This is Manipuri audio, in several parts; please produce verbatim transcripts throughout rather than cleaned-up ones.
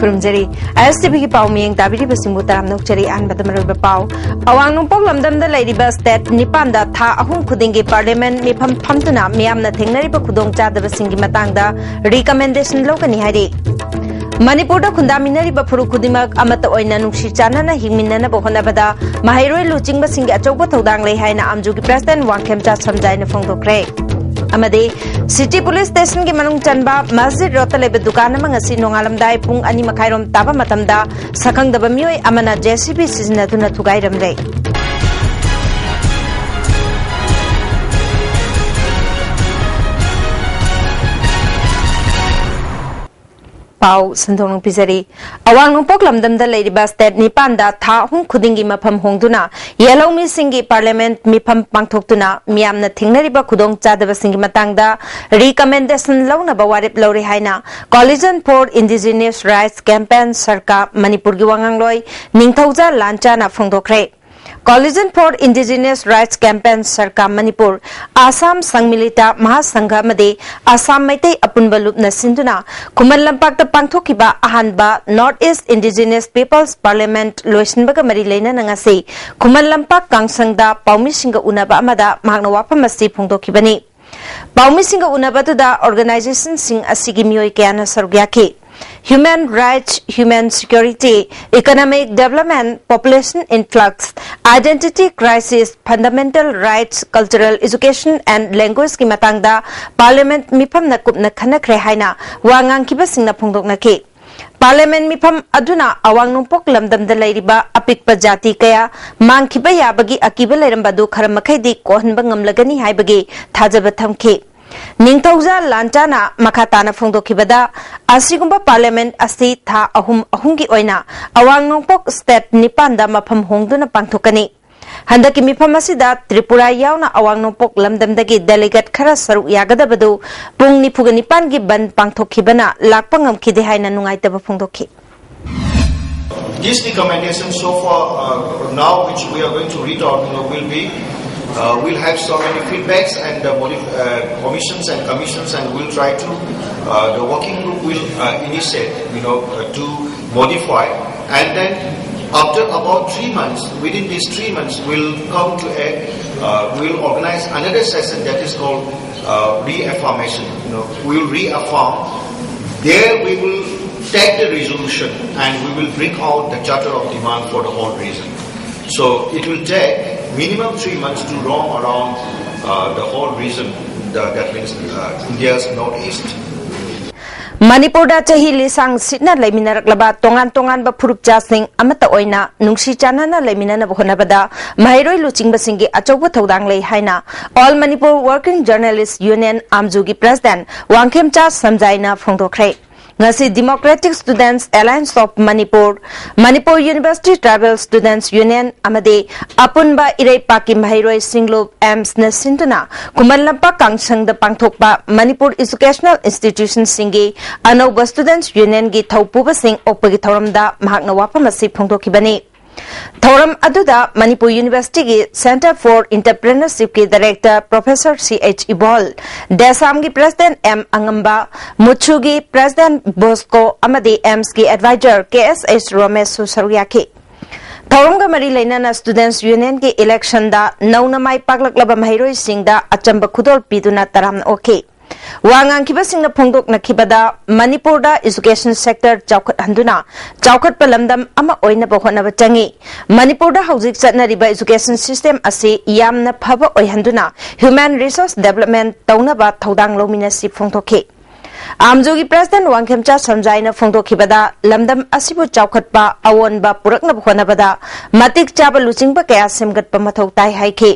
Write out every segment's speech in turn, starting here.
ꯈꯨꯔꯨꯝꯖꯔꯤ꯫ ꯑꯥꯏ ꯑꯦꯁ ꯇꯤ ꯚꯤꯒꯤ ꯄꯥꯎ ꯃꯤꯌꯦꯡ ꯇꯥꯕꯤꯔꯤꯕꯁꯤꯡꯕꯨ ꯇꯔꯥꯝꯅ ꯑꯣꯛꯆꯔꯤ꯫ ꯑꯍꯥꯟꯕꯗ ꯃꯔꯨꯑꯣꯏꯕ ꯄꯥꯎ꯫ ꯑꯋꯥꯡ ꯅꯣꯡꯄꯣꯛ ꯂꯝꯗꯝꯗ ꯂꯩꯔꯤꯕ ꯁ꯭ꯇꯦꯠ ꯅꯤꯄꯥꯟꯗ ꯊꯥ ꯑꯍꯨꯝ ꯈꯨꯗꯤꯡꯒꯤ ꯄꯥꯔꯂꯤꯌꯥꯃꯦꯟꯠ ꯃꯤꯐꯝ ꯐꯝꯗꯨꯅ ꯃꯤꯌꯥꯝꯅ ꯊꯦꯡꯅꯔꯤꯕ ꯈꯨꯗꯣꯡꯆꯥꯗꯕꯁꯤꯡꯒꯤ ꯃꯇꯥꯡꯗ ꯔꯤꯀꯃꯦꯟꯗꯦꯁꯟ ꯂꯧꯒꯅꯤ ꯍꯥꯏꯔꯤ꯫ ꯃꯅꯤꯄꯨꯔꯗ ꯈꯨꯟꯗꯥꯃꯤꯟꯅꯔꯤꯕ ꯐꯨꯔꯨꯞ ꯈꯨꯗꯤꯡꯃꯛ ꯑꯃꯠꯇ ꯑꯣꯏꯅ ꯅꯨꯡꯁꯤ ꯆꯥꯟꯅꯅ ꯍꯤꯡꯃꯤꯟꯅꯅꯕ ꯍꯣꯠꯅꯕꯗ ꯃꯍꯩꯔꯣꯏ ꯂꯨꯆꯤꯡꯕꯁꯤꯡꯒꯤ ꯑꯆꯧꯕ ꯊꯧꯗꯥꯡ ꯂꯩ ꯍꯥꯏꯅ ꯑꯥꯝꯖꯨꯒꯤ ꯄ꯭ꯔꯦꯁꯤꯗꯦꯟꯠ ꯋꯥꯡꯈꯦꯝꯆꯥ ꯁꯝꯖꯥꯏꯅ ꯐꯣꯡꯗꯣꯛꯈ꯭ꯔꯦ꯫ ꯑꯃꯗꯤ ꯁꯤꯇꯤ ꯄꯨꯂꯤꯁ ꯁ꯭ꯇꯦꯁꯟꯒꯤ ꯃꯅꯨꯡ ꯆꯟꯕ ꯃꯁꯖꯤꯗ ꯔꯣꯗꯇ ꯂꯩꯕ ꯗꯨꯀꯥꯟ ꯑꯃ ꯉꯁꯤ ꯅꯣꯡꯉꯥꯜꯂꯝꯗꯥꯏ ꯄꯨꯡ ꯑꯅꯤ ꯃꯈꯥꯏꯔꯣꯝ ꯇꯥꯕ ꯃꯇꯝꯗ ꯁꯛꯈꯪꯗꯕ ꯃꯤꯑꯣꯏ ꯑꯃꯅ ꯖꯦ ꯁꯤ ꯕꯤ ꯁꯤꯖꯤꯟꯅꯗꯨꯅ ꯊꯨꯒꯥꯏꯔꯝꯂꯦ꯫ ꯄꯥꯎ ꯁꯟꯗꯣꯛꯅ ꯄꯤꯖꯔꯤ꯫ ꯑꯋꯥꯡ ꯅꯣꯡꯄꯣꯛ ꯂꯝꯗꯝꯗ ꯂꯩꯔꯤꯕ ꯁ꯭ꯇꯦꯠ ꯅꯤꯄꯥꯟꯗ ꯊꯥ ꯑꯍꯨꯝ ꯈꯨꯗꯤꯡꯒꯤ ꯃꯐꯝ ꯍꯣꯡꯗꯨꯅ ꯌꯦꯜꯍꯧꯃꯤꯁꯤꯡꯒꯤ ꯄꯥꯔꯂꯤꯌꯥꯃꯦꯟꯠ ꯃꯤꯐꯝ ꯄꯥꯡꯊꯣꯛꯇꯨꯅ ꯃꯤꯌꯥꯝꯅ ꯊꯦꯡꯅꯔꯤꯕ ꯈꯨꯗꯣꯡꯆꯥꯗꯕꯁꯤꯡꯒꯤ ꯃꯇꯥꯡꯗ ꯔꯤꯀꯃꯦꯟꯗꯦꯁꯟ ꯂꯧꯅꯕ ꯋꯥꯔꯦꯞ ꯂꯧꯔꯦ ꯍꯥꯏꯅ Coalition for Indigenous Rights Campaign ꯁꯔꯀꯥ ꯃꯅꯤꯄꯨꯔꯒꯤ ꯋꯥꯉꯥꯡꯂꯣꯏ ꯅꯤꯡꯊꯧꯖꯥ ꯂꯥꯟꯆꯥꯅ ꯐꯣꯡꯗꯣꯛꯈ꯭ꯔꯦ꯫ Coalition for Indigenous Rights Campaign ꯁꯔꯀꯥ Manipur, Assam ꯁꯪꯃꯤꯂꯤꯇꯥ ꯃꯍꯥꯁꯪꯘ ꯑꯃꯗꯤ ꯑꯁꯥꯝ ꯃꯩꯇꯩ ꯑꯄꯨꯟꯕ ꯂꯨꯞꯅ ꯁꯤꯟꯗꯨꯅ ꯈꯨꯃꯟ ꯂꯝꯄꯥꯛꯇ ꯄꯥꯡꯊꯣꯛꯈꯤꯕ ꯑꯍꯥꯟꯕ North East Indigenous People's Parliament ꯂꯣꯏꯁꯤꯟꯕꯒ ꯃꯔꯤ ꯂꯩꯅꯅ ꯉꯁꯤ ꯈꯨꯃꯟ ꯂꯝꯄꯥꯛ ꯀꯥꯡꯁꯪꯗ ꯄꯥꯎꯃꯤꯁꯤꯡꯒ ꯎꯅꯕ ꯑꯃꯗ ꯃꯍꯥꯛꯅ ꯋꯥꯐꯝ ꯑꯁꯤ ꯐꯣꯡꯗꯣꯛꯈꯤꯕꯅꯤ꯫ ꯄꯥꯎꯃꯤꯁꯤꯡꯒ ꯎꯅꯕꯗꯨꯗ organization ꯁꯤꯡ ꯑꯁꯤꯒꯤ ꯃꯤꯑꯣꯏ ꯀꯌꯥꯅ ꯁꯔꯨꯛ ꯌꯥꯈꯤ꯫ Human rights, human security, economic development, population influx, identity crisis, fundamental rights, cultural education and language ꯀꯤ ꯃꯇꯥꯡꯗ ꯄꯥꯔꯂꯤꯌꯥꯃꯦꯟꯠ ꯃꯤꯐꯝꯅ ꯀꯨꯞꯅ ꯈꯟꯅꯈ꯭ꯔꯦ ꯍꯥꯏꯅ ꯋꯥ ꯉꯥꯡꯈꯤꯕꯁꯤꯡꯅ ꯐꯣꯡꯗꯣꯛꯅꯈꯤ꯫ ꯄꯥꯔꯂꯤꯌꯥꯃꯦꯟꯠ ꯃꯤꯐꯝ ꯑꯗꯨꯅ ꯑꯋꯥꯡ ꯅꯣꯡꯄꯣꯛ ꯂꯝꯗꯝꯗ ꯂꯩꯔꯤꯕ ꯑꯄꯤꯛꯄ ꯖꯥꯇꯤ ꯀꯌꯥ ꯃꯥꯡꯈꯤꯕ ꯌꯥꯕꯒꯤ ꯑꯀꯤꯕ ꯂꯩꯔꯝꯕ ꯑꯗꯨ ꯈꯔ ꯃꯈꯩꯗꯤ ꯀꯣꯛꯍꯟꯕ ꯉꯝꯂꯒꯅꯤ ꯍꯥꯏꯕꯒꯤ ꯊꯥꯖꯕ ꯊꯝꯈꯤ꯫ ꯅꯤꯡꯊꯧꯖꯥ ꯂꯥꯟꯆꯥꯅ ꯃꯈꯥ ꯇꯥꯅ ꯐꯣꯡꯗꯣꯛꯈꯤꯕꯗ, ꯑꯁꯤꯒꯨꯝꯕ ꯄꯥꯔꯂꯤꯌꯥꯃꯦꯟꯠ ꯑꯁꯤ ꯊꯥ ꯑꯍꯨꯝ ꯑꯍꯨꯝꯒꯤ ꯑꯣꯏꯅ ꯑꯋꯥꯡ ꯅꯣꯡꯄꯣꯛ ꯁ꯭ꯇꯦꯠ ꯅꯤꯄꯥꯟꯗ ꯃꯐꯝ ꯍꯣꯡꯗꯨꯅ ꯄꯥꯡꯊꯣꯛꯀꯅꯤ꯫ ꯍꯟꯗꯛꯀꯤ ꯃꯤꯐꯝ ꯑꯁꯤꯗ ꯇ꯭ꯔꯤꯄꯨꯔꯥ ꯌꯥꯎꯅ ꯑꯋꯥꯡ ꯅꯣꯡꯄꯣꯛ ꯂꯝꯗꯝꯗꯒꯤ ꯗꯦꯂꯤꯒꯦꯠ ꯈꯔ ꯁꯔꯨꯛ ꯌꯥꯒꯗꯕꯗꯨ ꯄꯨꯡ ꯅꯤꯐꯨꯒ ꯅꯤꯄꯥꯟꯒꯤ ꯕꯟ ꯄꯥꯡꯊꯣꯛꯈꯤꯕꯅ ꯂꯥꯛꯄ ꯉꯝꯈꯤꯗꯦ ꯍꯥꯏꯅ ꯅꯨꯡꯉꯥꯏꯇꯕ ꯐꯣꯡꯗꯣꯛꯈꯤ꯫ This recommendation so far, uh, now which we are going to read out, you know, will be Uh, we'll have so many feedbacks and uh, modif- uh, commissions and commissions, and we'll try to. Uh, the working group will uh, initiate, you know, uh, to modify, and then after about three months, within these three months, we'll come to a, uh, we'll organize another session that is called uh, reaffirmation. You know, we'll reaffirm. There we will take the resolution and we will bring out the charter of demand for the whole region. So it will take minimum three months to roam around uh, the whole region, the, that means uh, India's northeast. ꯃꯅꯤꯄꯨꯔꯗ ꯆꯍꯤ ꯂꯤꯁꯥꯡ ꯁꯤꯠꯅ ꯂꯩꯃꯤꯟꯅꯔꯛꯂꯕ ꯇꯣꯉꯥꯟ ꯇꯣꯉꯥꯟꯕ ꯐꯨꯔꯨꯞꯆꯥꯁꯤꯡ ꯑꯃꯠꯇ ꯑꯣꯏꯅ ꯅꯨꯡꯁꯤ ꯆꯥꯟꯅꯅ ꯂꯩꯃꯤꯟꯅꯅꯕ ꯍꯣꯠꯅꯕꯗ ꯃꯍꯩꯔꯣꯏ ꯂꯨꯆꯤꯡꯕꯁꯤꯡꯒꯤ ꯑꯆꯧꯕ ꯊꯧꯗꯥꯡ ꯂꯩ ꯍꯥꯏꯅ All Manipur Working Journalist Union, ꯑꯥꯝꯖꯨꯒꯤ president Wangkhemcha ꯁꯝꯖꯥꯏꯅ ꯐꯣꯡꯗꯣꯛꯈ꯭ꯔꯦ꯫ ꯉꯁꯤ Democratic Students Alliance of Manipur, Manipur University Tribal Students Union ꯑꯃꯗꯤ ꯑꯄꯨꯟꯕ ꯏꯔꯩꯄꯥꯛꯀꯤ ꯃꯍꯩꯔꯣꯏ ꯁꯤꯡꯂꯨꯞ ꯑꯦꯝꯁꯅ ꯁꯤꯟꯗꯨꯅ ꯈꯨꯃꯟ ꯂꯝꯄꯥꯛ ꯀꯥꯡꯁꯪꯗ ꯄꯥꯡꯊꯣꯛꯄ ꯃꯅꯤꯄꯨꯔ educational institutionꯁꯤꯡꯒꯤ ꯑꯅꯧꯕ Students Unionꯒꯤ ꯊꯧꯄꯨꯕꯁꯤꯡ ꯑꯣꯛꯄꯒꯤ ꯊꯧꯔꯝꯗ ꯃꯍꯥꯛꯅ ꯋꯥꯐꯝ ꯑꯁꯤ ꯐꯣꯡꯗꯣꯛꯈꯤꯕꯅꯤ꯫ ꯊꯧꯔꯝ ꯑꯗꯨꯗ Manipur Universityꯒꯤ Centre for Entrepreneurshipꯀꯤ director Professor C H ꯏꯕꯣꯜ, ꯗꯦꯁꯥꯝꯒꯤ president M ꯑꯉꯝꯕ, ꯃꯨꯠꯁꯨꯒꯤ president ꯕꯣꯁꯀꯣ ꯑꯃꯗꯤ ꯑꯦꯝꯁꯀꯤ advisor K S H ꯔꯣꯃꯦꯁꯁꯨ ꯁꯔꯨꯛ ꯌꯥꯈꯤ꯫ ꯊꯧꯔꯝꯒ ꯃꯔꯤ ꯂꯩꯅꯅ Students Unionꯒꯤ electionꯗ ꯅꯧꯅ ꯃꯥꯏ ꯄꯥꯛꯂꯛꯂꯕ ꯃꯍꯩꯔꯣꯏꯁꯤꯡꯗ ꯑꯆꯝꯕ ꯈꯨꯗꯣꯜ ꯄꯤꯗꯨꯅ ꯇꯔꯥꯝꯅ ꯑꯣꯛꯈꯤ꯫ ꯋꯥ ꯉꯥꯡꯈꯤꯕꯁꯤꯡꯅ ꯐꯣꯡꯗꯣꯛꯅꯈꯤꯕꯗ ꯃꯅꯤꯄꯨꯔꯗ education sector ꯆꯥꯎꯈꯠꯍꯟꯗꯨꯅ ꯆꯥꯎꯈꯠꯄ ꯂꯝꯗꯝ ꯑꯃ ꯑꯣꯏꯅꯕ ꯍꯣꯠꯅꯕ ꯆꯪꯏ꯫ ꯃꯅꯤꯄꯨꯔꯗ ꯍꯧꯖꯤꯛ ꯆꯠꯅꯔꯤꯕ education system ꯑꯁꯤ ꯌꯥꯝꯅ ꯐꯕ ꯑꯣꯏꯍꯟꯗꯨꯅ human resource development ꯇꯧꯅꯕ ꯊꯧꯗꯥꯡ ꯂꯧꯃꯤꯟꯅꯁꯤ ꯐꯣꯡꯗꯣꯛꯈꯤ꯫ ꯑꯥꯝꯖꯨꯒꯤ president ꯋꯥꯡꯈꯦꯝꯆꯥ ꯁꯝꯖꯥꯏꯅ ꯐꯣꯡꯗꯣꯛꯈꯤꯕꯗ ꯂꯝꯗꯝ ꯑꯁꯤꯕꯨ ꯆꯥꯎꯈꯠꯄ ꯑꯑꯣꯟꯕ ꯄꯨꯔꯛꯅꯕ ꯍꯣꯠꯅꯕꯗ ꯃꯇꯤꯛ ꯆꯥꯕ ꯂꯨꯆꯤꯡꯕ ꯀꯌꯥ ꯁꯦꯝꯒꯠꯄ ꯃꯊꯧ ꯇꯥꯏ ꯍꯥꯏꯈꯤ꯫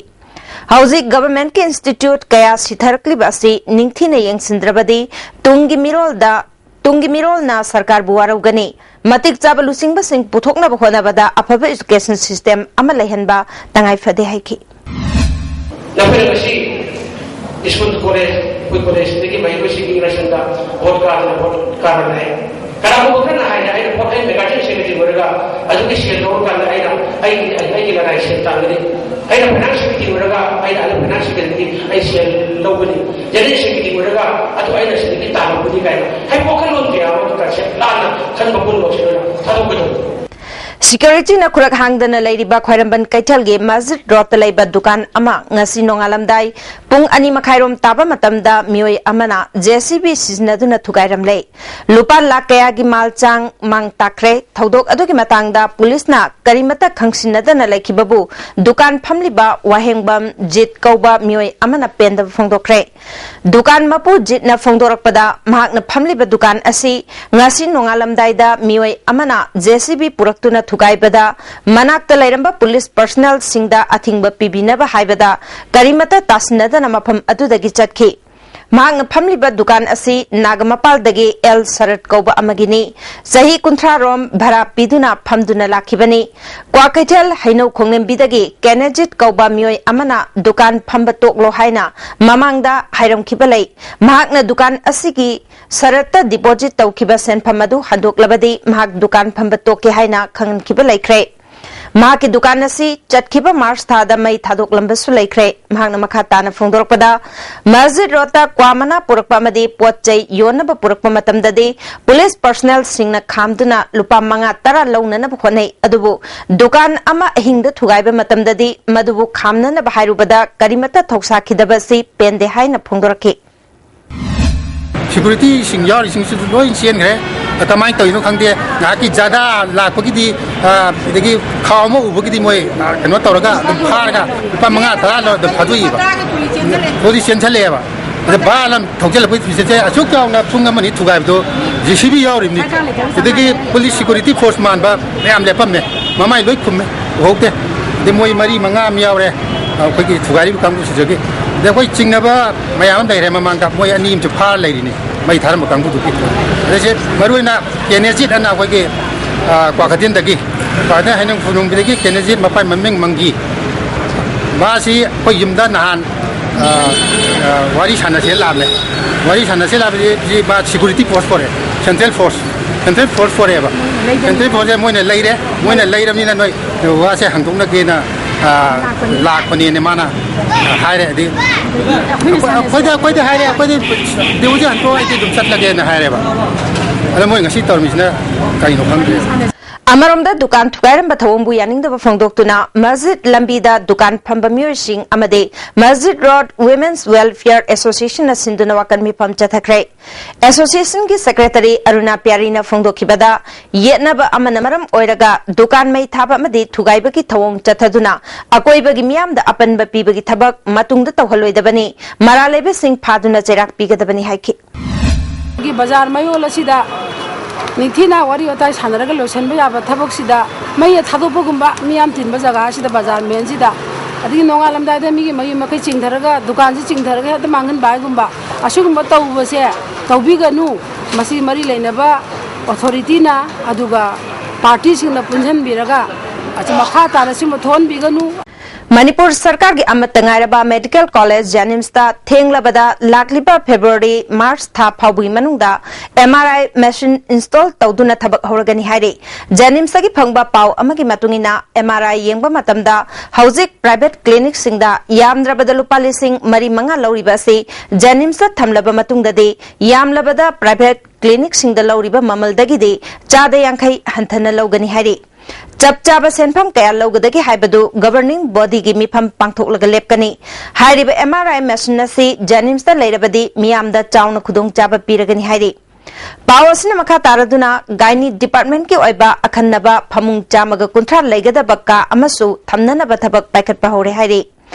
ꯍꯧꯖꯤꯛ governmentꯀꯤ institute ꯀꯌꯥ ꯁꯤꯊꯔꯛꯂꯤꯕ ꯑꯁꯤ ꯅꯤꯡꯊꯤꯅ ꯌꯦꯡꯁꯤꯟꯗ꯭ꯔꯕꯗꯤ ꯇꯨꯡꯒꯤ ꯃꯤꯔꯣꯜꯗ, ꯇꯨꯡꯒꯤ ꯃꯤꯔꯣꯜꯅ ꯁꯔꯀꯥꯔꯕꯨ ꯋꯥꯔꯧꯒꯅꯤ꯫ ꯃꯇꯤꯛ ꯆꯥꯕ ꯂꯨꯆꯤꯡꯕꯁꯤꯡ ꯄꯨꯊꯣꯛꯅꯕ ꯍꯣꯠꯅꯕꯗ ꯑꯐꯕ education system ꯑꯃ ꯂꯩꯍꯟꯕ ꯇꯉꯥꯏ ꯐꯗꯦ ꯍꯥꯏꯈꯤ꯫ ꯅꯈꯣꯏꯅ ꯉꯁꯤ school, college, ꯑꯩꯈꯣꯏ collegeꯗꯒꯤ ꯃꯍꯩꯔꯣꯏꯁꯤꯡꯒꯤ electionꯗ vote ꯀꯥꯗꯅ vote ꯀꯥꯔꯝꯂꯦ꯫ ꯀꯅꯥꯒꯨꯝꯕ ꯈꯔꯅ ꯍꯥꯏꯅ ꯑꯩꯅ vote ꯑꯩ magazine ꯁꯦꯝꯕꯁꯤ ꯑꯣꯏꯔꯒ ꯑꯗꯨꯒꯤ ꯁꯦꯜ ꯂꯧꯔꯀꯥꯟꯗ ꯑꯩꯅ ꯑꯩꯒꯤ ꯑꯩꯒꯤ ꯂꯅꯥꯏ ꯁꯦꯜ ꯇꯥꯟꯒꯅꯤ, ꯑꯩꯅ ꯐꯥꯏꯅꯥꯟꯁ ꯁꯦꯀ꯭ꯔꯦꯇꯔꯤ ꯑꯣꯏꯔꯒ ꯑꯩꯅ ꯑꯗꯨ ꯐꯥꯏꯅꯥꯟꯁ ꯁꯦꯀ꯭ꯔꯦꯇꯔꯤꯗꯒꯤ ꯑꯩ ꯁꯦꯜ ꯂꯧꯒꯅꯤ, ꯖꯦꯅꯔꯦꯜ ꯁꯦꯀ꯭ꯔꯦꯇꯔꯤ ꯑꯣꯏꯔꯒ ꯑꯗꯨ ꯑꯩꯅ ꯁꯤꯗꯒꯤ ꯇꯥꯜꯂꯛꯄꯅꯤ ꯀꯥꯏꯅ ꯍꯥꯏꯕ ꯋꯥꯈꯜꯂꯣꯟ ꯀꯌꯥ ꯑꯃ ꯀꯟꯁꯦꯞ ꯂꯥꯟꯅ ꯈꯟꯕ ꯄꯨꯝꯅꯃꯛꯁꯦ ꯂꯣꯏꯅ ꯊꯥꯗꯣꯛꯀꯗꯕꯅꯤ꯫ ꯁꯤꯀ꯭ꯌꯨꯔꯤꯇꯤꯅ ꯈꯨꯔꯛ ꯍꯥꯡꯗꯅ ꯂꯩꯔꯤꯕ ꯈ꯭ꯋꯥꯏꯔꯝꯕꯟ ꯀꯩꯊꯦꯜꯒꯤ ꯃꯁꯖꯤꯗ ꯔꯣꯗꯇ ꯂꯩꯕ ꯗꯨꯀꯥꯟ ꯑꯃ ꯉꯁꯤ ꯅꯣꯡꯉꯥꯜꯂꯝꯗꯥꯏ ꯄꯨꯡ ꯑꯅꯤ ꯃꯈꯥꯏꯔꯣꯝ ꯇꯥꯕ ꯃꯇꯝꯗ ꯃꯤꯑꯣꯏ ꯑꯃꯅ ꯖꯦ ꯁꯤ ꯕꯤ ꯁꯤꯖꯤꯟꯅꯗꯨꯅ ꯊꯨꯒꯥꯏꯔꯝꯂꯦ꯫ ꯂꯨꯄꯥ ꯂꯥꯈ ꯀꯌꯥꯒꯤ ꯃꯥꯜ ꯆꯥꯡ ꯃꯥꯡ ꯇꯥꯛꯈ꯭ꯔꯦ꯫ ꯊꯧꯗꯣꯛ ꯑꯗꯨꯒꯤ ꯃꯇꯥꯡꯗ ꯄꯨꯂꯤꯁꯅ ꯀꯔꯤꯃꯠꯇ ꯈꯪꯁꯤꯟꯅꯗꯅ ꯂꯩꯈꯤꯕꯕꯨ ꯗꯨꯀꯥꯟ ꯐꯝꯂꯤꯕ ꯋꯥꯍꯦꯡꯕꯝ ꯖꯤꯠ ꯀꯧꯕ ꯃꯤꯑꯣꯏ ꯑꯃꯅ ꯄꯦꯟꯗꯕ ꯐꯣꯡꯗꯣꯛꯈ꯭ꯔꯦ꯫ ꯗꯨꯀꯥꯟ ꯃꯄꯨ ꯖꯤꯠꯅ ꯐꯣꯡꯗꯣꯔꯛꯄꯗ, ꯃꯍꯥꯛꯅ ꯐꯝꯂꯤꯕ ꯗꯨꯀꯥꯟ ꯑꯁꯤ ꯉꯁꯤ ꯅꯣꯡꯉꯥꯜꯂꯝꯗꯥꯏꯗ ꯃꯤꯑꯣꯏ ꯑꯃꯅ ꯖꯦ ꯁꯤ ꯕꯤ ꯄꯨꯔꯛꯇꯨꯅ ꯊꯨꯒꯥꯏꯕꯗ, ꯃꯅꯥꯛꯇ ꯂꯩꯔꯝꯕ ꯄꯨꯂꯤꯁ ꯄꯔꯁꯅꯦꯜꯁꯤꯡꯗ ꯑꯊꯤꯡꯕ ꯄꯤꯕꯤꯅꯕ ꯍꯥꯏꯕꯗ ꯀꯔꯤꯃꯠꯇ ꯇꯥꯁꯤꯟꯅꯗꯅ ꯃꯐꯝ ꯑꯗꯨꯗꯒꯤ ꯆꯠꯈꯤ꯫ ꯃꯍꯥꯛꯅ ꯐꯝꯂꯤꯕ ꯗꯨꯀꯥꯟ ꯑꯁꯤ ꯅꯥꯒꯃꯄꯥꯜꯗꯒꯤ ꯑꯦꯜ ꯁꯔꯠ ꯀꯧꯕ ꯑꯃꯒꯤꯅꯤ꯫ ꯆꯍꯤ ꯀꯨꯟꯊ꯭ꯔꯥ ꯔꯣꯝ ꯚꯔꯥ ꯄꯤꯗꯨꯅ ꯐꯝꯗꯨꯅ ꯂꯥꯛꯈꯤꯕꯅꯤ꯫ ꯀ꯭ꯋꯥꯀꯩꯊꯦꯜ ꯍꯩꯅꯧ ꯈꯣꯡꯂꯦꯝꯕꯤꯗꯒꯤ ꯀꯦꯅꯦꯖꯤꯠ ꯀꯧꯕ ꯃꯤꯑꯣꯏ ꯑꯃꯅ ꯗꯨꯀꯥꯟ ꯐꯝꯕ ꯇꯣꯛꯂꯣ ꯍꯥꯏꯅ ꯃꯃꯥꯡꯗ ꯍꯥꯏꯔꯝꯈꯤꯕ ꯂꯩ꯫ ꯃꯍꯥꯛꯅ ꯗꯨꯀꯥꯟ ꯑꯁꯤꯒꯤ ꯁꯔꯠꯇ ꯗꯤꯄꯣꯖꯤꯠ ꯇꯧꯈꯤꯕ ꯁꯦꯟꯐꯝ ꯑꯗꯨ ꯍꯟꯗꯣꯛꯂꯕꯗꯤ ꯃꯍꯥꯛ ꯗꯨꯀꯥꯟ ꯐꯝꯕ ꯇꯣꯛꯀꯦ ꯍꯥꯏꯅ ꯈꯪꯍꯟꯈꯤꯕ ꯂꯩꯈ꯭ꯔꯦ꯫ ꯃꯍꯥꯛꯀꯤ ꯗꯨꯀꯥꯟ ꯑꯁꯤ ꯆꯠꯈꯤꯕ ꯃꯥꯔꯆ ꯊꯥꯗ ꯃꯩ ꯊꯥꯗꯣꯛꯂꯝꯕꯁꯨ ꯂꯩꯈ꯭ꯔꯦ꯫ ꯃꯍꯥꯛꯅ ꯃꯈꯥ ꯇꯥꯅ ꯐꯣꯡꯗꯣꯔꯛꯄꯗ, ꯃꯁꯖꯤꯗ ꯔꯣꯗꯇ ꯀ꯭ꯋꯥ ꯃꯅꯥ ꯄꯨꯔꯛꯄ ꯑꯃꯗꯤ ꯄꯣꯠ ꯆꯩ ꯌꯣꯟꯅꯕ ꯄꯨꯔꯛꯄ ꯃꯇꯝꯗꯗꯤ ꯄꯨꯂꯤꯁ ꯄꯔꯁꯅꯦꯜꯁꯤꯡꯅ ꯈꯥꯝꯗꯨꯅ ꯂꯨꯄꯥ ꯃꯉꯥ ꯇꯔꯥ ꯂꯧꯅꯅꯕ ꯍꯣꯠꯅꯩ꯫ ꯑꯗꯨꯕꯨ ꯗꯨꯀꯥꯟ ꯑꯃ ꯑꯍꯤꯡꯗ ꯊꯨꯒꯥꯏꯕ ꯃꯇꯝꯗꯗꯤ ꯃꯗꯨꯕꯨ ꯈꯥꯝꯅꯅꯕ ꯍꯥꯏꯔꯨꯕꯗ ꯀꯔꯤꯃꯠꯇ ꯊꯧꯁꯥꯈꯤꯗꯕ ꯑꯁꯤ ꯄꯦꯟꯗꯦ ꯍꯥꯏꯅ ꯐꯣꯡꯗꯣꯔꯛꯈꯤ꯫ ꯁꯦꯀ꯭ꯌꯨꯔꯤꯇꯤꯁꯤꯡ ꯌꯥꯎꯔꯤꯁꯤꯡꯁꯤꯁꯨ ꯂꯣꯏ ꯆꯦꯟꯈ꯭ꯔꯦ꯫ ꯀꯃꯥꯏꯅ ꯇꯧꯔꯤꯅꯣ ꯈꯪꯗꯦ꯫ ꯉꯥꯏꯍꯥꯛꯀꯤ ꯖꯥꯗꯥ ꯂꯥꯛꯄꯒꯤꯗꯤ, ꯑ, ꯑꯗꯒꯤ ꯈꯥꯎ ꯑꯃ ꯎꯕꯒꯤꯗꯤ ꯃꯣꯏ, ꯑ, ꯀꯩꯅꯣ ꯇꯧꯔꯒ ꯑꯗꯨꯝ ꯐꯥꯔꯒ ꯂꯨꯄꯥ ꯃꯉꯥ ꯇꯔꯥ ꯂꯧꯔ ꯑꯗꯨꯝ ꯊꯥꯗꯣꯛꯏꯕ꯫ ꯍꯧꯖꯤꯛ ꯆꯦꯟꯁꯜꯂꯛꯑꯦꯕ꯫ ꯑꯗ ꯚꯥꯔ ꯑꯃ ꯊꯧꯖꯤꯜꯂꯛꯄꯒꯤ ꯁꯤꯁꯦ ꯑꯁꯨꯛ ꯆꯥꯎꯅ ꯄꯨꯡ ꯑꯃ ꯑꯅꯤ ꯊꯨꯒꯥꯏꯕꯗꯣ ꯖꯦ ꯁꯤ ꯕꯤ ꯌꯥꯎꯔꯤꯕꯅꯤ꯫ ꯑꯗꯒꯤ ꯄꯨꯂꯤꯁ ꯁꯦꯀ꯭ꯌꯨꯔꯤꯇꯤ ꯐꯣꯔꯁ ꯃꯥꯟꯕ ꯃꯌꯥꯝ ꯂꯦꯞꯄꯝꯃꯦ꯫ ꯃꯃꯥꯏ ꯂꯣꯏ ꯈꯨꯝꯃꯦ꯫ ꯎꯍꯧꯗꯦ꯫ ꯑꯗꯩ ꯃꯣꯏ ꯃꯔꯤ ꯃꯉꯥ ꯑꯃ ꯌꯥꯎꯔꯦ, ꯑꯩꯈꯣꯏꯒꯤ ꯊꯨꯒꯥꯏꯔꯤꯕ ꯀꯥꯡꯕꯨꯁꯤꯗꯒꯤ꯫ ꯑꯗꯩ ꯑꯩꯈꯣꯏ ꯆꯤꯡꯅꯕ ꯃꯌꯥꯝ ꯑꯃ ꯂꯩꯔꯦ ꯃꯃꯥꯡꯗ, ꯃꯣꯏ ꯑꯅꯤ ꯑꯃꯁꯨ ꯐꯥꯔ ꯂꯩꯔꯤꯅꯤ, ꯃꯩ ꯊꯥꯔꯝꯕ ꯀꯥꯡꯕꯨꯗꯨꯒꯤ꯫ ꯑꯗꯩꯁꯦ ꯃꯔꯨꯑꯣꯏꯅ ꯀꯦꯅꯦꯖꯤꯠ ꯑꯅ ꯑꯩꯈꯣꯏꯒꯤ, ꯑ, ꯀ꯭ꯋꯥꯀꯩꯊꯦꯜꯗꯒꯤ, ꯀ꯭ꯋꯥꯀꯩꯊꯦꯜ ꯍꯩꯅꯧ ꯈꯨꯅꯨꯡꯒꯤꯗꯒꯤ ꯀꯦꯅꯦꯖꯤꯠ ꯃꯄꯥꯏ ꯃꯃꯤꯡ ꯃꯪꯒꯤ꯫ ꯃꯥꯁꯤ ꯑꯩꯈꯣꯏ ꯌꯨꯝꯗ ꯅꯍꯥꯟ, ꯑ, ꯑ, ꯋꯥꯔꯤ ꯁꯥꯟꯅꯁꯦꯅ ꯂꯥꯛꯑꯝꯃꯦ꯫ ꯋꯥꯔꯤ ꯁꯥꯟꯅꯁꯦ ꯂꯥꯛꯄꯁꯤ ꯃꯥ ꯁꯦꯀ꯭ꯌꯨꯔꯤꯇꯤ ꯄꯣꯁ ꯄꯣꯔꯛꯑꯦ꯫ ꯁꯦꯟꯇ꯭ꯔꯦꯜ ꯐꯣꯔꯁ, ꯁꯦꯟꯇ꯭ꯔꯦꯜ ꯐꯣꯔꯁ ꯐꯣꯔꯦꯕ꯫ ꯁꯦꯟꯇ꯭ꯔꯦꯜ ꯐꯣꯔꯁꯁꯦ ꯃꯣꯏꯅ ꯂꯩꯔꯦ꯫ ꯃꯣꯏꯅ ꯂꯩꯔꯕꯅꯤꯅ ꯅꯣꯏ ꯋꯥꯁꯦ ꯍꯪꯗꯣꯛꯅꯒꯦꯅ, ꯑ, ꯂꯥꯛꯄꯅꯦꯅ ꯃꯥꯅ, ꯑ, ꯍꯥꯏꯔꯦ꯫ ꯑꯗꯩ ꯑꯩꯈꯣꯏꯗ, ꯑꯩꯈꯣꯏꯗ ꯍꯥꯏꯔꯦ, "ꯑꯩꯈꯣꯏꯗꯤ ꯗꯤꯎꯁꯦ ꯍꯟꯗꯣꯛꯑꯣ, ꯑꯩꯗꯤ ꯑꯗꯨꯝ ꯆꯠꯂꯒꯦꯅ" ꯍꯥꯏꯔꯦꯕ꯫ ꯑꯗ ꯃꯣꯏ ꯉꯁꯤ ꯇꯧꯔꯝꯃꯤꯁꯤꯅ ꯀꯩꯅꯣ ꯈꯪꯗ꯭ꯔꯦ꯫ ꯑꯃꯔꯣꯝꯗ ꯗꯨꯀꯥꯟ ꯊꯨꯒꯥꯏꯔꯝꯕ ꯊꯧꯑꯣꯡꯕꯨ ꯌꯥꯅꯤꯡꯗꯕ ꯐꯣꯡꯗꯣꯛꯇꯨꯅ ꯃꯁꯖꯤꯗ ꯂꯝꯕꯤꯗ ꯗꯨꯀꯥꯟ ꯐꯝꯕ ꯃꯤꯑꯣꯏꯁꯤꯡ ꯑꯃꯗꯤ ꯃꯁꯖꯤꯗ ꯔꯣꯗ ꯋꯤꯃꯦꯟꯁ ꯋꯦꯜꯐꯤꯌꯔ ꯑꯦꯁꯣꯁꯤꯌꯦꯁꯟꯅ ꯁꯤꯟꯗꯨꯅ ꯋꯥꯀꯟ ꯃꯤꯐꯝ ꯆꯠꯊꯈ꯭ꯔꯦ꯫ ꯑꯦꯁꯣꯁꯤꯌꯦꯁꯟꯒꯤ ꯁꯦꯀ꯭ꯔꯦꯇꯔꯤ ꯑꯔꯨꯅꯥ ꯄ꯭ꯌꯥꯔꯤꯅ ꯐꯣꯡꯗꯣꯛꯈꯤꯕꯗ, ꯌꯦꯠꯅꯕ ꯑꯃꯅ ꯃꯔꯝ ꯑꯣꯏꯔꯒ ꯗꯨꯀꯥꯟ ꯃꯩ ꯊꯥꯕ ꯑꯃꯗꯤ ꯊꯨꯒꯥꯏꯕꯒꯤ ꯊꯧꯑꯣꯡ ꯆꯠꯊꯗꯨꯅ ꯑꯀꯣꯏꯕꯒꯤ ꯃꯤꯌꯥꯝꯗ ꯑꯄꯟꯕ ꯄꯤꯕꯒꯤ ꯊꯕꯛ ꯃꯇꯨꯡꯗ ꯇꯧꯍꯜꯂꯣꯏꯗꯕꯅꯤ, ꯃꯔꯥꯜ ꯂꯩꯕꯁꯤꯡ ꯐꯥꯗꯨꯅ ꯆꯩꯔꯥꯛ ꯄꯤꯒꯗꯕꯅꯤ ꯍꯥꯏꯈꯤ꯫ ꯒꯤ ꯕꯖꯥꯔ ꯃꯌꯣꯜ ꯑꯁꯤꯗ ꯅꯤꯡꯊꯤꯅ ꯋꯥꯔꯤ ꯋꯥꯇꯥꯏ ꯁꯥꯟꯅꯔꯒ ꯂꯣꯏꯁꯤꯟꯕ ꯌꯥꯕ ꯊꯕꯛꯁꯤꯗ ꯃꯩ ꯊꯥꯗꯣꯛꯄꯒꯨꯝꯕ, ꯃꯤ ꯌꯥꯝ ꯇꯤꯟꯕ ꯖꯒꯥ ꯑꯁꯤꯗ, ꯕꯖꯥꯔ ꯃꯦꯟꯁꯤꯗ, ꯑꯗꯒꯤ ꯅꯣꯡꯉꯥꯜꯂꯝꯗꯥꯏꯗ ꯃꯤꯒꯤ ꯃꯌꯨꯝ ꯃꯀꯩ ꯆꯤꯡꯊꯔꯒ, ꯗꯨꯀꯥꯟꯁꯤ ꯆꯤꯡꯊꯔꯒ ꯍꯦꯛꯇ ꯃꯥꯡꯍꯟꯕ ꯍꯥꯏꯒꯨꯝꯕ, ꯑꯁꯤꯒꯨꯝꯕ ꯇꯧꯕꯁꯦ ꯇꯧꯕꯤꯒꯅꯨ꯫ ꯃꯁꯤ ꯃꯔꯤ ꯂꯩꯅꯕ ꯑꯣꯊꯣꯔꯤꯇꯤꯅ ꯑꯗꯨꯒ ꯄꯥꯔꯇꯤꯁꯤꯡꯅ ꯄꯨꯟꯁꯤꯟꯕꯤꯔꯒ ꯑꯁꯤ ꯃꯈꯥ ꯇꯥꯅ ꯁꯤꯒꯨꯝꯕ ꯊꯣꯛꯍꯟꯕꯤꯒꯅꯨ꯫ ꯃꯅꯤꯄꯨꯔ ꯁꯔꯀꯥꯔꯒꯤ ꯑꯃꯠꯇ ꯉꯥꯏꯔꯕ ꯃꯦꯗꯤꯀꯦꯜ ꯀꯣꯂꯦꯖ ꯖꯦꯅꯤꯝꯁꯇ ꯊꯦꯡꯂꯕꯗ ꯂꯥꯛꯂꯤꯕ ꯐꯦꯕ꯭ꯔꯨꯋꯥꯔꯤ, ꯃꯥꯔꯆ ꯊꯥ ꯐꯥꯎꯕꯒꯤ ꯃꯅꯨꯡꯗ ꯑꯦꯝ ꯑꯥꯔ ꯑꯥꯏ ꯃꯦꯁꯤꯟ ꯏꯟꯁꯇꯣꯜ ꯇꯧꯗꯨꯅ ꯊꯕꯛ ꯍꯧꯔꯒꯅꯤ ꯍꯥꯏꯔꯤ꯫ ꯖꯦꯅꯤꯝꯁꯇꯒꯤ ꯐꯪꯕ ꯄꯥꯎ ꯑꯃꯒꯤ ꯃꯇꯨꯡ ꯏꯟꯅ, ꯑꯦꯝ ꯑꯥꯔ ꯑꯥꯏ ꯌꯦꯡꯕ ꯃꯇꯝꯗ ꯍꯧꯖꯤꯛ ꯄ꯭ꯔꯥꯏꯚꯦꯠ ꯀ꯭ꯂꯤꯅꯤꯛꯁꯤꯡꯗ ꯌꯥꯝꯗ꯭ꯔꯕꯗ ꯂꯨꯄꯥ ꯂꯤꯁꯤꯡ ꯃꯔꯤ ꯃꯉꯥ ꯂꯧꯔꯤꯕ ꯑꯁꯤ ꯖꯦꯅꯤꯝꯁꯇ ꯊꯝꯂꯕ ꯃꯇꯨꯡꯗꯗꯤ ꯌꯥꯝꯂꯕꯗ ꯄ꯭ꯔꯥꯏꯚꯦꯠ ꯀ꯭ꯂꯤꯅꯤꯛꯁꯤꯡꯗ ꯂꯧꯔꯤꯕ ꯃꯃꯜꯗꯒꯤꯗꯤ ꯆꯥꯗ ꯌꯥꯡꯈꯩ ꯍꯟꯊꯅ ꯂꯧꯒꯅꯤ ꯍꯥꯏꯔꯤ꯫ ꯆꯞ ꯆꯥꯕ ꯁꯦꯟꯐꯝ ꯀꯌꯥ ꯂꯧꯒꯗꯒꯦ ꯍꯥꯏꯕꯗꯨ ꯒꯕꯔꯅꯤꯡ ꯕꯣꯗꯤꯒꯤ ꯃꯤꯐꯝ ꯄꯥꯡꯊꯣꯛꯂꯒ ꯂꯦꯞꯀꯅꯤ꯫ ꯍꯥꯏꯔꯤꯕ ꯑꯦꯝ ꯑꯥꯔ ꯑꯥꯏ ꯃꯦꯁꯤꯟ ꯑꯁꯤ ꯖꯦꯅꯤꯝꯁꯇ ꯂꯩꯔꯕꯗꯤ ꯃꯤꯌꯥꯝꯗ ꯆꯥꯎꯅ ꯈꯨꯗꯣꯡꯆꯥꯕ ꯄꯤꯔꯒꯅꯤ ꯍꯥꯏꯔꯤ꯫ ꯄꯥꯎ ꯑꯁꯤꯅ ꯃꯈꯥ ꯇꯥꯔꯗꯨꯅ, ꯒꯥꯏꯅꯤ ꯗꯤꯄꯥꯔꯠꯃꯦꯟꯠꯀꯤ ꯑꯣꯏꯕ ꯑꯈꯟꯅꯕ ꯐꯃꯨꯡ ꯆꯥꯝꯃꯒ ꯀꯨꯟꯊ꯭ꯔꯥ ꯂꯩꯒꯗꯕ ꯀꯥ ꯑꯃꯁꯨ ꯊꯝꯅꯅꯕ ꯊꯕꯛ ꯄꯥꯏꯈꯠꯄ ꯍꯧꯔꯦ ꯍꯥꯏꯔꯤ꯫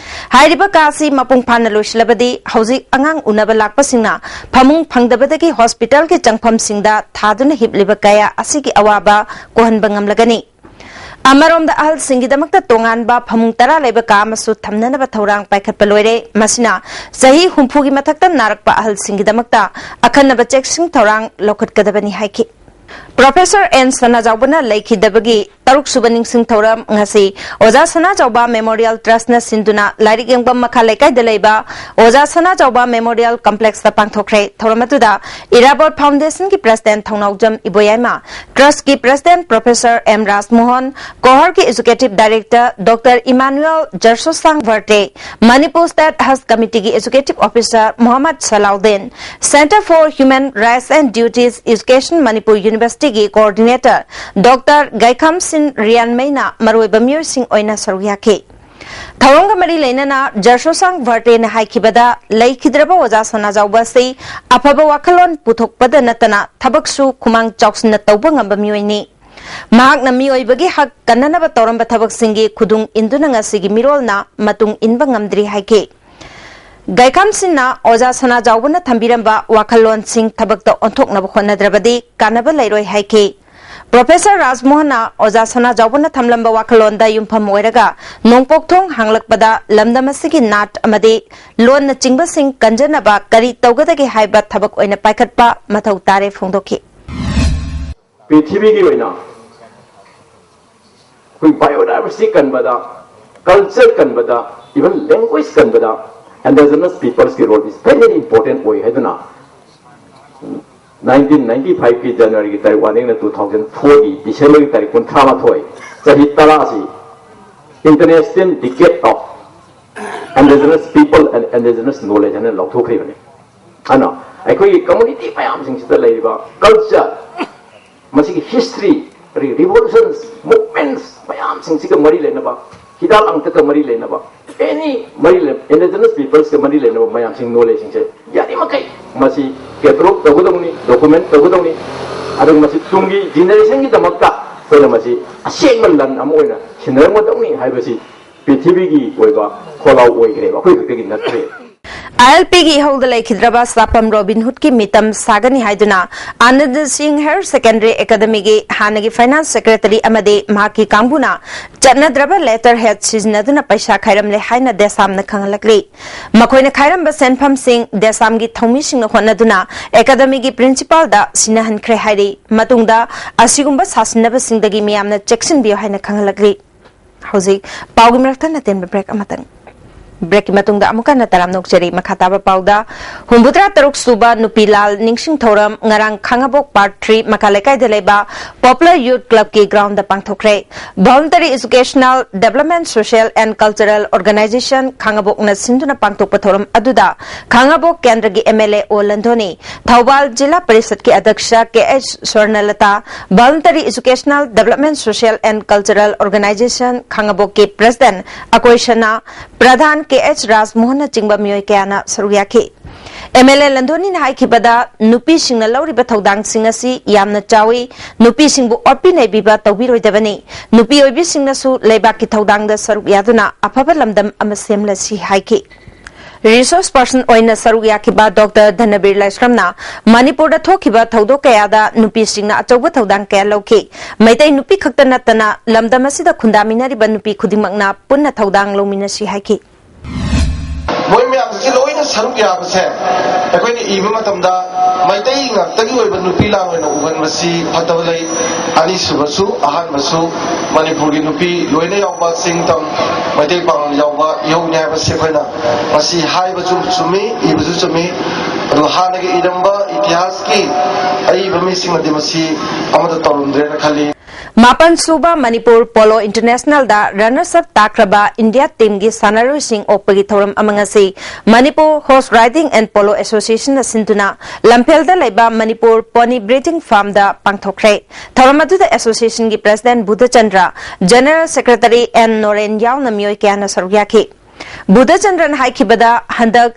ꯍꯥꯏꯔꯤꯕ ꯀꯥ ꯑꯁꯤ ꯃꯄꯨꯡ ꯐꯥꯅ ꯂꯣꯏꯁꯤꯜꯂꯕꯗꯤ ꯍꯧꯖꯤꯛ ꯑꯉꯥꯡ ꯎꯅꯕ ꯂꯥꯛꯄꯁꯤꯡꯅ ꯐꯃꯨꯡ ꯐꯪꯗꯕꯗꯒꯤ ꯍꯣꯁꯄꯤꯇꯥꯜꯒꯤ ꯆꯪꯐꯝꯁꯤꯡꯗ ꯊꯥꯗꯨꯅ ꯍꯤꯞꯂꯤꯕ ꯀꯌꯥ ꯑꯁꯤꯒꯤ ꯑꯋꯥꯕ ꯀꯣꯛꯍꯟꯕ ꯉꯝꯂꯒꯅꯤ꯫ ꯑꯃꯔꯣꯝꯗ, ꯑꯍꯜꯁꯤꯡꯒꯤꯗꯃꯛꯇ ꯇꯣꯉꯥꯟꯕ ꯐꯃꯨꯡ ꯇꯔꯥ ꯂꯩꯕ ꯀꯥ ꯑꯃꯁꯨ ꯊꯝꯅꯅꯕ ꯊꯧꯔꯥꯡ ꯄꯥꯏꯈꯠꯄ ꯂꯣꯏꯔꯦ꯫ ꯃꯁꯤꯅ ꯆꯍꯤ ꯍꯨꯝꯐꯨꯒꯤ ꯃꯊꯛꯇ ꯅꯥꯔꯛꯄ ꯑꯍꯜꯁꯤꯡꯒꯤꯗꯃꯛꯇ ꯑꯈꯟꯅꯕ ꯆꯦꯛꯁꯤꯟ ꯊꯧꯔꯥꯡ ꯂꯧꯈꯠꯀꯗꯕꯅꯤ ꯍꯥꯏꯈꯤ꯫ ꯄ꯭ꯔꯣꯐꯦꯁꯔ ꯑꯦꯟ ꯁꯅꯥꯖꯥꯎꯕꯅ ꯂꯩꯈꯤꯗꯕꯒꯤ ꯇꯔꯨꯛ ꯁꯨꯕ ꯅꯤꯡꯁꯤꯡ ꯊꯧꯔꯝ ꯉꯁꯤ ꯑꯣꯖꯥ ꯁꯅꯥꯖꯥꯎꯕ ꯃꯦꯃꯣꯔꯤꯌꯦꯜ ꯇ꯭ꯔꯁꯅ ꯁꯤꯟꯗꯨꯅ ꯂꯥꯏꯔꯤꯛ ꯌꯦꯡꯐꯝ ꯃꯈꯥ ꯂꯩꯀꯥꯏꯗ ꯂꯩꯕ ꯑꯣꯖꯥ ꯁꯅꯥꯖꯥꯎꯕ ꯃꯦꯃꯣꯔꯤꯌꯦꯜ ꯀꯝꯄ꯭ꯂꯦꯛꯁꯇ ꯄꯥꯡꯊꯣꯛꯈ꯭ꯔꯦ꯫ ꯊꯧꯔꯝ ꯑꯗꯨꯗ ꯏꯔꯥꯕꯣꯠ ꯐꯥꯎꯟꯗꯦꯁꯟꯒꯤ ꯄ꯭ꯔꯁꯤꯗꯦꯟ ꯊꯧꯅꯥꯎꯖꯝ ꯏꯕꯣꯌꯥꯏꯃ, ꯇ꯭ꯔꯁꯀꯤ ꯄ꯭ꯔꯁꯤꯗꯦꯟ ꯄ꯭ꯔꯣꯐꯦꯁꯔ ꯑꯦꯝ ꯔꯥꯖꯃꯣꯍꯟ, ꯀꯣꯍꯔꯒꯤ executive director doctor Emmanuel Jarsosang Varte, Manipur state ꯍꯖ ꯀꯃꯤꯇꯤꯒꯤ executive officer Mohammad Salauddin, Centre for Human Rights and Duties, Education Manipur Universityꯒꯤ ꯀꯣꯑꯣꯔꯗꯤꯅꯦꯇꯔ ꯗꯣꯛꯇꯔ ꯒꯥꯏꯈꯥꯝꯁꯤꯟ ꯔꯤꯌꯥꯟꯃꯩꯅ ꯃꯔꯨꯑꯣꯏꯕ ꯃꯤꯑꯣꯏꯁꯤꯡ ꯑꯣꯏꯅ ꯁꯔꯨꯛ ꯌꯥꯈꯤ꯫ ꯊꯧꯔꯝꯒ ꯃꯔꯤ ꯂꯩꯅꯅ ꯖꯔꯁꯣꯁꯥꯡ ꯚꯔꯇꯦꯅ ꯍꯥꯏꯈꯤꯕꯗ, ꯂꯩꯈꯤꯗ꯭ꯔꯕ ꯑꯣꯖꯥ ꯁꯅꯥꯖꯥꯎꯕ ꯑꯁꯤ ꯑꯐꯕ ꯋꯥꯈꯜꯂꯣꯟ ꯄꯨꯊꯣꯛꯄꯗ ꯅꯠꯇꯅ ꯊꯕꯛꯁꯨ ꯈꯨꯃꯥꯡ ꯆꯥꯎꯁꯤꯟꯅ ꯇꯧꯕ ꯉꯝꯕ ꯃꯤꯑꯣꯏꯅꯤ꯫ ꯃꯍꯥꯛꯅ ꯃꯤꯑꯣꯏꯕꯒꯤ ꯍꯛ ꯀꯟꯅꯅꯕ ꯇꯧꯔꯝꯕ ꯊꯕꯛꯁꯤꯡꯒꯤ ꯈꯨꯗꯨꯡ ꯏꯟꯗꯨꯅ ꯉꯁꯤꯒꯤ ꯃꯤꯔꯣꯜꯅ ꯃꯇꯨꯡ ꯏꯟꯕ ꯉꯝꯗ꯭ꯔꯤ ꯍꯥꯏꯈꯤ꯫ ꯒꯥꯏꯈꯥꯝꯁꯤꯟꯅ ꯑꯣꯖꯥ ꯁꯅꯥꯖꯥꯎꯕꯅ ꯊꯝꯕꯤꯔꯝꯕ ꯋꯥꯈꯜꯂꯣꯟꯁꯤꯡ ꯊꯕꯛꯇ ꯑꯣꯟꯊꯣꯛꯅꯕ ꯍꯣꯠꯅꯗ꯭ꯔꯕꯗꯤ ꯀꯥꯟꯅꯕ ꯂꯩꯔꯣꯏ ꯍꯥꯏꯈꯤ꯫ ꯄ꯭ꯔꯣꯐꯦꯁꯔ ꯔꯥꯖꯃꯣꯍꯟꯅ ꯑꯣꯖꯥ ꯁꯅꯥꯖꯥꯎꯕꯅ ꯊꯝꯂꯝꯕ ꯋꯥꯈꯜꯂꯣꯟꯗ ꯌꯨꯝꯐꯝ ꯑꯣꯏꯔꯒ ꯅꯣꯡꯄꯣꯛ ꯊꯣꯡ ꯍꯥꯡꯂꯛꯄꯗ ꯂꯝꯗꯝ ꯑꯁꯤꯒꯤ ꯅꯥꯠ ꯑꯃꯗꯤ ꯂꯣꯟꯅꯆꯤꯡꯕꯁꯤꯡ ꯀꯟꯖꯅꯕ ꯀꯔꯤ ꯇꯧꯒꯗꯒꯦ ꯍꯥꯏꯕ ꯊꯕꯛ ꯑꯣꯏꯅ ꯄꯥꯏꯈꯠꯄ ꯃꯊꯧ ꯇꯥꯔꯦ ꯐꯣꯡꯗꯣꯛꯈꯤ꯫ ꯄ꯭ꯔꯤꯊꯤꯕꯤꯒꯤ ꯑꯣꯏꯅ ꯑꯩꯈꯣꯏ ꯕꯥꯏꯑꯣꯗꯥꯏꯕꯔꯁꯤꯇꯤ ꯀꯟꯕꯗ, ꯀꯜꯆꯔ ꯀꯟꯕꯗ, even language ꯀꯟꯕꯗ indigenous peopleꯁꯀꯤ role is very important ꯑꯣꯏ ꯍꯥꯏꯗꯨꯅ nineteen ninety fiveꯀꯤ Januaryꯒꯤ ꯇꯥꯔꯤꯛ one ꯗꯒꯤꯅ two thousand fourꯒꯤ Decemberꯒꯤ ꯇꯥꯔꯤꯛ ꯀꯨꯟꯊ꯭ꯔꯥ ꯃꯥꯊꯣꯏ, ꯆꯍꯤ ꯇꯔꯥꯁꯤ International Decade of Indigenous People and Indigenous Knowledge ꯍꯥꯏꯅ ꯂꯥꯎꯊꯣꯛꯈ꯭ꯔꯤꯕꯅꯤ꯫ ꯑꯗꯨꯅ ꯑꯩꯈꯣꯏꯒꯤ community ꯃꯌꯥꯝꯁꯤꯡꯁꯤꯗ ꯂꯩꯔꯤꯕ culture, ꯃꯁꯤꯒꯤ history, ꯑꯗꯒꯤ revolutions, movements ꯃꯌꯥꯝꯁꯤꯡꯁꯤꯒ ꯃꯔꯤ ꯂꯩꯅꯕ, ꯍꯤꯗꯥꯛ ꯂꯥꯡꯊꯛꯀ ꯃꯔꯤ ꯂꯩꯅꯕ, any ꯃꯔꯤ ꯂꯩ-, indigenous peoplesꯀ ꯃꯔꯤ ꯂꯩꯅꯕ ꯃꯌꯥꯝꯁꯤꯡ, knowledgeꯁꯤꯡꯁꯦ ꯌꯥꯔꯤꯃꯈꯩ ꯃꯁꯤ catalogue ꯇꯧꯒꯗꯧꯅꯤ, document ꯇꯧꯒꯗꯧꯅꯤ꯫ ꯑꯗꯨꯒ ꯃꯁꯤ ꯇꯨꯡꯒꯤ generationꯒꯤꯗꯃꯛꯇ ꯑꯩꯈꯣꯏꯅ ꯃꯁꯤ ꯑꯁꯦꯡꯕ ꯂꯟ ꯑꯃ ꯑꯣꯏꯅ ꯁꯤꯟꯅꯔꯝꯒꯗꯧꯅꯤ ꯍꯥꯏꯕꯁꯤ ꯄ꯭ꯔꯤꯊꯤꯕꯤꯒꯤ ꯑꯣꯏꯕ ꯈꯣꯜꯂꯥꯎ ꯑꯣꯏꯈ꯭ꯔꯦꯕ, ꯑꯩꯈꯣꯏ ꯈꯛꯇꯒꯤ ꯅꯠꯇ꯭ꯔꯦ꯫ ꯑꯥꯏ ꯑꯦꯜ ꯄꯤꯒꯤ ꯏꯍꯧꯗ ꯂꯩꯈꯤꯗ꯭ꯔꯕ ꯁꯥꯐꯝ ꯔꯣꯕꯤꯟ ꯍꯨꯗꯀꯤ ꯃꯤꯇꯝ ꯁꯥꯒꯅꯤ ꯍꯥꯏꯗꯨꯅ ꯑꯥꯅꯟꯗ ꯁꯤꯡ ꯍꯥꯌꯔ ꯁꯦꯀꯦꯟꯗꯔꯤ ꯑꯦꯀꯥꯗꯃꯤꯒꯤ ꯍꯥꯟꯅꯒꯤ ꯐꯥꯏꯅꯥꯟꯁ ꯁꯦꯀ꯭ꯔꯦꯇꯔꯤ ꯑꯃꯗꯤ ꯃꯍꯥꯛꯀꯤ ꯀꯥꯡꯕꯨꯅ ꯆꯠꯅꯗ꯭ꯔꯕ ꯂꯦꯇꯔ ꯍꯦꯗ ꯁꯤꯖꯤꯟꯅꯗꯨꯅ ꯄꯩꯁꯥ ꯈꯥꯏꯔꯝꯂꯦ ꯍꯥꯏꯅ ꯗꯦꯁꯥꯝꯅ ꯈꯪꯍꯜꯂꯛꯂꯤ꯫ ꯃꯈꯣꯏꯅ ꯈꯥꯏꯔꯝꯕ ꯁꯦꯟꯐꯝꯁꯤꯡ ꯗꯦꯁꯥꯝꯒꯤ ꯊꯧꯃꯤꯁꯤꯡꯅ ꯍꯣꯠꯅꯗꯨꯅ ꯑꯦꯀꯥꯗꯃꯤꯒꯤ ꯄ꯭ꯔꯤꯟꯁꯤꯄꯥꯜꯗ ꯁꯤꯟꯅꯍꯟꯈ꯭ꯔꯦ ꯍꯥꯏꯔꯤ꯫ ꯃꯇꯨꯡꯗ ꯑꯁꯤꯒꯨꯝꯕ ꯁꯥꯁꯤꯟꯅꯕꯁꯤꯡꯗꯒꯤ ꯃꯤꯌꯥꯝꯅ ꯆꯦꯛꯁꯤꯟꯕꯤꯌꯨ ꯍꯥꯏꯅ ꯈꯪꯍꯜꯂꯛꯂꯤ꯫ ꯍꯧꯖꯤꯛ ꯄꯥꯎꯒꯤ ꯃꯔꯛꯇ ꯅꯇꯦꯟꯕ ꯕ꯭ꯔꯦꯛ ꯑꯃꯇꯪ꯫ ꯕ꯭ꯔꯦꯛꯀꯤ ꯃꯇꯨꯡꯗ ꯑꯃꯨꯛ ꯍꯟꯅ ꯇꯔꯥꯝꯅ ꯑꯣꯛꯆꯔꯤ꯫ ꯃꯈꯥ ꯇꯥꯕ ꯄꯥꯎꯗ, ꯍꯨꯝꯐꯨꯇꯔꯥ ꯇꯔꯨꯛ ꯁꯨꯕ ꯅꯨꯄꯤ ꯂꯥꯜ ꯅꯤꯡꯁꯤꯡ ꯊꯧꯔꯝ ꯉꯔꯥꯡ ꯈꯥꯉꯕꯣꯛ ꯄꯥꯔꯠ ꯊ꯭ꯔꯤ ꯃꯈꯥ ꯂꯩꯀꯥꯏꯗ ꯂꯩꯕ ꯄꯣꯄꯨꯂꯔ ꯌꯨꯠ ꯀ꯭ꯂꯕꯀꯤ ꯒ꯭ꯔꯥꯎꯟꯗ ꯄꯥꯡꯊꯣꯛꯈ꯭ꯔꯦ꯫ Voluntary educational development social and cultural organisation ꯈꯥꯉꯕꯣꯛꯅ ꯁꯤꯟꯗꯨꯅ ꯄꯥꯡꯊꯣꯛꯄ ꯊꯧꯔꯝ ꯑꯗꯨꯗ ꯈꯥꯉꯕꯣꯛ ꯀꯦꯟꯗ꯭ꯔꯒꯤ M L A O Londoni, Thoubal ꯖꯤꯂꯥ ꯄꯔꯤꯁꯠꯀꯤ ꯑꯗ꯭ꯌꯛꯁ K H Swarnalata, voluntary educational development social and cultural organisation ꯈꯥꯉꯕꯣꯛꯀꯤ ꯄ꯭ꯔꯦꯁꯤꯗꯦꯟꯠ ꯑꯀꯣꯏꯁꯅꯥ, ꯄ꯭ꯔꯙꯥꯟ ꯀꯦ ꯑꯩꯆ ꯔꯥꯖꯃꯣꯍꯟꯅꯆꯤꯡꯕ ꯃꯤꯑꯣꯏ ꯀꯌꯥꯅ ꯁꯔꯨꯛ ꯌꯥꯈꯤ꯫ ꯑꯦꯝ ꯑꯦꯜ ꯑꯦ ꯂꯟꯗꯣꯅꯤꯅ ꯍꯥꯏꯈꯤꯕꯗ, ꯅꯨꯄꯤꯁꯤꯡꯅ ꯂꯧꯔꯤꯕ ꯊꯧꯗꯥꯡꯁꯤꯡ ꯑꯁꯤ ꯌꯥꯝꯅ ꯆꯥꯎꯏ, ꯅꯨꯄꯤꯁꯤꯡꯕꯨ ꯑꯣꯠꯄꯤ ꯅꯩꯕꯤꯕ ꯇꯧꯕꯤꯔꯣꯏꯗꯕꯅꯤ, ꯅꯨꯄꯤ ꯑꯣꯏꯕꯤꯁꯤꯡꯅꯁꯨ ꯂꯩꯕꯥꯛꯀꯤ ꯊꯧꯗꯥꯡꯗ ꯁꯔꯨꯛ ꯌꯥꯗꯨꯅ ꯑꯐꯕ ꯂꯝꯗꯝ ꯑꯃ ꯁꯦꯝꯂꯁꯤ ꯍꯥꯏꯈꯤ꯫ ꯔꯤꯁꯣꯔꯁ ꯄꯔꯁꯟ ꯑꯣꯏꯅ ꯁꯔꯨꯛ ꯌꯥꯈꯤꯕ ꯗꯣꯛꯇꯔ ꯙꯅꯕꯤꯔ ꯂꯥꯏꯁ꯭ꯔꯝꯅ ꯃꯅꯤꯄꯨꯔꯗ ꯊꯣꯛꯈꯤꯕ ꯊꯧꯗꯣꯛ ꯀꯌꯥꯗ ꯅꯨꯄꯤꯁꯤꯡꯅ ꯑꯆꯧꯕ ꯊꯧꯗꯥꯡ ꯀꯌꯥ ꯂꯧꯈꯤ꯫ ꯃꯩꯇꯩ ꯅꯨꯄꯤ ꯈꯛꯇ ꯅꯠꯇꯅ ꯂꯝꯗꯝ ꯑꯁꯤꯗ ꯈꯨꯟꯗꯥꯃꯤꯟꯅꯔꯤꯕ ꯅꯨꯄꯤ ꯈꯨꯗꯤꯡꯃꯛꯅ ꯄꯨꯟꯅ ꯊꯧꯗꯥꯡ ꯂꯧꯃꯤꯟꯅꯁꯤ ꯍꯥꯏꯈꯤ꯫ ꯃꯣꯏ ꯃꯌꯥꯝꯁꯤ ꯂꯣꯏꯅ ꯁꯔꯨꯛ ꯌꯥꯕꯁꯦ ꯑꯩꯈꯣꯏꯅ ꯏꯕ ꯃꯇꯝꯗ ꯃꯩꯇꯩ ꯉꯥꯛꯇꯒꯤ ꯑꯣꯏꯕ ꯅꯨꯄꯤ ꯂꯥꯟ ꯑꯣꯏꯅ ꯎꯍꯟꯕꯁꯤ ꯐꯠꯇꯕ ꯂꯩ꯫ ꯑꯅꯤꯁꯨꯕꯁꯨ, ꯑꯍꯥꯟꯕꯁꯨ, ꯃꯅꯤꯄꯨꯔꯒꯤ ꯅꯨꯄꯤ ꯂꯣꯏꯅ ꯌꯥꯎꯕ, ꯆꯤꯡ ꯇꯝ ꯃꯩꯇꯩ ꯄꯥꯉꯜ ꯌꯥꯎꯕ ꯏꯍꯧꯅꯤ ꯍꯥꯏꯕꯁꯤ ꯑꯩꯈꯣꯏꯅ ꯃꯁꯤ ꯍꯥꯏꯕꯁꯨ ꯆꯨꯝꯃꯤ, ꯏꯕꯁꯨ ꯆꯨꯝꯃꯤ꯫ ꯑꯗꯨ ꯍꯥꯟꯅꯒꯤ ꯏꯔꯝꯕ ꯏꯇꯤꯍꯥꯁꯀꯤ ꯑꯏꯕ ꯃꯤꯁꯤꯡꯅꯗꯤ ꯃꯁꯤ ꯑꯃꯠꯇ ꯇꯧꯔꯝꯗ꯭ꯔꯦꯅ ꯈꯜꯂꯤ꯫ ꯃꯥꯄꯟ ꯁꯨꯕ ꯃꯅꯤꯄꯨꯔ ꯄꯣꯂꯣ ꯏꯟꯇꯔꯅꯦꯁꯅꯦꯜꯗ ꯔꯟꯅꯔꯁ ꯑꯞ ꯇꯥꯈ꯭ꯔꯕ ꯏꯟꯗꯤꯌꯥ ꯇꯤꯝꯒꯤ ꯁꯥꯟꯅꯔꯣꯏꯁꯤꯡ ꯑꯣꯛꯄꯒꯤ ꯊꯧꯔꯝ ꯑꯃ ꯉꯁꯤ Manipur horse riding and polo ꯑꯦꯁꯣꯁꯤꯌꯦꯁꯟꯅ ꯁꯤꯟꯗꯨꯅ ꯂꯝꯐꯦꯜꯗ ꯂꯩꯕ ꯃꯅꯤꯄꯨꯔ ꯄꯣꯅꯤ ꯕ꯭ꯔꯤꯗꯤꯡ ꯐꯥꯔꯝꯗ ꯄꯥꯡꯊꯣꯛꯈ꯭ꯔꯦ꯫ ꯊꯧꯔꯝ ꯑꯗꯨꯗ ꯑꯦꯁꯣꯁꯤꯌꯦꯁꯟꯒꯤ president Budhachandra, general secretary and Noren ꯌꯥꯎꯅ ꯃꯤꯑꯣꯏ ꯀꯌꯥꯅ ꯁꯔꯨꯛ ꯌꯥꯈꯤ꯫ ꯕꯨꯙꯆꯟꯗ꯭ꯔꯅ ꯍꯥꯏꯈꯤꯕꯗ, ꯍꯟꯗꯛ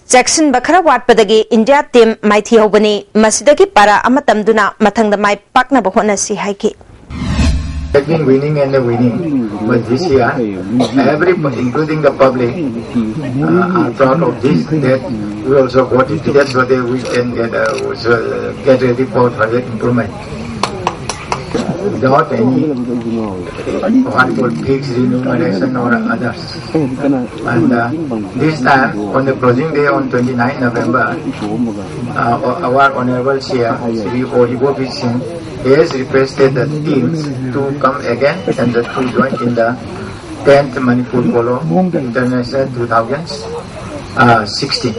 ꯆꯦꯛꯁꯤꯟꯕ ꯈꯔ ꯋꯥꯠꯄꯗꯒꯤ ꯏꯟꯗꯤꯌꯥ ꯇꯤꯝ ꯃꯥꯏꯊꯤꯍꯧꯕꯅꯤ꯫ ꯃꯁꯤꯗꯒꯤ ꯄꯥꯔꯥ ꯑꯃ ꯇꯝꯗꯨꯅ ꯃꯊꯪꯗ ꯃꯥꯏ ꯄꯥꯛꯅꯕ ꯍꯣꯠꯅꯁꯤ ꯍꯥꯏꯈꯤ꯫ They've been winning and they're winning. But this year, everybody, including the public, uh, are proud of this, that we also got it. That's what they, we can get, uh, also, uh, get ready for further improvement. Without any what called fixed remuneration or others. And uh, this time, on the closing day on twenty-ninth November, uh, our Honorable C M, Shri Ojibobit Singh, he has requested the teams to come again and the, to join in the tenth Manipur Polo International two thousand sixteen.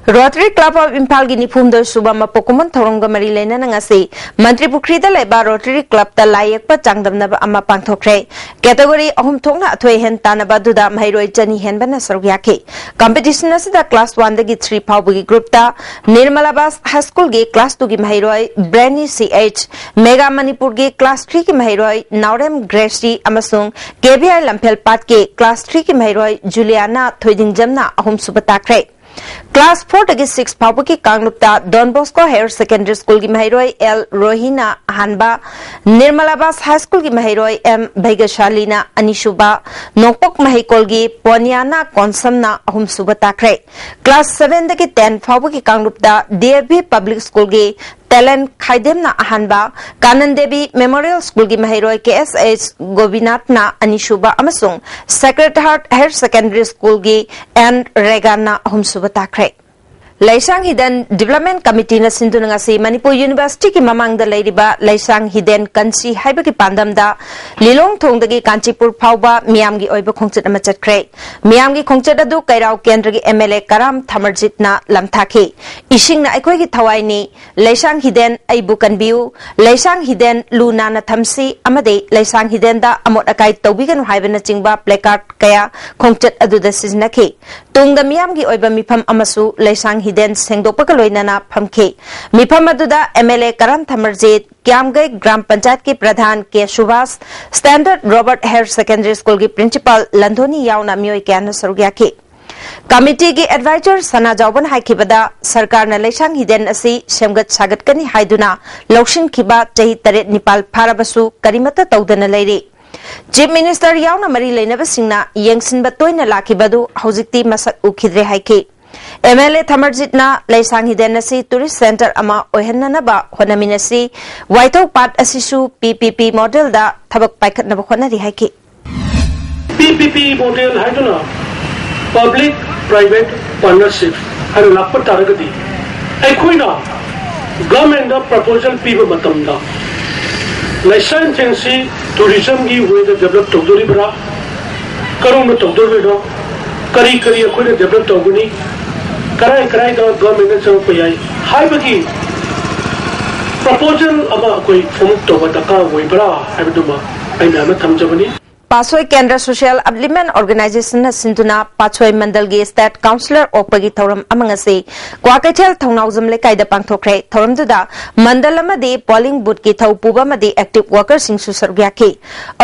Rotary Club of Imphalꯒꯤ ꯅꯤꯐꯨꯍꯨꯝꯗꯣꯏ ꯁꯨꯕ ꯃꯄꯣꯛ ꯀꯨꯝꯑꯣꯟ ꯊꯧꯔꯝꯒ ꯃꯔꯤ ꯂꯩꯅꯅ ꯉꯁꯤ ꯃꯟꯇ꯭ꯔꯤ ꯄꯨꯈ꯭ꯔꯤꯗ ꯂꯩꯕ Rotary Clubꯇ ꯂꯥꯏ ꯌꯦꯛꯄ ꯆꯥꯡꯗꯝꯅꯕ ꯑꯃ ꯄꯥꯡꯊꯣꯛꯈ꯭ꯔꯦ꯫ Category ꯑꯍꯨꯝ ꯊꯣꯛꯅ ꯑꯊꯣꯏ ꯑꯍꯦꯟ ꯇꯥꯟꯅꯕ ꯑꯗꯨꯗ ꯃꯍꯩꯔꯣꯏ ꯆꯅꯤ ꯍꯦꯟꯕꯅ ꯁꯔꯨꯛ ꯌꯥꯈꯤ꯫ Competition ꯑꯁꯤꯗ class one ꯗꯒꯤ three ꯐꯥꯎꯕꯒꯤ groupꯇ Nirmala Das High Schoolꯒꯤ class twoꯒꯤ ꯃꯍꯩꯔꯣꯏ Brenny C H, Mega Manipurꯒꯤ class threeꯒꯤ ꯃꯍꯩꯔꯣꯏ ꯅꯥꯎꯔꯦꯝ Gracie ꯑꯃꯁꯨꯡ K V I ꯂꯝꯐꯦꯜ ꯄꯥꯠꯀꯤ class threeꯒꯤ ꯃꯍꯩꯔꯣꯏ Juliana ꯊꯣꯏꯗꯤꯡꯖꯝꯅ ꯑꯍꯨꯝꯁꯨꯕ ꯇꯥꯈ꯭ꯔꯦ꯫ Class four ꯗꯒꯤ six ꯐꯥꯎꯕꯒꯤ ꯀꯥꯡꯂꯨꯞꯇ Don Bosco Higher Secondary Schoolꯒꯤ ꯃꯍꯩꯔꯣꯏ L ꯔꯣꯍꯤꯅ ꯑꯍꯥꯟꯕ, Nirmala Das High Schoolꯒꯤ ꯃꯍꯩꯔꯣꯏ M ꯚꯩꯒꯁꯥꯂꯤꯅ ꯑꯅꯤꯁꯨꯕ, ꯅꯣꯡꯄꯣꯛ ꯃꯍꯩꯀꯣꯜꯒꯤ ꯄꯣꯅꯤꯌꯥꯅ ꯀꯣꯟꯁꯝꯅ ꯑꯍꯨꯝꯁꯨꯕ ꯇꯥꯈ꯭ꯔꯦ꯫ Class seven ꯗꯒꯤ ten ꯐꯥꯎꯕꯒꯤ ꯀꯥꯡꯂꯨꯞꯇ D A V Public Schoolꯒꯤ ꯇꯦꯂꯦꯟ ꯈꯥꯏꯗꯦꯝꯅ ꯑꯍꯥꯟꯕ, ꯀꯥꯅꯟ ꯗꯦꯕꯤ Memorial Schoolꯒꯤ ꯃꯍꯩꯔꯣꯏ K S H ꯒꯣꯕꯤꯅꯥꯊꯅ ꯑꯅꯤꯁꯨꯕ ꯑꯃꯁꯨꯡ Sacred Heart Higher Secondary Schoolꯒꯤ N ꯔꯦꯒꯥꯟꯅ ꯑꯍꯨꯝꯁꯨꯕ ꯇꯥꯈ꯭ꯔꯦ꯫ ꯂꯩꯁꯥꯡ ꯍꯤꯗꯟ Development Committeeꯅ ꯁꯤꯟꯗꯨꯅ ꯉꯁꯤ ꯃꯅꯤꯄꯨꯔ Universityꯒꯤ ꯃꯃꯥꯡꯗ ꯂꯩꯔꯤꯕ ꯂꯩꯁꯥꯡ ꯍꯤꯗꯦꯟ ꯀꯟꯁꯤ ꯍꯥꯏꯕꯒꯤ ꯄꯥꯟꯗꯝꯗ ꯂꯤꯂꯣꯡ ꯊꯣꯡꯗꯒꯤ ꯀꯥꯟꯆꯤꯄꯨꯔ ꯐꯥꯎꯕ ꯃꯤꯌꯥꯝꯒꯤ ꯑꯣꯏꯕ ꯈꯣꯡꯆꯠ ꯑꯃ ꯆꯠꯈ꯭ꯔꯦ꯫ ꯃꯤꯌꯥꯝꯒꯤ ꯈꯣꯡꯆꯠ ꯑꯗꯨ ꯀꯩꯔꯥꯎ ꯀꯦꯟꯗ꯭ꯔꯒꯤ M L A ꯀꯔꯥꯝ ꯊꯃꯔꯖꯤꯠꯅ ꯂꯝꯊꯥꯈꯤ꯫ "ꯏꯁꯤꯡꯅ ꯑꯩꯈꯣꯏꯒꯤ ꯊꯋꯥꯏꯅꯤ, ꯂꯩꯁꯥꯡ ꯍꯤꯗꯦꯟ ꯑꯩꯕꯨ ꯀꯟꯕꯤꯌꯨ, ꯂꯩꯁꯥꯡ ꯍꯤꯗꯦꯟ ꯂꯨ ꯅꯥꯟꯅ ꯊꯝꯁꯤ ꯑꯃꯗꯤ ꯂꯩꯁꯥꯡ ꯍꯤꯗꯦꯟꯗ ꯑꯃꯣꯠ ꯑꯀꯥꯏ ꯇꯧꯕꯤꯒꯅꯨ" ꯍꯥꯏꯕꯅꯆꯤꯡꯕ placard ꯀꯌꯥ ꯈꯣꯡꯆꯠ ꯑꯗꯨꯗ ꯁꯤꯖꯤꯟꯅꯈꯤ꯫ ꯇꯨꯡꯗ ꯃꯤꯌꯥꯝꯒꯤ ꯑꯣꯏꯕ ꯃꯤꯐꯝ ꯑꯃꯁꯨ ꯂꯩꯁꯥꯡ ꯍꯤꯗꯦꯟ ꯁꯦꯡꯗꯣꯛꯄꯒ ꯂꯣꯏꯅꯅ ꯐꯝꯈꯤ꯫ ꯃꯤꯐꯝ ꯑꯗꯨꯗ M L A Karam Thamarjit, Kyamgei ꯒ꯭ꯔꯥꯝ ꯄꯟꯆꯥꯌꯠꯀꯤ ꯄ꯭ꯔꯙꯥꯟ ꯀꯦ Subhash, Standard Robert Higher Secondary Schoolꯒꯤ principal ꯂꯟꯙꯣꯅꯤ ꯌꯥꯎꯅ ꯃꯤꯑꯣꯏ ꯀꯌꯥꯅ ꯁꯔꯨꯛ ꯌꯥꯈꯤ꯫ ꯀꯃꯤꯇꯤꯒꯤ ꯑꯦꯗꯚꯥꯏꯖꯔ ꯁꯅꯥꯖꯥꯎꯕꯅ ꯍꯥꯏꯈꯤꯕꯗ, ꯁꯔꯀꯥꯔꯅ ꯂꯩꯁꯥꯡ ꯍꯤꯗꯦꯟ ꯑꯁꯤ ꯁꯦꯝꯒꯠ ꯁꯥꯒꯠꯀꯅꯤ ꯍꯥꯏꯗꯨꯅ ꯂꯧꯁꯤꯟꯈꯤꯕ ꯆꯍꯤ ꯇꯔꯦꯠ ꯅꯤꯄꯥꯜ ꯐꯥꯔꯕꯁꯨ ꯀꯔꯤꯃꯠꯇ ꯇꯧꯗꯅ ꯂꯩꯔꯤ꯫ ꯆꯤꯐ ꯃꯤꯅꯤꯁꯇꯔ ꯌꯥꯎꯅ ꯃꯔꯤ ꯂꯩꯅꯕꯁꯤꯡꯅ ꯌꯦꯡꯁꯤꯟꯕ ꯇꯣꯏꯅ ꯂꯥꯛꯈꯤꯕ ꯑꯗꯨ ꯍꯧꯖꯤꯛꯇꯤ ꯃꯁꯛ ꯎꯈꯤꯗ꯭ꯔꯦ ꯍꯥꯏꯈꯤ꯫ ꯑꯦꯝ ꯑꯦꯜ ꯑꯦ ꯊꯃꯔꯖꯤꯠꯅ ꯂꯩꯁꯥꯡ ꯍꯤꯗꯦꯟ ꯑꯁꯤ ꯇꯨꯔꯤꯁ ꯁꯦꯟꯇꯔ ꯑꯃ ꯑꯣꯏꯍꯟꯅꯅꯕ ꯍꯣꯠꯅꯃꯤꯟꯅꯁꯤ, ꯋꯥꯏꯊꯧ ꯄꯥꯠ ꯑꯁꯤꯁꯨ ꯄꯤ ꯄꯤ ꯄꯤ ꯃꯣꯗꯦꯜꯗ ꯊꯕꯛ ꯄꯥꯏꯈꯠꯅꯕ ꯍꯣꯠꯅꯔꯤ ꯍꯥꯏꯈꯤ꯫ ꯄꯤ ꯄꯤ ꯄꯤ ꯃꯣꯗꯦꯜ ꯍꯥꯏꯗꯨꯅ ꯄꯕ꯭ꯂꯤꯛ ꯄ꯭ꯔꯥꯏꯚꯦꯠ ꯄꯥꯔꯠꯅꯔꯁꯤꯞ ꯍꯥꯏꯅ ꯂꯥꯛꯄ ꯇꯥꯔꯒꯗꯤ, ꯑꯩꯈꯣꯏꯅ ꯒꯚꯔꯟꯃꯦꯟꯗ ꯄ꯭ꯔꯄꯣꯖꯦꯜ ꯄꯤꯕ ꯃꯇꯝꯗ ꯂꯩꯁꯥꯡ ꯍꯤꯗꯦꯟꯁꯤ ꯇꯨꯔꯤꯖꯝꯒꯤ ꯋꯦꯗ ꯗꯦꯕꯂꯞ ꯇꯧꯗꯣꯔꯤꯕ꯭ꯔꯥ, ꯀꯔꯝꯅ ꯇꯧꯗꯣꯔꯤꯕꯅꯣ, ꯀꯔꯤ ꯀꯔꯤ ꯑꯩꯈꯣꯏꯅ ꯗꯦꯕꯂꯞ ꯇꯧꯒꯅꯤ, ꯀꯔꯥꯏ ꯀꯔꯥꯏꯗ ꯒꯚꯔꯟꯃꯦꯟꯅ ꯆꯪꯉꯛꯄ ꯌꯥꯏ ꯍꯥꯏꯕꯒꯤ ꯄ꯭ꯔꯄꯣꯖꯦꯜ ꯑꯃ ꯑꯩꯈꯣꯏ ꯐꯣꯝ ꯑꯞ ꯇꯧꯕ ꯗꯔꯀꯥꯔ ꯑꯣꯏꯕ꯭ꯔꯥ ꯍꯥꯏꯕꯗꯨꯃ ꯑꯩ ꯃꯌꯥꯝꯗ ꯊꯝꯖꯕꯅꯤ꯫ ꯄꯥꯠꯁꯣꯏ ꯀꯦꯟꯗ꯭ꯔ ꯁꯣꯁꯤꯌꯦꯜ ꯑꯞꯂꯤꯞꯃꯦꯟ ꯑꯣꯔꯒꯅꯥꯏꯖꯦꯁꯟꯅ ꯁꯤꯟꯗꯨꯅ ꯄꯥꯠꯁꯣꯏ ꯃꯟꯗꯜꯒꯤ ꯁ꯭ꯇꯦꯠ ꯀꯥꯎꯟꯁꯤꯂꯔ ꯑꯣꯛꯄꯒꯤ ꯊꯧꯔꯝ ꯑꯃ ꯉꯁꯤ ꯀ꯭ꯋꯥꯀꯩꯊꯦꯜ ꯊꯧꯅꯥꯎꯖꯝ ꯂꯩꯀꯥꯏꯗ ꯄꯥꯡꯊꯣꯛꯈ꯭ꯔꯦ꯫ ꯊꯧꯔꯝꯗꯨꯗ ꯃꯟꯗꯜ ꯑꯃꯗꯤ ꯄꯣꯂꯤꯡ ꯕꯨꯊꯀꯤ ꯊꯧ ꯄꯨꯕ ꯑꯃꯗꯤ ꯑꯦꯛꯇꯤꯚ ꯋꯥꯔꯀꯔꯁꯤꯡꯁꯨ ꯁꯔꯨꯛ ꯌꯥꯈꯤ꯫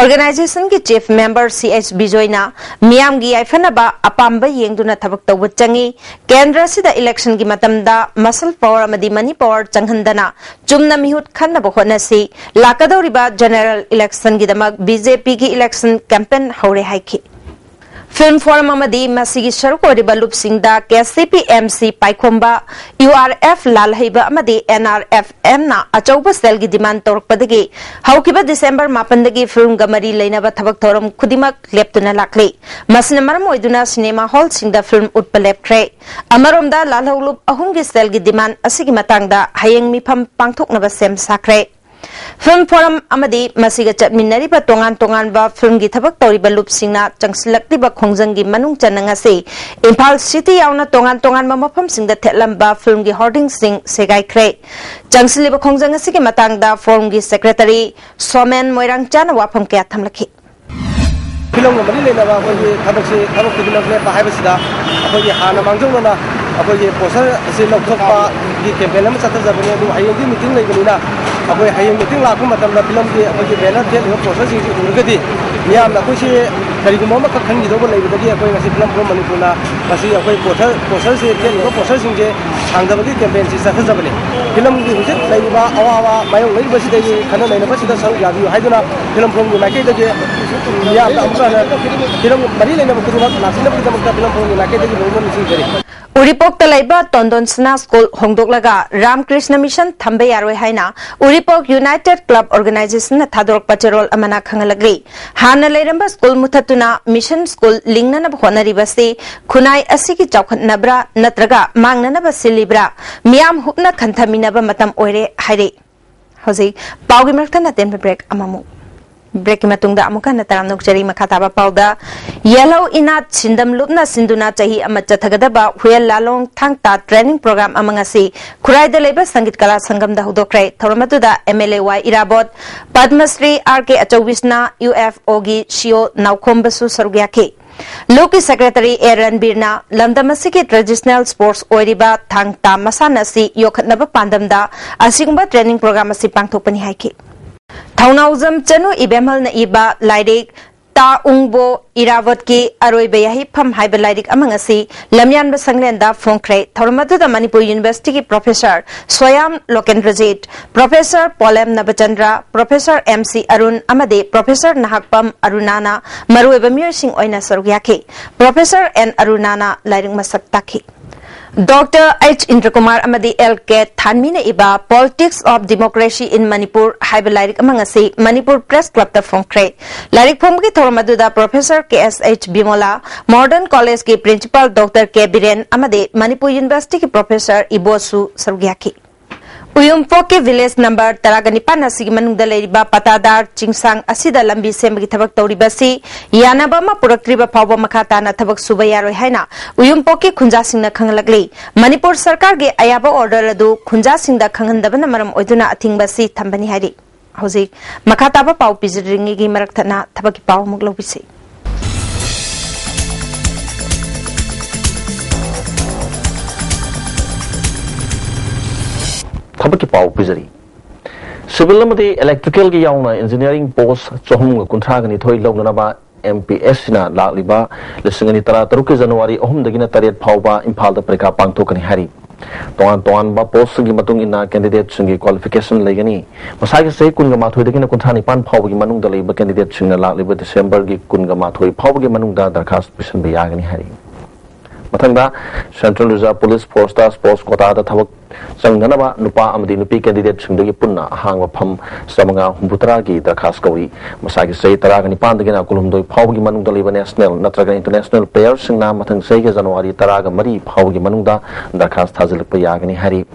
ꯑꯣꯔꯒꯅꯥꯏꯖꯦꯁꯟꯒꯤ ꯆꯤꯐ ꯃꯦꯝꯕꯔ ꯁꯤ ꯑꯩꯆ ꯕꯤꯖꯣꯏꯅ ꯃꯤꯌꯥꯝꯒꯤ ꯌꯥꯏꯐꯅꯕ ꯑꯄꯥꯝꯕ ꯌꯦꯡꯗꯨꯅ ꯊꯕꯛ ꯇꯧꯕ ꯆꯪꯏ꯫ ꯀꯦꯟꯗ꯭ꯔ ꯑꯁꯤꯗ ꯏꯂꯦꯛꯁꯟꯒꯤ ꯃꯇꯝꯗ ꯃꯁꯜ ꯄꯥꯋꯔ ꯑꯃꯗꯤ ꯃꯅꯤ ꯄꯥꯋꯔ ꯆꯪꯍꯟꯗꯅ ꯆꯨꯝꯅ ꯃꯤꯍꯨꯠ ꯈꯟꯅꯕ ꯍꯣꯠꯅꯁꯤ꯫ ꯂꯥꯛꯀꯗꯧꯔꯤꯕ ꯖꯦꯅꯦꯔꯦꯜ ꯏꯂꯦꯛꯁꯟꯒꯤꯗꯃꯛ ꯕꯤ ꯖꯦ ꯄꯤꯒꯤ ꯏꯂꯦꯛꯁꯟ ꯀꯦꯝꯄꯦꯟ ꯍꯧꯔꯦ ꯍꯥꯏꯈꯤ꯫ ꯐꯤꯜꯝ ꯐꯣꯔꯝ ꯑꯃꯗꯤ ꯃꯁꯤꯒꯤ ꯁꯔꯨꯛ ꯑꯣꯏꯔꯤꯕ ꯂꯨꯞꯁꯤꯡꯗ K C P M C Paikhomba, U R F Lalheiba ꯑꯃꯗꯤ ꯑꯦꯟ ꯑꯥꯔ ꯑꯦꯐ ꯑꯦꯝꯅ ꯑꯆꯧꯕ ꯁꯦꯜꯒꯤ ꯗꯤꯃꯥꯟ ꯇꯧꯔꯛꯄꯗꯒꯤ ꯍꯧꯈꯤꯕ ꯗꯤꯁꯦꯝꯕꯔ ꯃꯥꯄꯟꯗꯒꯤ ꯐꯤꯜꯝꯒ ꯃꯔꯤ ꯂꯩꯅꯕ ꯊꯕꯛ ꯊꯧꯔꯝ ꯈꯨꯗꯤꯡꯃꯛ ꯂꯦꯞꯇꯨꯅ ꯂꯥꯛꯂꯤ꯫ ꯃꯁꯤꯅ ꯃꯔꯝ ꯑꯣꯏꯗꯨꯅ ꯁꯤꯅꯦꯃꯥ ꯍꯣꯜꯁꯤꯡꯗ ꯐꯤꯜꯝ ꯎꯠꯄ ꯂꯦꯞꯈ꯭ꯔꯦ꯫ ꯑꯃꯔꯣꯝꯗ ꯂꯥꯜꯍꯧ ꯂꯨꯞ ꯑꯍꯨꯝꯒꯤ ꯁꯦꯜꯒꯤ ꯗꯤꯃꯥꯟ ꯑꯁꯤꯒꯤ ꯃꯇꯥꯡꯗ ꯍꯌꯦꯡ ꯃꯤꯐꯝ ꯄꯥꯡꯊꯣꯛꯅꯕ ꯁꯦꯝ ꯁꯥꯈ꯭ꯔꯦ꯫ ꯐꯤꯜꯝ ꯐꯣꯔꯝ ꯑꯃꯗꯤ ꯃꯁꯤꯒ ꯆꯠꯃꯤꯟꯅꯔꯤꯕ ꯇꯣꯉꯥꯟ ꯇꯣꯉꯥꯟꯕ ꯐꯤꯜꯝꯒꯤ ꯊꯕꯛ ꯇꯧꯔꯤꯕ ꯂꯨꯞꯁꯤꯡꯅ ꯆꯪꯁꯤꯜꯂꯛꯂꯤꯕ ꯈꯣꯡꯖꯪꯒꯤ ꯃꯅꯨꯡ ꯆꯟꯅ ꯉꯁꯤ ꯏꯝꯐꯥꯜ ꯁꯤꯇꯤ ꯌꯥꯎꯅ ꯇꯣꯉꯥꯟ ꯇꯣꯉꯥꯟꯕ ꯃꯐꯝꯁꯤꯡꯗ ꯊꯦꯠꯂꯝꯕ ꯐꯤꯜꯝꯒꯤ ꯍꯣꯔꯗꯤꯡꯁꯤꯡ ꯁꯦꯒꯥꯏꯈ꯭ꯔꯦ꯫ ꯆꯪꯁꯤꯜꯂꯤꯕ ꯈꯣꯡꯖꯪ ꯑꯁꯤꯒꯤ ꯃꯇꯥꯡꯗ ꯐꯣꯔꯝꯒꯤ ꯁꯦꯀ꯭ꯔꯦꯇꯔꯤ ꯁꯣꯃꯦꯟ ꯃꯣꯏꯔꯥꯡꯆꯥꯅ ꯋꯥꯐꯝ ꯀꯌꯥ ꯊꯝꯂꯛꯈꯤ꯫ ꯐꯤꯂꯝꯒ ꯃꯔꯤ ꯂꯩꯅꯕ ꯑꯩꯈꯣꯏꯒꯤ ꯊꯕꯛꯁꯤ, ꯊꯕꯛ ꯈꯨꯗꯤꯡꯃꯛ ꯂꯦꯞꯄ ꯍꯥꯏꯕꯁꯤꯗ ꯑꯩꯈꯣꯏꯒꯤ ꯍꯥꯟꯅ ꯃꯥꯡꯖꯧꯅꯅ ꯑꯩꯈꯣꯏꯒꯤ ꯄꯣꯁꯇꯔ ꯑꯁꯤ ꯂꯧꯊꯣꯛꯄꯒꯤ ꯀꯦꯝꯄꯦꯟ ꯑꯃ ꯆꯠꯊꯖꯕꯅꯤ꯫ ꯑꯗꯨ ꯍꯌꯦꯡꯗꯤ ꯃꯤꯇꯤꯡ ꯂꯩꯕꯅꯤꯅ ꯑꯩꯈꯣꯏ ꯍꯌꯦꯡ ꯃꯤꯇꯤꯡ ꯂꯥꯛꯄ ꯃꯇꯝꯗ ꯐꯤꯂꯝꯒꯤ ꯑꯩꯈꯣꯏꯒꯤ ꯕꯦꯅꯔ ꯊꯦꯠꯂꯤꯕ ꯄꯣꯁꯇꯔꯁꯤꯡꯁꯤ ꯎꯔꯒꯗꯤ ꯃꯤꯌꯥꯝꯅ ꯑꯩꯈꯣꯏꯁꯤ ꯀꯔꯤꯒꯨꯝꯕ ꯑꯃꯈꯛ ꯈꯟꯈꯤꯗꯧꯕ ꯂꯩꯕꯗꯒꯤ ꯑꯩꯈꯣꯏ ꯉꯁꯤ ꯐꯤꯂꯝ ꯐꯣꯔꯝ ꯃꯅꯤꯄꯨꯔꯅ ꯉꯁꯤ ꯑꯩꯈꯣꯏ ꯄꯣꯁꯇꯔ ꯄꯣꯁꯇꯔꯁꯦ ꯊꯦꯠꯂꯤꯕ ꯄꯣꯁꯇꯔꯁꯤꯡꯁꯦ ꯁꯥꯡꯗꯕꯒꯤ ꯀꯦꯝꯄꯦꯟꯁꯤ ꯆꯠꯊꯖꯕꯅꯤ꯫ ꯐꯤꯂꯝꯒꯤ ꯍꯧꯖꯤꯛ ꯂꯩꯔꯤꯕ ꯑꯋꯥꯕ ꯃꯥꯌꯣꯛꯅꯔꯤꯕꯁꯤꯗꯒꯤ ꯈꯟꯅ ꯅꯩꯅꯕꯁꯤꯗ ꯁꯔꯨꯛ ꯌꯥꯕꯤꯌꯨ ꯍꯥꯏꯗꯨꯅ ꯐꯤꯂꯝ ꯐꯣꯔꯝꯒꯤ ꯃꯥꯏꯀꯩꯗꯒꯤ ꯃꯤꯌꯥꯝꯗ ꯑꯃꯨꯛꯀ ꯍꯟꯅ ꯐꯤꯂꯝ ꯃꯔꯤ ꯂꯩꯅꯕ ꯈꯨꯗꯤꯡꯃꯛ ꯂꯥꯛꯄꯤꯅꯕꯒꯤꯗꯃꯛꯇ ꯐꯤꯂꯝ ꯐꯣꯔꯝꯒꯤ ꯃꯥꯏꯀꯩꯗꯒꯤ ꯂꯣꯏꯅꯃꯛ ꯅꯤꯡꯁꯤꯡꯖꯔꯤ꯫ ꯎꯔꯤꯄꯣꯛꯇ ꯂꯩꯕ ꯇꯣꯟꯗꯣꯟ ꯁꯅꯥ ꯁ꯭ꯀꯨꯜ ꯍꯣꯡꯗꯣꯛꯂꯒ ꯔꯥꯝꯀ꯭ꯔꯤꯁꯅ ꯃꯤꯁꯟ ꯊꯝꯕ ꯌꯥꯔꯣꯏ ꯍꯥꯏꯅ ꯎꯔꯤꯄꯣꯛ ꯌꯨꯅꯥꯏꯇꯦꯗ ꯀ꯭ꯂꯕ ꯑꯣꯔꯒꯅꯥꯏꯖꯦꯁꯟꯅ ꯊꯥꯗꯣꯔꯛꯄ ꯆꯦꯔꯣꯜ ꯑꯃꯅ ꯈꯪꯍꯜꯂꯛꯂꯤ꯫ ꯍꯥꯟꯅ ꯂꯩꯔꯝꯕ ꯁ꯭ꯀꯨꯜ ꯃꯨꯊꯠꯇꯨꯅ ꯃꯤꯁꯟ ꯁ꯭ꯀꯨꯜ ꯂꯤꯡꯅꯅꯕ ꯍꯣꯠꯅꯔꯤꯕꯁꯤ ꯈꯨꯟꯅꯥꯏ ꯑꯁꯤꯒꯤ ꯆꯥꯎꯈꯠꯅꯕ꯭ꯔꯥ ꯅꯠꯇ꯭ꯔꯒ ꯃꯥꯡꯅꯅꯕ ꯁꯤꯜꯂꯤꯕ꯭ꯔꯥ? ꯃꯤꯌꯥꯝ ꯍꯨꯞꯅ ꯈꯟꯊꯃꯤꯟꯅꯕ ꯃꯇꯝ ꯑꯣꯏꯔꯦ ꯍꯥꯏꯔꯤ꯫ ꯍꯧꯖꯤꯛ ꯄꯥꯎꯒꯤ ꯃꯔꯛꯇ ꯅꯇꯦꯟꯕ ꯕ꯭ꯔꯦꯛ ꯑꯃꯃꯨꯛ꯫ ꯕ꯭ꯔꯦꯛꯀꯤ ꯃꯇꯨꯡꯗ ꯑꯃꯨꯛ ꯍꯟꯅ ꯇꯔꯥꯝꯅ ꯑꯣꯛꯆꯔꯤ꯫ ꯃꯈꯥ ꯇꯥꯕ ꯄꯥꯎꯗ, ꯌꯦꯜꯍꯧ ꯏꯅꯥꯠ ꯁꯤꯟꯗꯝ ꯂꯨꯞꯅ ꯁꯤꯟꯗꯨꯅ ꯆꯍꯤ ꯑꯃ ꯆꯠꯊꯒꯗꯕ ꯍꯨꯌꯦꯜ ꯂꯥꯂꯣꯡ ꯊꯥꯡ ꯇꯥ ꯇ꯭ꯔꯦꯅꯤꯡ ꯄ꯭ꯔꯣꯒ꯭ꯔꯥꯝ ꯑꯃ ꯉꯁꯤ ꯈꯨꯔꯥꯏꯗ ꯂꯩꯕ ꯁꯪꯒꯤꯠ ꯀꯂꯥ ꯁꯪꯒꯝꯗ ꯍꯧꯗꯣꯛꯈ꯭ꯔꯦ꯫ ꯊꯧꯔꯝ ꯑꯗꯨꯗ M L A Y Irabot, Padmashri R K ꯑꯆꯧꯕꯤꯁꯅꯥ, ꯌꯨ ꯑꯦꯐ ꯑꯣꯒꯤ ꯁꯤ ꯏ ꯑꯣ ꯅꯥꯎꯈꯣꯝꯕꯁꯨ ꯁꯔꯨꯛ ꯌꯥꯈꯤ꯫ ꯂꯨꯞꯀꯤ ꯁꯦꯀ꯭ꯔꯦꯇꯔꯤ ꯑꯦ ꯔꯟꯕꯤꯔꯅ ꯂꯝꯗꯝ ꯑꯁꯤꯒꯤ ꯇ꯭ꯔꯦꯗꯤꯁꯅꯦꯜ ꯁ꯭ꯄꯣꯔꯠꯁ ꯑꯣꯏꯔꯤꯕ ꯊꯥꯡ ꯇꯥ ꯃꯁꯥꯟꯅ ꯑꯁꯤ ꯌꯣꯛꯈꯠꯅꯕ ꯄꯥꯟꯗꯝꯗ ꯑꯁꯤꯒꯨꯝꯕ ꯇ꯭ꯔꯦꯅꯤꯡ ꯄ꯭ꯔꯣꯒ꯭ꯔꯥꯝ ꯑꯁꯤ ꯄꯥꯡꯊꯣꯛꯄꯅꯤ ꯍꯥꯏꯈꯤ꯫ ꯊꯧꯅꯥꯎꯖꯝ ꯆꯅꯨ ꯏꯕꯦꯝꯍꯜꯅ ꯏꯕ ꯂꯥꯏꯔꯤꯛ ꯇꯥ ꯎꯪꯕꯣ ꯏꯔꯥꯕꯠꯀꯤ ꯑꯔꯣꯏꯕ ꯌꯥꯍꯤꯞꯐꯝ ꯍꯥꯏꯕ ꯂꯥꯏꯔꯤꯛ ꯑꯃ ꯉꯁꯤ ꯂꯝꯌꯥꯟꯕ ꯁꯪꯂꯦꯟꯗ ꯐꯣꯡꯈ꯭ꯔꯦ꯫ ꯊꯧꯔꯝ ꯑꯗꯨꯗ ꯃꯅꯤꯄꯨꯔ ꯌꯨꯅꯤꯚꯔꯁꯤꯇꯤꯒꯤ professor Soyam Lokendrajit, professor Polem Nabachandra, professor M C Arun ꯑꯃꯗꯤ ꯄ꯭ꯔꯣꯐꯦꯁꯔ ꯅꯍꯥꯛꯄꯝ ꯑꯔꯨꯅꯥꯅ ꯃꯔꯨꯑꯣꯏꯕ ꯃꯤꯑꯣꯏꯁꯤꯡ ꯑꯣꯏꯅ ꯁꯔꯨꯛ ꯌꯥꯈꯤ꯫ ꯄ꯭ꯔꯣꯐꯦꯁꯔ ꯑꯦꯟ ꯑꯔꯨꯅꯥꯅ ꯂꯥꯏꯔꯤꯛ ꯃꯁꯛ ꯇꯥꯛꯈꯤ꯫ ꯗꯣꯛꯇꯔ ꯑꯩꯆ ꯏꯟꯗ꯭ꯔꯀꯨꯃꯥꯔ ꯑꯃꯗꯤ ꯑꯦꯜ ꯀꯦ ꯊꯥꯟꯃꯤꯅ ꯏꯕ Politics of Democracy in Manipur ꯍꯥꯏꯕ ꯂꯥꯏꯔꯤꯛ ꯑꯃ ꯉꯁꯤ ꯃꯅꯤꯄꯨꯔ ꯄ꯭ꯔꯦꯁ ꯀ꯭ꯂꯕꯇ ꯐꯣꯡꯈ꯭ꯔꯦ꯫ ꯂꯥꯏꯔꯤꯛ ꯐꯣꯡꯕꯒꯤ ꯊꯧꯔꯝ ꯑꯗꯨꯗ ꯄ꯭ꯔꯣꯐꯦꯁꯔ ꯀꯦ ꯑꯦꯁ ꯑꯩꯆ ꯕꯤꯃꯣꯂꯥ, ꯃꯣꯗꯔꯟ ꯀꯣꯂꯦꯖꯀꯤ ꯄ꯭ꯔꯤꯟꯁꯤꯄꯥꯜ ꯗꯣꯛꯇꯔ ꯀꯦ ꯕꯤꯔꯦꯟ ꯑꯃꯗꯤ ꯃꯅꯤꯄꯨꯔ ꯌꯨꯅꯤꯚꯔꯁꯤꯇꯤꯒꯤ ꯄ꯭ꯔꯣꯐꯦꯁꯔ ꯏꯕꯣꯁꯨ ꯁꯔꯨꯛ ꯌꯥꯈꯤ꯫ ꯎꯌꯨꯝꯄꯣꯛꯀꯤ ꯚꯤꯂꯦꯖ ꯅꯝꯕꯔ ꯇꯔꯥꯒ ꯅꯤꯄꯥꯟ ꯑꯁꯤꯒꯤ ꯃꯅꯨꯡꯗ ꯂꯩꯔꯤꯕ ꯄꯇꯥꯗꯥꯔ ꯆꯤꯡꯁꯥꯡ ꯑꯁꯤꯗ ꯂꯝꯕꯤ ꯁꯦꯝꯕꯒꯤ ꯊꯕꯛ ꯇꯧꯔꯤꯕ ꯑꯁꯤ ꯌꯥꯅꯕ ꯑꯃ ꯄꯨꯔꯛꯇ꯭ꯔꯤꯕ ꯐꯥꯎꯕ ꯃꯈꯥ ꯇꯥꯅ ꯊꯕꯛ ꯁꯨꯕ ꯌꯥꯔꯣꯏ ꯍꯥꯏꯅ ꯎꯌꯨꯝꯄꯣꯛꯀꯤ ꯈꯨꯟꯖꯥꯁꯤꯡꯅ ꯈꯪꯍꯜꯂꯛꯂꯤ꯫ ꯃꯅꯤꯄꯨꯔ ꯁꯔꯀꯥꯔꯒꯤ ꯑꯌꯥꯕ ꯑꯣꯔꯗꯔ ꯑꯗꯨ ꯈꯨꯟꯖꯥꯁꯤꯡꯗ ꯈꯪꯍꯟꯗꯕꯅ ꯃꯔꯝ ꯑꯣꯏꯗꯨꯅ ꯑꯊꯤꯡꯕ ꯑꯁꯤ ꯊꯝꯕꯅꯤ ꯍꯥꯏꯔꯤ꯫ ꯍꯧꯖꯤꯛ ꯃꯈꯥ ꯇꯥꯕ ꯄꯥꯎ ꯄꯤꯖꯔꯤꯉꯩꯒꯤ ꯃꯔꯛ ꯊꯠꯅ ꯊꯕꯛꯀꯤ ꯄꯥꯎ ꯑꯃꯨꯛ ꯂꯧꯕꯤꯁꯤ꯫ ꯊꯕꯛꯀꯤ ꯄꯥꯎ ꯄꯤꯖꯔꯤ꯫ ꯁꯤꯚꯤꯜ ꯑꯃꯗꯤ ꯏꯂꯦꯛꯇ꯭ꯔꯤꯀꯦꯜꯒꯤ ꯌꯥꯎꯅ ꯏꯟꯖꯤꯅꯤꯌꯥꯔꯤꯡ ꯄꯣꯁ ꯆꯍꯨꯝꯒ ꯀꯨꯟꯊ꯭ꯔꯥꯒ ꯅꯤꯊꯣꯏ ꯂꯧꯅꯅꯕ ꯑꯦꯝ ꯄꯤ ꯑꯦꯁ ꯁꯤꯅ ꯂꯥꯛꯂꯤꯕ ꯂꯤꯁꯤꯡ ꯑꯅꯤ ꯇꯔꯥ ꯇꯔꯨꯛꯀꯤ ꯖꯅꯋꯥꯔꯤ ꯑꯍꯨꯝꯗꯒꯤꯅ ꯇꯔꯦꯠ ꯐꯥꯎꯕ ꯏꯝꯐꯥꯜꯗ ꯄꯔꯤꯈꯥ ꯄꯥꯡꯊꯣꯛꯀꯅꯤ ꯍꯥꯏꯔꯤ꯫ ꯇꯣꯉꯥꯟ ꯇꯣꯉꯥꯟꯕ ꯄꯣꯁꯁꯤꯡꯒꯤ ꯃꯇꯨꯡ ꯏꯟꯅ ꯀꯦꯟꯗꯤꯗꯦꯠꯁꯤꯡꯒꯤ ꯀ꯭ꯋꯥꯂꯤꯐꯤꯀꯦꯁꯟ ꯂꯩꯒꯅꯤ꯫ ꯃꯁꯥꯒꯤ ꯆꯍꯤ ꯀꯨꯟꯒ ꯃꯥꯊꯣꯏꯗꯒꯤꯅ ꯀꯨꯟꯊ꯭ꯔꯥ ꯅꯤꯄꯥꯟ ꯐꯥꯎꯕꯒꯤ ꯃꯅꯨꯡꯗ ꯂꯩꯕ ꯀꯦꯟꯗꯤꯗꯦꯠꯁꯤꯡꯅ ꯂꯥꯛꯂꯤꯕ ꯗꯤꯁꯦꯝꯕꯔꯒꯤ ꯀꯨꯟꯒ ꯃꯥꯊꯣꯏ ꯐꯥꯎꯕꯒꯤ ꯃꯅꯨꯡꯗ ꯗꯔꯈꯥꯁ ꯄꯤꯁꯤꯟꯕ ꯌꯥꯒꯅꯤ ꯍꯥꯏꯔꯤ꯫ ꯃꯊꯪꯗ, ꯁꯦꯟꯇ꯭ꯔꯦꯜ ꯔꯤꯖꯔꯚ ꯄꯨꯂꯤꯁ ꯐꯣꯔꯁꯇ ꯁ꯭ꯄꯣꯔꯠꯁ ꯀꯣꯇꯥꯗ ꯊꯕꯛ ꯆꯪꯅꯅꯕ ꯅꯨꯄꯥ ꯑꯃꯗꯤ ꯅꯨꯄꯤ ꯀꯦꯟꯗꯤꯗꯦꯠꯁꯤꯡꯗꯒꯤ ꯄꯨꯟꯅ ꯑꯍꯥꯡꯕ ꯐꯝ ꯆꯥꯃꯉꯥ ꯍꯨꯝꯐꯨꯇꯔꯥꯒꯤ ꯗꯔꯈꯥꯁ ꯀꯧꯔꯤ꯫ ꯃꯁꯥꯒꯤ ꯆꯍꯤ ꯇꯔꯥꯒ ꯅꯤꯄꯥꯟꯗꯒꯤꯅ ꯀꯨꯟꯍꯨꯝꯗꯣꯏ ꯐꯥꯎꯕꯒꯤ ꯃꯅꯨꯡꯗ ꯂꯩꯕ ꯅꯦꯁꯅꯦꯜ ꯅꯠꯇ꯭ꯔꯒ ꯏꯟꯇꯔꯅꯦꯁꯅꯦꯜ ꯄ꯭ꯂꯦꯌꯔꯁꯤꯡꯅ ꯃꯊꯪ ꯆꯍꯤꯒꯤ ꯖꯅꯋꯥꯔꯤ ꯇꯔꯥꯒ ꯃꯔꯤ ꯐꯥꯎꯕꯒꯤ ꯃꯅꯨꯡꯗ ꯗꯔꯈꯥꯁ ꯊꯥꯖꯤꯜꯂꯛꯄ ꯌꯥꯒꯅꯤ ꯍꯥꯏꯔꯤ꯫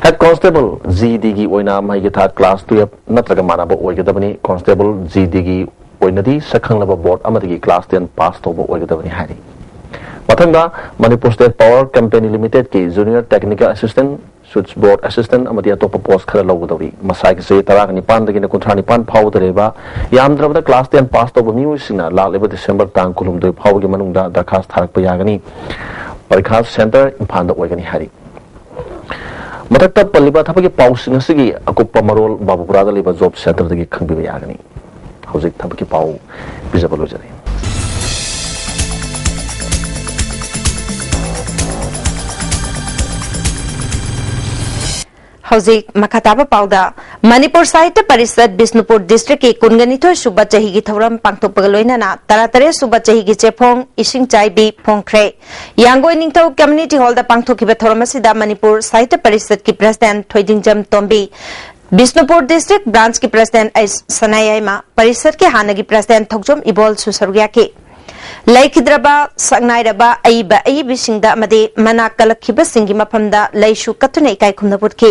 ꯍꯦꯗ ꯀꯣꯟꯁꯇꯦꯕꯜ, ꯖꯤ ꯗꯤꯒꯤ ꯑꯣꯏꯅ ꯃꯍꯩꯒꯤ ꯊꯥꯛ ꯀ꯭ꯂꯥꯁ ꯇꯨꯌꯦꯜꯐ ꯅꯠꯇ꯭ꯔꯒ ꯃꯥꯟꯅꯕ ꯑꯣꯏꯒꯗꯕꯅꯤ꯫ ꯀꯣꯟꯁꯇꯦꯕꯜ, ꯖꯤ ꯗꯤꯒꯤ ꯑꯣꯏꯅꯗꯤ ꯁꯛꯈꯪꯂꯕ ꯕꯣꯔꯗ ꯑꯃꯗꯒꯤ ꯀ꯭ꯂꯥꯁ ꯇꯦꯟ ꯄꯥꯁ ꯇꯧꯕ ꯑꯣꯏꯒꯗꯕꯅꯤ ꯍꯥꯏꯔꯤ꯫ ꯃꯊꯪꯗ, ꯃꯅꯤꯄꯨꯔ ꯁ꯭ꯇꯦꯠ ꯄꯥꯋꯔ ꯀꯝꯄꯦꯅꯤ ꯂꯤꯃꯤꯇꯦꯗꯀꯤ junior technical assistant, switch board assistant ꯑꯃꯗꯤ ꯑꯇꯣꯞꯄ ꯄꯣꯁ ꯈꯔ ꯂꯧꯒꯗꯧꯔꯤ꯫ ꯃꯁꯥꯒꯤ ꯆꯍꯤ ꯇꯔꯥꯒ ꯅꯤꯄꯥꯟꯗꯒꯤꯅ ꯀꯨꯟꯊ꯭ꯔꯥ ꯅꯤꯄꯥꯟ ꯐꯥꯎꯕꯗ ꯂꯩꯕ, ꯌꯥꯝꯗ꯭ꯔꯕꯗ ꯀ꯭ꯂꯥꯁ ꯇꯦꯟ ꯄꯥꯁ ꯇꯧꯕ ꯃꯤꯑꯣꯏꯁꯤꯡꯅ ꯂꯥꯛꯂꯤꯕ ꯗꯤꯁꯦꯝꯕꯔ ꯇꯥꯡ ꯀꯨꯟꯍꯨꯝꯗꯣꯏ ꯐꯥꯎꯕꯒꯤ ꯃꯅꯨꯡꯗ ꯗꯔꯈꯥꯁ ꯊꯥꯔꯛꯄ ꯌꯥꯒꯅꯤ꯫ ꯄꯔꯤꯈꯥ ꯁꯦꯟꯇꯔ ꯏꯝꯐꯥꯜꯗ ꯑꯣꯏꯒꯅꯤ ꯍꯥꯏꯔꯤ꯫ ꯃꯊꯛꯇ ꯄꯜꯂꯤꯕ ꯊꯕꯛꯀꯤ ꯄꯥꯎꯁꯤꯡ ꯑꯁꯤꯒꯤ ꯑꯀꯨꯞꯄ ꯃꯔꯣꯜ ꯕꯥꯕꯨꯄꯨꯔꯥꯗ ꯂꯩꯕ ꯖꯣꯕ ꯁꯦꯟꯇꯔꯗꯒꯤ ꯈꯪꯕꯤꯕ ꯌꯥꯒꯅꯤ꯫ ꯍꯧꯖꯤꯛ ꯊꯕꯛꯀꯤ ꯄꯥꯎ ꯄꯤꯖꯕ ꯂꯣꯏꯖꯔꯦ꯫ ꯍꯧꯖꯤꯛ ꯃꯈꯥ ꯇꯥꯕ ꯄꯥꯎꯗ, ꯃꯅꯤꯄꯨꯔ ꯁꯥꯍꯤꯇ꯭ꯌ ꯄꯔꯤꯁꯠ ꯕꯤꯁꯅꯨꯄꯨꯔ ꯗꯤꯁꯇ꯭ꯔꯤꯛꯀꯤ ꯀꯨꯟꯒ ꯅꯤꯊꯣꯏ ꯁꯨꯕ ꯆꯍꯤꯒꯤ ꯊꯧꯔꯝ ꯄꯥꯡꯊꯣꯛꯄꯒ ꯂꯣꯏꯅꯅ ꯇꯔꯥꯇꯔꯦꯠ ꯁꯨꯕ ꯆꯍꯤꯒꯤ ꯆꯦꯐꯣꯡ ꯏꯁꯤꯡ ꯆꯥꯏꯕꯤ ꯐꯣꯡꯈ꯭ꯔꯦ꯫ ꯌꯥꯡꯒꯣꯏ ꯅꯤꯡꯊꯧ ꯀꯝꯃ꯭ꯌꯨꯅꯤꯇꯤ ꯍꯣꯜꯗ ꯄꯥꯡꯊꯣꯛꯈꯤꯕ ꯊꯧꯔꯝ ꯑꯁꯤꯗ ꯃꯅꯤꯄꯨꯔ ꯁꯥꯍꯤꯇ꯭ꯌ ꯄꯔꯤꯁꯠꯀꯤ ꯄ꯭ꯔꯦꯁꯤꯗꯦꯟꯠ ꯊꯣꯏꯗꯤꯡꯖꯝ ꯇꯣꯝꯕꯤ, ꯕꯤꯁꯅꯨꯄꯨꯔ ꯗꯤꯁꯇ꯭ꯔꯤꯛ ꯕ꯭ꯔꯥꯟꯁꯀꯤ ꯄ꯭ꯔꯦꯁꯤꯗꯦꯟꯠ ꯑꯩꯆ ꯁꯅꯥꯌꯥꯏꯃ, ꯄꯔꯤꯁꯠꯀꯤ ꯍꯥꯟꯅꯒꯤ ꯄ꯭ꯔꯦꯁꯤꯗꯦꯟꯠ ꯊꯣꯛꯆꯣꯝ ꯏꯕꯣꯜꯁꯨ ꯁꯔꯨꯛ ꯌꯥꯈꯤ꯫ ꯂꯩꯈꯤꯗ꯭ꯔꯕ ꯁꯛꯅꯥꯏꯔꯕ ꯑꯏꯕ ꯑꯏꯕꯤꯁꯤꯡꯗ ꯑꯃꯗꯤ ꯃꯅꯥꯛ ꯀꯜꯂꯛꯈꯤꯕꯁꯤꯡꯒꯤ ꯃꯐꯝꯗ ꯂꯩꯁꯨ ꯀꯠꯇꯨꯅ ꯏꯀꯥꯏ ꯈꯨꯝꯅꯕ ꯎꯠꯈꯤ꯫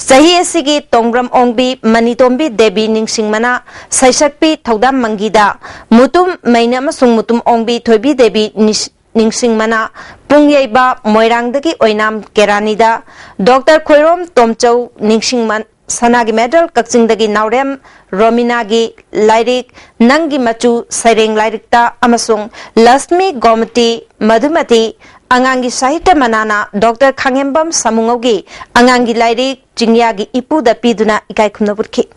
ꯆꯍꯤ ꯑꯁꯤꯒꯤ ꯇꯣꯡꯕ꯭ꯔꯝ ꯑꯣꯡꯕꯤ ꯃꯅꯤꯇꯣꯝꯕꯤ ꯗꯦꯕꯤ ꯅꯤꯡꯁꯤꯡ ꯃꯅꯥ, ꯁꯩꯁꯛꯄꯤ ꯊꯧꯗꯥꯝ ꯃꯪꯒꯤꯗ, ꯃꯨꯇꯨꯝ ꯃꯩꯅ ꯑꯃꯁꯨꯡ ꯃꯨꯇꯨꯝ ꯑꯣꯡꯕꯤ ꯊꯣꯏꯕꯤ ꯗꯦꯕꯤ ꯅꯤꯁ-, ꯅꯤꯡꯁꯤꯡ ꯃꯅꯥ, ꯄꯨꯡꯌꯩꯕ ꯃꯣꯏꯔꯥꯡꯗꯒꯤ ꯑꯣꯏꯅꯥꯝ ꯀꯦꯔꯥꯅꯤꯗ, ꯗꯣꯛꯇꯔ ꯈꯣꯏꯔꯣꯝ ꯇꯣꯝꯆꯧ ꯅꯤꯡꯁꯤꯡ ꯃꯟ-, ꯁꯅꯥꯒꯤ ꯃꯦꯗꯜ ꯀꯛꯆꯤꯡꯗꯒꯤ ꯅꯥꯎꯔꯦꯝ ꯔꯣꯃꯤꯅꯥꯒꯤ ꯂꯥꯏꯔꯤꯛ ꯅꯪꯒꯤ ꯃꯆꯨ ꯁꯩꯔꯦꯡ ꯂꯥꯏꯔꯤꯛꯇ ꯑꯃꯁꯨꯡ ꯂꯛꯁꯃꯤ ꯒꯣꯃꯇꯤ ꯃꯙꯨꯃꯇꯤ ꯑꯉꯥꯡꯒꯤ ꯁꯥꯍꯤꯇ꯭ꯌ ꯃꯅꯥꯅ ꯗꯣꯛꯇꯔ ꯈꯥꯉꯦꯝꯕꯝ ꯁꯥꯃꯨꯉꯧꯒꯤ ꯑꯉꯥꯡꯒꯤ ꯂꯥꯏꯔꯤꯛ ꯆꯤꯡꯌꯥꯒꯤ ꯏꯄꯨꯗ ꯄꯤꯗꯨꯅ ꯏꯀꯥꯏ ꯈꯨꯝꯅꯕ ꯎꯠꯈꯤ꯫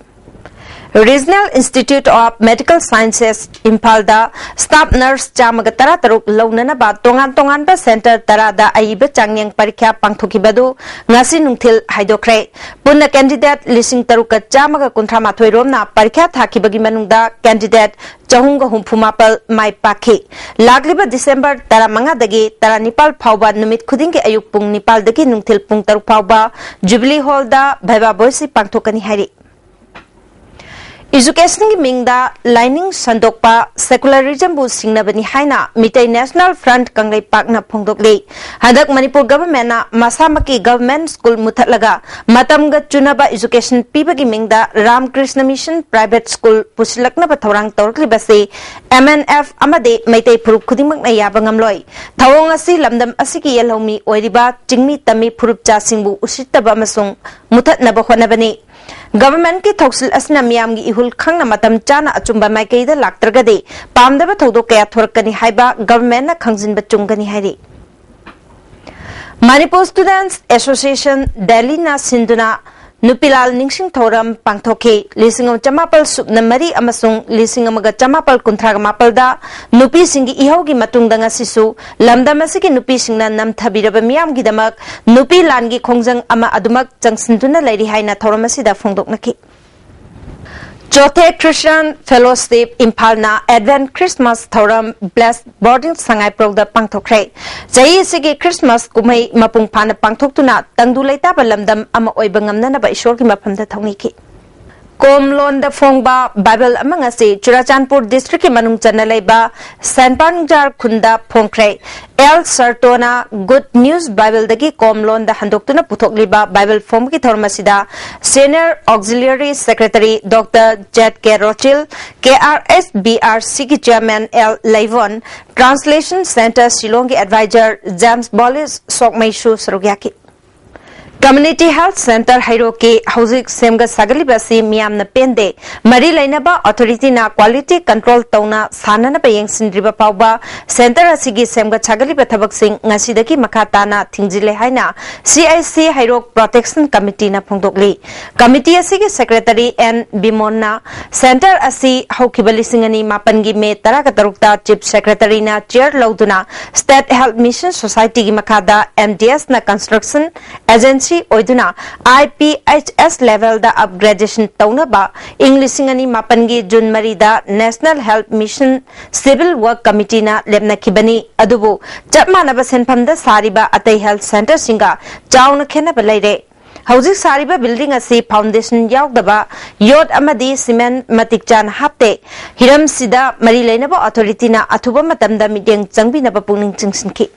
Regional Institute of Medical Sciences ꯏꯝꯐꯥꯜꯗ staff nurse ꯆꯥꯝꯃꯒ ꯇꯔꯥ ꯇꯔꯨꯛ ꯂꯧꯅꯅꯕ ꯇꯣꯉꯥꯟ ꯇꯣꯉꯥꯟꯕ center ꯇꯔꯥꯗ ꯑꯏꯕ ꯆꯥꯡꯌꯦꯡ ꯄꯔꯤꯈ꯭ꯌꯥ ꯄꯥꯡꯊꯣꯛꯈꯤꯕꯗꯨ ꯉꯁꯤ ꯅꯨꯡꯊꯤꯜ ꯍꯥꯏꯗꯣꯛꯈ꯭ꯔꯦ꯫ ꯄꯨꯟꯅ candidate ꯂꯤꯁꯤꯡ ꯇꯔꯨꯛꯀ ꯆꯥꯝꯃꯒ ꯀꯨꯟꯊ꯭ꯔꯥ ꯃꯥꯊꯣꯏ ꯔꯣꯝꯅ ꯄꯔꯤꯈ꯭ꯌꯥ ꯊꯥꯈꯤꯕꯒꯤ ꯃꯅꯨꯡꯗ candidate ꯆꯍꯨꯝꯒ ꯍꯨꯝꯐꯨ ꯃꯥꯄꯜ ꯃꯥꯏ ꯄꯥꯛꯈꯤ꯫ ꯂꯥꯛꯂꯤꯕ December ꯇꯔꯥꯃꯉꯥꯗꯒꯤ ꯇꯔꯥꯅꯤꯄꯥꯜ ꯐꯥꯎꯕ ꯅꯨꯃꯤꯠ ꯈꯨꯗꯤꯡꯒꯤ ꯑꯌꯨꯛ ꯄꯨꯡ ꯅꯤꯄꯥꯜꯗꯒꯤ ꯅꯨꯡꯊꯤꯜ ꯄꯨꯡ ꯇꯔꯨꯛ ꯐꯥꯎꯕ Jubilee Hallꯗ ꯚꯥꯏꯕꯥ ꯚꯣꯏꯁꯤ ꯄꯥꯡꯊꯣꯛꯀꯅꯤ ꯍꯥꯏꯔꯤ꯫ Educationꯒꯤ ꯃꯤꯡꯗ ꯂꯥꯏꯅꯤꯡ ꯁꯟꯗꯣꯛꯄ secularismꯕꯨ ꯁꯤꯡꯅꯕꯅꯤ ꯍꯥꯏꯅ ꯃꯤꯇꯩ National Front ꯀꯪꯂꯩꯄꯥꯛꯅ ꯐꯣꯡꯗꯣꯛꯂꯤ꯫ ꯍꯟꯗꯛ ꯃꯅꯤꯄꯨꯔ governmentꯅ ꯃꯁꯥꯃꯛꯀꯤ government school ꯃꯨꯊꯠꯂꯒ ꯃꯇꯝꯒ ꯆꯨꯅꯕ education ꯄꯤꯕꯒꯤ ꯃꯤꯡꯗ Ramakrishna Mission Private School ꯄꯨꯁꯤꯜꯂꯛꯅꯕ ꯊꯧꯔꯥꯡ ꯇꯧꯔꯛꯂꯤꯕꯁꯤ M N F ꯑꯃꯗꯤ ꯃꯩꯇꯩ ꯐꯨꯔꯨꯞ ꯈꯨꯗꯤꯡꯃꯛꯅ ꯌꯥꯕ ꯉꯝꯂꯣꯏ꯫ ꯊꯧꯑꯣꯡ ꯑꯁꯤ ꯂꯝꯗꯝ ꯑꯁꯤꯒꯤ ꯌꯦꯜꯍꯧꯃꯤ ꯑꯣꯏꯔꯤꯕ ꯆꯤꯡꯃꯤ ꯇꯝꯃꯤ ꯐꯨꯔꯨꯞꯆꯥꯁꯤꯡꯕꯨ ꯎꯁꯤꯠꯇꯕ ꯑꯃꯁꯨꯡ ꯃꯨꯊꯠꯅꯕ ꯍꯣꯠꯅꯕꯅꯤ꯫ Governmentꯀꯤ ꯊꯧꯁꯤꯜ ꯑꯁꯤꯅ ꯃꯤꯌꯥꯝꯒꯤ ꯏꯍꯨꯜ ꯈꯪꯅ ꯃꯇꯝ ꯆꯥꯅ ꯑꯆꯨꯝꯕ ꯃꯥꯏꯀꯩꯗ ꯂꯥꯛꯇ꯭ꯔꯒꯗꯤ ꯄꯥꯝꯗꯕ ꯊꯧꯗꯣꯛ ꯀꯌꯥ ꯊꯣꯔꯛꯀꯅꯤ ꯍꯥꯏꯕ governmentꯅ ꯈꯪꯖꯤꯟꯕ ꯆꯨꯝꯒꯅꯤ ꯍꯥꯏꯔꯤ꯫ Manipur Students Association Delhiꯅ ꯁꯤꯟꯗꯨꯅ ꯅꯨꯄꯤꯂꯥꯜ ꯅꯤꯡꯁꯤꯡ ꯊꯧꯔꯝ ꯄꯥꯡꯊꯣꯛꯈꯤ꯫ ꯂꯤꯁꯤꯡ ꯑꯃ ꯆꯃꯥꯄꯜ ꯁꯨꯞꯅ ꯃꯔꯤ ꯑꯃꯁꯨꯡ ꯂꯤꯁꯤꯡ ꯑꯃꯒ ꯆꯃꯥꯄꯜ ꯀꯨꯟꯊ꯭ꯔꯥꯒ ꯃꯥꯄꯜꯗ ꯅꯨꯄꯤꯁꯤꯡꯒꯤ ꯏꯍꯧꯒꯤ ꯃꯇꯨꯡꯗ ꯉꯁꯤꯁꯨ ꯂꯝꯗꯝ ꯑꯁꯤꯒꯤ ꯅꯨꯄꯤꯁꯤꯡꯅ ꯅꯝꯊꯕꯤꯔꯕ ꯃꯤꯌꯥꯝꯒꯤꯗꯃꯛ ꯅꯨꯄꯤ ꯂꯥꯟꯒꯤ ꯈꯣꯡꯖꯪ ꯑꯃ ꯑꯗꯨꯃꯛ ꯆꯪꯁꯤꯟꯗꯨꯅ ꯂꯩꯔꯤ ꯍꯥꯏꯅ ꯊꯧꯔꯝ ꯑꯁꯤꯗ ꯐꯣꯡꯗꯣꯛꯅꯈꯤ꯫ Chothe Christian Fellowship ꯏꯝꯐꯥꯜꯅ Advent Christmas ꯊꯧꯔꯝ Blessed Boarding ꯁꯉꯥꯏꯄ꯭ꯔꯧꯗ ꯄꯥꯡꯊꯣꯛꯈ꯭ꯔꯦ꯫ ꯆꯍꯤ ꯑꯁꯤꯒꯤ Christmas ꯀꯨꯝꯍꯩ ꯃꯄꯨꯡ ꯐꯥꯅ ꯄꯥꯡꯊꯣꯛꯇꯨꯅ ꯇꯪꯗꯨ ꯂꯩꯇꯥꯕ ꯂꯝꯗꯝ ꯑꯃ ꯑꯣꯏꯕ ꯉꯝꯅꯅꯕ ꯏꯁꯣꯔꯒꯤ ꯃꯐꯝꯗ ꯊꯧꯅꯤꯈꯤ꯫ ꯀꯣꯝ ꯂꯣꯟꯗ ꯐꯣꯡꯕ Bible ꯑꯃ ꯉꯁꯤ ꯆꯨꯔꯥꯆꯥꯟꯄꯨꯔ districtꯀꯤ ꯃꯅꯨꯡ ꯆꯟꯅ ꯂꯩꯕ ꯁꯦꯟ ꯄꯥꯟꯖꯥꯔ ꯈꯨꯟꯗ ꯐꯣꯡꯈ꯭ꯔꯦ꯫ ꯑꯦꯜ ꯁꯔꯇꯣꯅ Good News Bibleꯗꯒꯤ ꯀꯣꯝ ꯂꯣꯟꯗ ꯍꯟꯗꯣꯛꯇꯨꯅ ꯄꯨꯊꯣꯛꯂꯤꯕ Bible ꯐꯣꯡꯕꯒꯤ ꯊꯧꯔꯝ ꯑꯁꯤꯗ Senior Auxiliary Secretary Doctor Z K Rochil, K R S B R Cꯒꯤ Chairman L ꯂꯩꯕꯣꯟ, Translation Centre ꯁꯤꯂꯣꯡꯒꯤ Advisor James Bollis ꯁꯣꯛꯃꯩꯁꯨ ꯁꯔꯨꯛ ꯌꯥꯈꯤ꯫ Community Health Centre ꯍꯩꯔꯣꯛꯀꯤ ꯍꯧꯖꯤꯛ ꯁꯦꯝꯒꯠ ꯁꯥꯒꯠꯂꯤꯕ ꯑꯁꯤ ꯃꯤꯌꯥꯝꯅ ꯄꯦꯟꯗꯦ꯫ ꯃꯔꯤ ꯂꯩꯅꯕ authority ꯅ quality control ꯇꯧꯅ ꯁꯥꯟꯅꯅꯕ ꯌꯦꯡꯁꯤꯟꯗ꯭ꯔꯤꯕ ꯐꯥꯎꯕ centre ꯑꯁꯤꯒꯤ ꯁꯦꯝꯒꯠ ꯁꯥꯒꯠꯂꯤꯕ ꯊꯕꯛꯁꯤꯡ ꯉꯁꯤꯗꯒꯤ ꯃꯈꯥ ꯇꯥꯅ ꯊꯤꯡꯖꯤꯜꯂꯦ ꯍꯥꯏꯅ C I C Heirok Protection Committee ꯅ ꯐꯣꯡꯗꯣꯛꯂꯤ꯫ Committee ꯑꯁꯤꯒꯤ secretary N ꯕꯤꯃꯣꯟꯅ centre ꯑꯁꯤ ꯍꯧꯈꯤꯕ ꯂꯤꯁꯤꯡ ꯑꯅꯤ ꯃꯥꯄꯟꯒꯤ May ꯇꯔꯥꯒ ꯇꯔꯨꯛꯇ Chief Secretary ꯅ chair ꯂꯧꯗꯨꯅ State Health Mission Society ꯒꯤ ꯃꯈꯥꯗ M D S ꯅ construction agency ꯑꯣꯏꯗꯨꯅ I P H S level the upgradation ꯇꯧꯅꯕ ꯏꯪ ꯂꯤꯁꯤꯡ ꯑꯅꯤ ꯃꯥꯄꯟꯒꯤ June ꯃꯔꯤꯗ National Health Mission Civil Work Committee ꯅ ꯂꯦꯞꯅꯈꯤꯕꯅꯤ꯫ ꯑꯗꯨꯕꯨ ꯆꯞ ꯃꯥꯟꯅꯕ ꯁꯦꯟꯐꯝꯗ ꯁꯥꯔꯤꯕ ꯑꯇꯩ health centre ꯁꯤꯡꯒ ꯆꯥꯎꯅ ꯈꯦꯠꯅꯕ ꯂꯩꯔꯦ꯫ ꯍꯧꯖꯤꯛ ꯁꯥꯔꯤꯕ building ꯑꯁꯤ foundation ꯌꯥꯎꯗꯕ ꯌꯣꯠ ꯑꯃꯗꯤ cement ꯃꯇꯤꯛ ꯆꯥꯅ ꯍꯥꯞꯇꯦ꯫ ꯍꯤꯔꯝꯁꯤꯗ ꯃꯔꯤ ꯂꯩꯅꯕ authority ꯅ ꯑꯊꯨꯕ ꯃꯇꯝꯗ ꯃꯤꯠꯌꯦꯡ ꯆꯪꯕꯤꯅꯕ ꯄꯨꯛꯅꯤꯡ ꯆꯤꯡꯁꯤꯟꯈꯤ꯫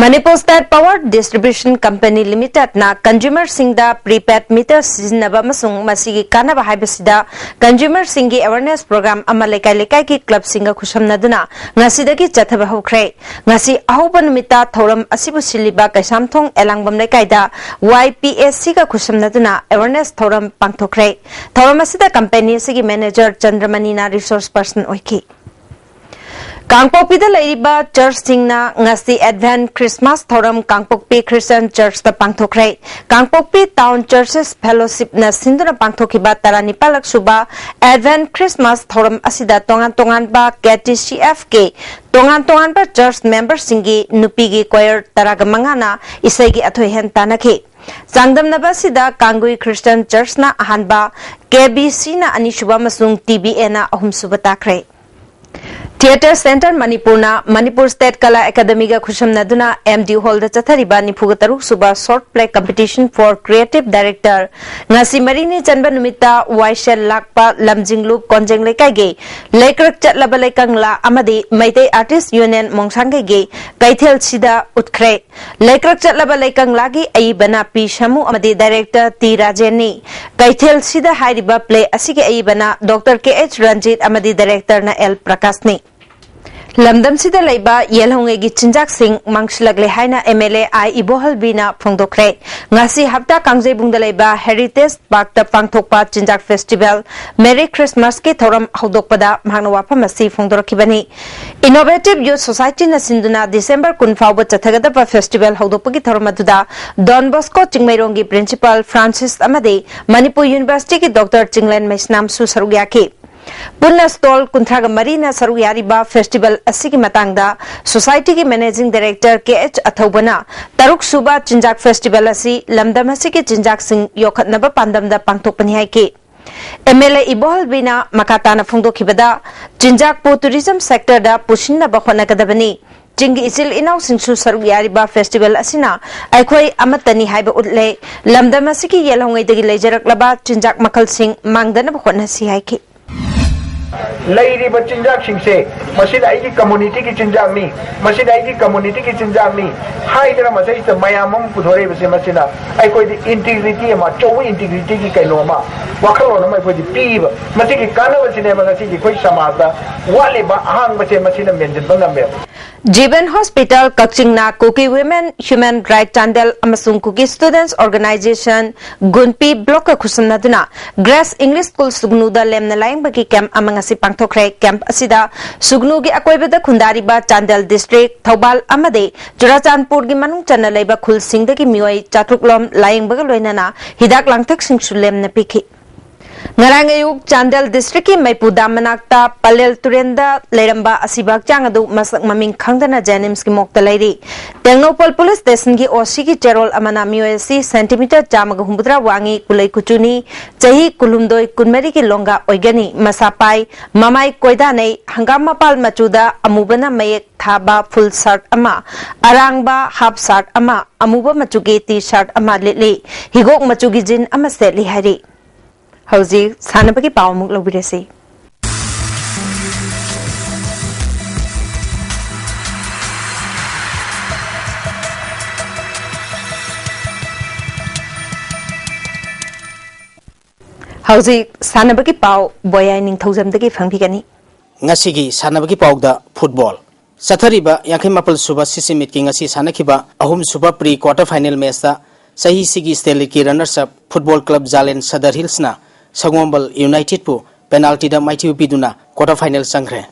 Manipur State Power Distribution Company Limited ꯅ consumer ꯁꯤꯡꯗ prepaid meter ꯁꯤꯖꯤꯟꯅꯕ ꯑꯃꯁꯨꯡ ꯃꯁꯤꯒꯤ ꯀꯥꯟꯅꯕ ꯍꯥꯏꯕꯁꯤꯗ consumer ꯁꯤꯡꯒꯤ awareness program ꯑꯃ ꯂꯩꯀꯥꯏ ꯂꯩꯀꯥꯏꯒꯤ club ꯁꯤꯡꯒ ꯈꯨꯠꯁꯝꯅꯗꯨꯅ ꯉꯁꯤꯗꯒꯤ ꯆꯠꯊꯕ ꯍꯧꯈ꯭ꯔꯦ꯫ ꯉꯁꯤ ꯑꯍꯧꯕ ꯅꯨꯃꯤꯠꯇ ꯊꯧꯔꯝ ꯑꯁꯤꯕꯨ ꯁꯤꯜꯂꯤꯕ ꯀꯩꯁꯥꯝꯊꯣꯡ ꯑꯦꯂꯥꯡꯕꯝ ꯂꯩꯀꯥꯏꯗ Y P A C ꯒ ꯈꯨꯠꯁꯝꯅꯗꯨꯅ awareness ꯊꯧꯔꯝ ꯄꯥꯡꯊꯣꯛꯈ꯭ꯔꯦ꯫ ꯊꯧꯔꯝ ꯑꯁꯤꯗ company ꯑꯁꯤꯒꯤ manager ꯆꯟꯗ꯭ꯔꯃꯅꯤꯅ resource person ꯑꯣꯏꯈꯤ꯫ ꯀꯥꯡꯄꯣꯛꯄꯤꯗ ꯂꯩꯔꯤꯕ church ꯁꯤꯡꯅ ꯉꯁꯤ Advent Christmas ꯊꯧꯔꯝ ꯀꯥꯡꯄꯣꯛꯄꯤ Christian Church ꯇ ꯄꯥꯡꯊꯣꯛꯈ꯭ꯔꯦ꯫ ꯀꯥꯡꯄꯣꯛꯄꯤ Town Churches Fellowship ꯅ ꯁꯤꯟꯗꯨꯅ ꯄꯥꯡꯊꯣꯛꯈꯤꯕ ꯇꯔꯥꯅꯤꯄꯥꯜꯂꯛ ꯁꯨꯕ Advent Christmas ꯊꯧꯔꯝ ꯑꯁꯤꯗ ꯇꯣꯉꯥꯟ ꯇꯣꯉꯥꯟꯕ K T C F ꯀꯤ ꯇꯣꯉꯥꯟ ꯇꯣꯉꯥꯟꯕ church member ꯁꯤꯡꯒꯤ ꯅꯨꯄꯤꯒꯤ choir ꯇꯔꯥꯒ ꯃꯉꯥꯅ ꯏꯁꯩꯒꯤ ꯑꯊꯣꯏ ꯑꯍꯦꯟ ꯇꯥꯟꯅꯈꯤ꯫ ꯆꯥꯡꯗꯝꯅꯕ ꯑꯁꯤꯗ ꯀꯥꯡꯒꯨꯏ Christian Church ꯅ ꯑꯍꯥꯟꯕ, K B C ꯅ ꯑꯅꯤꯁꯨꯕ ꯑꯃꯁꯨꯡ T B A ꯅ ꯑꯍꯨꯝꯁꯨꯕ ꯇꯥꯈ꯭ꯔꯦ꯫ Theatre Centre ꯃꯅꯤꯄꯨꯔꯅ ꯃꯅꯤꯄꯨꯔ State ꯀꯂꯥ ꯑꯦꯀꯥꯗꯃꯤꯒ ꯈꯨꯠꯁꯝꯅꯗꯨꯅ M D Hall ꯗ ꯆꯠꯊꯔꯤꯕ ꯅꯤꯐꯨꯒ ꯇꯔꯨꯛ ꯁꯨꯕ Short Play Competition for Creative Director ꯉꯁꯤ ꯃꯔꯤꯅꯤ ꯆꯟꯕ ꯅꯨꯃꯤꯠꯇ ꯋꯥꯏꯁꯦꯜ ꯂꯥꯛꯄ ꯂꯝꯖꯤꯡꯂꯨꯞ ꯀꯣꯟꯖꯦꯡ ꯂꯩꯀꯥꯏꯒꯤ ꯂꯩꯀ꯭ꯔꯛ ꯆꯠꯂꯕ ꯂꯩꯀꯪꯂꯥ ꯑꯃꯗꯤ ꯃꯩꯇꯩ Artist Union ꯃꯣꯡꯁꯥꯡꯒꯩꯒꯤ ꯀꯩꯊꯦꯜꯁꯤꯗ ꯎꯠꯈ꯭ꯔꯦ꯫ ꯂꯩꯀ꯭ꯔꯛ ꯆꯠꯂꯕ ꯂꯩꯀꯪꯂꯥꯒꯤ ꯑꯏꯕꯅ ꯄꯤ ꯁꯥꯃꯨ ꯑꯃꯗꯤ director ꯇꯤ ꯔꯥꯖꯦꯟꯅꯤ꯫ ꯀꯩꯊꯦꯜꯁꯤꯗ ꯍꯥꯏꯔꯤꯕ play ꯑꯁꯤꯒꯤ ꯑꯏꯕꯅ Doctor K H ꯔꯟꯖꯤꯠ ꯑꯃꯗꯤ director ꯅ ꯑꯦꯜ ꯄ꯭ꯔꯀꯥꯁꯅꯤ꯫ ꯂꯝꯗꯝꯁꯤꯗ ꯂꯩꯕ ꯌꯦꯜꯍꯧꯉꯩꯒꯤ ꯆꯤꯟꯖꯥꯛꯁꯤꯡ ꯃꯥꯡꯁꯤꯜꯂꯛꯂꯦ ꯍꯥꯏꯅ M L A I ꯏꯕꯣꯍꯜꯕꯤꯅ ꯐꯣꯡꯗꯣꯛꯈ꯭ꯔꯦ꯫ ꯉꯁꯤ ꯍꯞꯇꯥ ꯀꯥꯡꯖꯩꯕꯨꯡꯗ ꯂꯩꯕ Heritage Parkꯇ ꯄꯥꯡꯊꯣꯛꯄ ꯆꯤꯟꯖꯥꯛ festival Merry Christmasꯀꯤ ꯊꯧꯔꯝ ꯍꯧꯗꯣꯛꯄꯗ ꯃꯍꯥꯛꯅ ꯋꯥꯐꯝ ꯑꯁꯤ ꯐꯣꯡꯗꯣꯔꯛꯈꯤꯕꯅꯤ꯫ Innovative Youth Societyꯅ ꯁꯤꯟꯗꯨꯅ December ꯀꯨꯟ ꯐꯥꯎꯕ ꯆꯠꯊꯒꯗꯕ festival ꯍꯧꯗꯣꯛꯄꯒꯤ ꯊꯧꯔꯝ ꯑꯗꯨꯗ Don Bosco ꯆꯤꯡꯃꯩꯔꯣꯡꯒꯤ Principal Francis ꯑꯃꯗꯤ ꯃꯅꯤꯄꯨꯔ Universityꯒꯤ Doctor ꯆꯤꯡꯂꯦꯟ ꯃꯩꯁꯅꯥꯝꯁꯨ ꯁꯔꯨꯛ ꯌꯥꯈꯤ꯫ ꯄꯨꯟꯅ stall ꯀꯨꯟꯊ꯭ꯔꯥꯒ ꯃꯔꯤꯅ ꯁꯔꯨꯛ ꯌꯥꯔꯤꯕ festival ꯑꯁꯤꯒꯤ ꯃꯇꯥꯡꯗ Societyꯒꯤ Managing Director K H ꯑꯊꯧꯕꯅ, ꯇꯔꯨꯛ ꯁꯨꯕ ꯆꯤꯟꯖꯥꯛ festival ꯑꯁꯤ ꯂꯝꯗꯝ ꯑꯁꯤꯒꯤ ꯆꯤꯟꯖꯥꯛꯁꯤꯡ ꯌꯣꯛꯈꯠꯅꯕ ꯄꯥꯟꯗꯝꯗ ꯄꯥꯡꯊꯣꯛꯄꯅꯤ ꯍꯥꯏꯈꯤ꯫ M L A ꯏꯕꯣꯍꯜꯕꯤꯅ ꯃꯈꯥ ꯇꯥꯅ ꯐꯣꯡꯗꯣꯛꯈꯤꯕꯗ, ꯆꯤꯟꯖꯥꯛꯄꯨ tourism sectorꯗ ꯄꯨꯁꯤꯟꯅꯕ ꯍꯣꯠꯅꯒꯗꯕꯅꯤ꯫ ꯆꯤꯡꯒꯤ ꯏꯆꯤꯜ ꯏꯅꯥꯎꯁꯤꯡꯁꯨ ꯁꯔꯨꯛ ꯌꯥꯔꯤꯕ festival ꯑꯁꯤꯅ ꯑꯩꯈꯣꯏ ꯑꯃꯠꯇꯅꯤ ꯍꯥꯏꯕ ꯎꯠꯂꯦ꯫ ꯂꯝꯗꯝ ꯑꯁꯤꯒꯤ ꯌꯦꯜꯍꯧꯉꯩꯗꯒꯤ ꯂꯩꯖꯔꯛꯂꯕ ꯆꯤꯟꯖꯥꯛ ꯃꯈꯜꯁꯤꯡ ꯃꯥꯡꯗꯅꯕ ꯍꯣꯠꯅꯁꯤ ꯍꯥꯏꯈꯤ꯫ ꯂꯩꯔꯤꯕ ꯆꯤꯟꯖꯥꯛꯁꯤꯡꯁꯦ, ꯃꯁꯤꯅ ꯑꯩꯒꯤ communityꯒꯤ ꯆꯤꯟꯖꯥꯛꯅꯤ, ꯃꯁꯤꯅ ꯑꯩꯒꯤ communityꯒꯤ ꯆꯤꯟꯖꯥꯛꯅꯤ ꯍꯥꯏꯗꯅ ꯃꯁꯤꯗꯩꯁꯤꯗ ꯃꯌꯥꯝ ꯑꯃ ꯄꯨꯊꯣꯔꯛꯏꯕꯁꯦ, ꯃꯁꯤꯅ ꯑꯩꯈꯣꯏꯗ integrityꯑꯃ, ꯑꯆꯧꯕ integrityꯒꯤ ꯀꯩꯅꯣ ꯑꯃ, ꯋꯥꯈꯜꯂꯣꯟ ꯑꯃ ꯑꯩꯈꯣꯏꯗ ꯄꯤꯕ꯫ ꯃꯁꯤꯒꯤ ꯀꯥꯟꯅꯕꯁꯤꯅꯦꯕ ꯉꯁꯤꯒꯤ ꯑꯩꯈꯣꯏ ꯁꯃꯥꯖꯇ ꯋꯥꯠꯂꯤꯕ ꯑꯍꯥꯡꯕꯁꯦ ꯃꯁꯤꯅ ꯃꯦꯟꯁꯤꯟꯕ ꯉꯝꯃꯦꯕ꯫ Jeevan Hospital ꯀꯛꯆꯤꯡꯅ Kuki Women Human Right Chandel ꯑꯃꯁꯨꯡ Kuki Students Organization ꯒꯨꯟꯄꯤ blockꯀ ꯈꯨꯠꯁꯝꯅꯗꯨꯅ Grace English School ꯁꯨꯒꯅꯨꯗ ꯂꯦꯝꯅ ꯂꯥꯌꯦꯡꯕꯒꯤ camp ꯑꯃ ꯉꯁꯤ ꯄꯥꯡꯊꯣꯛꯈ꯭ꯔꯦ꯫ Camp ꯑꯁꯤꯗ ꯁꯨꯒꯅꯨꯒꯤ ꯑꯀꯣꯏꯕꯗ ꯈꯨꯟꯗꯥꯔꯤꯕ ꯆꯥꯟꯗꯦꯜ district, ꯊꯧꯕꯥꯜ ꯑꯃꯗꯤ ꯆꯨꯔꯥꯆꯥꯟꯄꯨꯔꯒꯤ ꯃꯅꯨꯡ ꯆꯟꯅ ꯂꯩꯕ ꯈꯨꯜꯁꯤꯡꯗꯒꯤ ꯃꯤꯑꯣꯏ ꯆꯥꯇ꯭ꯔꯨꯛ ꯂꯣꯝ ꯂꯥꯌꯦꯡꯕꯒ ꯂꯣꯏꯅꯅ ꯍꯤꯗꯥꯛ ꯂꯥꯡꯊꯛꯁꯤꯡꯁꯨ ꯂꯦꯝꯅ ꯄꯤꯈꯤ꯫ ꯉꯔꯥꯡ ꯑꯌꯨꯛ ꯆꯥꯟꯗꯦꯜ districtꯀꯤ ꯃꯩꯄꯨ dam ꯃꯅꯥꯛꯇ ꯄꯂꯦꯜ ꯇꯨꯔꯦꯟꯗ ꯂꯩꯔꯝꯕ ꯑꯁꯤꯕ ꯍꯛꯆꯥꯡ ꯑꯗꯨ ꯃꯁꯛ ꯃꯃꯤꯡ ꯈꯪꯗꯅ JNIMSꯀꯤ morgueꯗ ꯂꯩꯔꯤ꯫ ꯇꯦꯡꯅꯧꯄꯜ police stationꯒꯤ OCꯒꯤ ꯆꯦꯔꯣꯜ ꯑꯃꯅ ꯃꯤꯑꯣꯏ ꯑꯁꯤ centimeter ꯆꯥꯝꯃꯒ ꯍꯨꯝꯐꯨꯇꯔꯥ ꯋꯥꯡꯉꯤ, ꯀꯨꯂꯩ ꯀꯨꯆꯨꯅꯤ, ꯆꯍꯤ ꯀꯨꯟꯍꯨꯝꯗꯣꯏ ꯀꯨꯟꯃꯔꯤꯒꯤ ꯂꯣꯡꯒꯥ ꯑꯣꯏꯒꯅꯤ, ꯃꯁꯥ ꯄꯥꯏ, ꯃꯃꯥꯏ ꯀꯣꯏꯗꯥꯅꯩ, ꯍꯪꯒꯥꯝ ꯃꯄꯥꯜ ꯃꯆꯨꯗ ꯑꯃꯨꯕꯅ ꯃꯌꯦꯛ ꯊꯥꯕ full shirt ꯑꯃ, ꯑꯔꯥꯡꯕ half shirt ꯑꯃ, ꯑꯃꯨꯕ ꯃꯆꯨꯒꯤ T-shirt ꯑꯃ ꯂꯤꯠꯂꯤ, ꯍꯤꯒꯣꯛ ꯃꯆꯨꯒꯤ jean ꯑꯃ ꯁꯦꯠꯂꯤ ꯍꯥꯏꯔꯤ꯫ ꯍꯧꯖꯤꯛ ꯁꯥꯟꯅꯕꯒꯤ ꯄꯥꯎ ꯑꯃꯨꯛ ꯂꯧꯕꯤꯔꯁꯤ꯫ ꯍꯧꯖꯤꯛ ꯁꯥꯟꯅꯕꯒꯤ ꯄꯥꯎ ꯕꯣꯌꯥꯏ ꯅꯤꯡꯊꯧꯖꯝꯗꯒꯤ ꯐꯪꯕꯤꯒꯅꯤ꯫ ꯉꯁꯤꯒꯤ ꯁꯥꯟꯅꯕꯒꯤ ꯄꯥꯎꯗ ꯐꯨꯠꯕꯣꯜ꯫ ꯆꯠꯊꯔꯤꯕ ꯌꯥꯡꯈꯩ ꯃꯥꯄꯜ ꯁꯨꯕ ꯁꯤꯁꯤ ꯃꯤꯠꯀꯤ ꯉꯁꯤ ꯁꯥꯟꯅꯈꯤꯕ ꯑꯍꯨꯝ ꯁꯨꯕ pre quarter final matchꯇ ꯆꯍꯤꯁꯤꯒꯤ state leagueꯀꯤ runners up ꯐꯨꯠꯕꯣꯜ ꯀ꯭ꯂꯕ ꯖꯥꯂꯦꯟ ꯁꯗꯔ ꯍꯤꯜꯁꯅ ꯁꯒꯣꯝꯕꯜ ꯌꯨꯅꯥꯏꯇꯦꯗꯄꯨ ꯄꯦꯅꯥꯜꯇꯤꯗ ꯃꯥꯏꯊꯤꯕ ꯄꯤꯗꯨꯅ quarter final ꯆꯪꯈ꯭ꯔꯦ꯫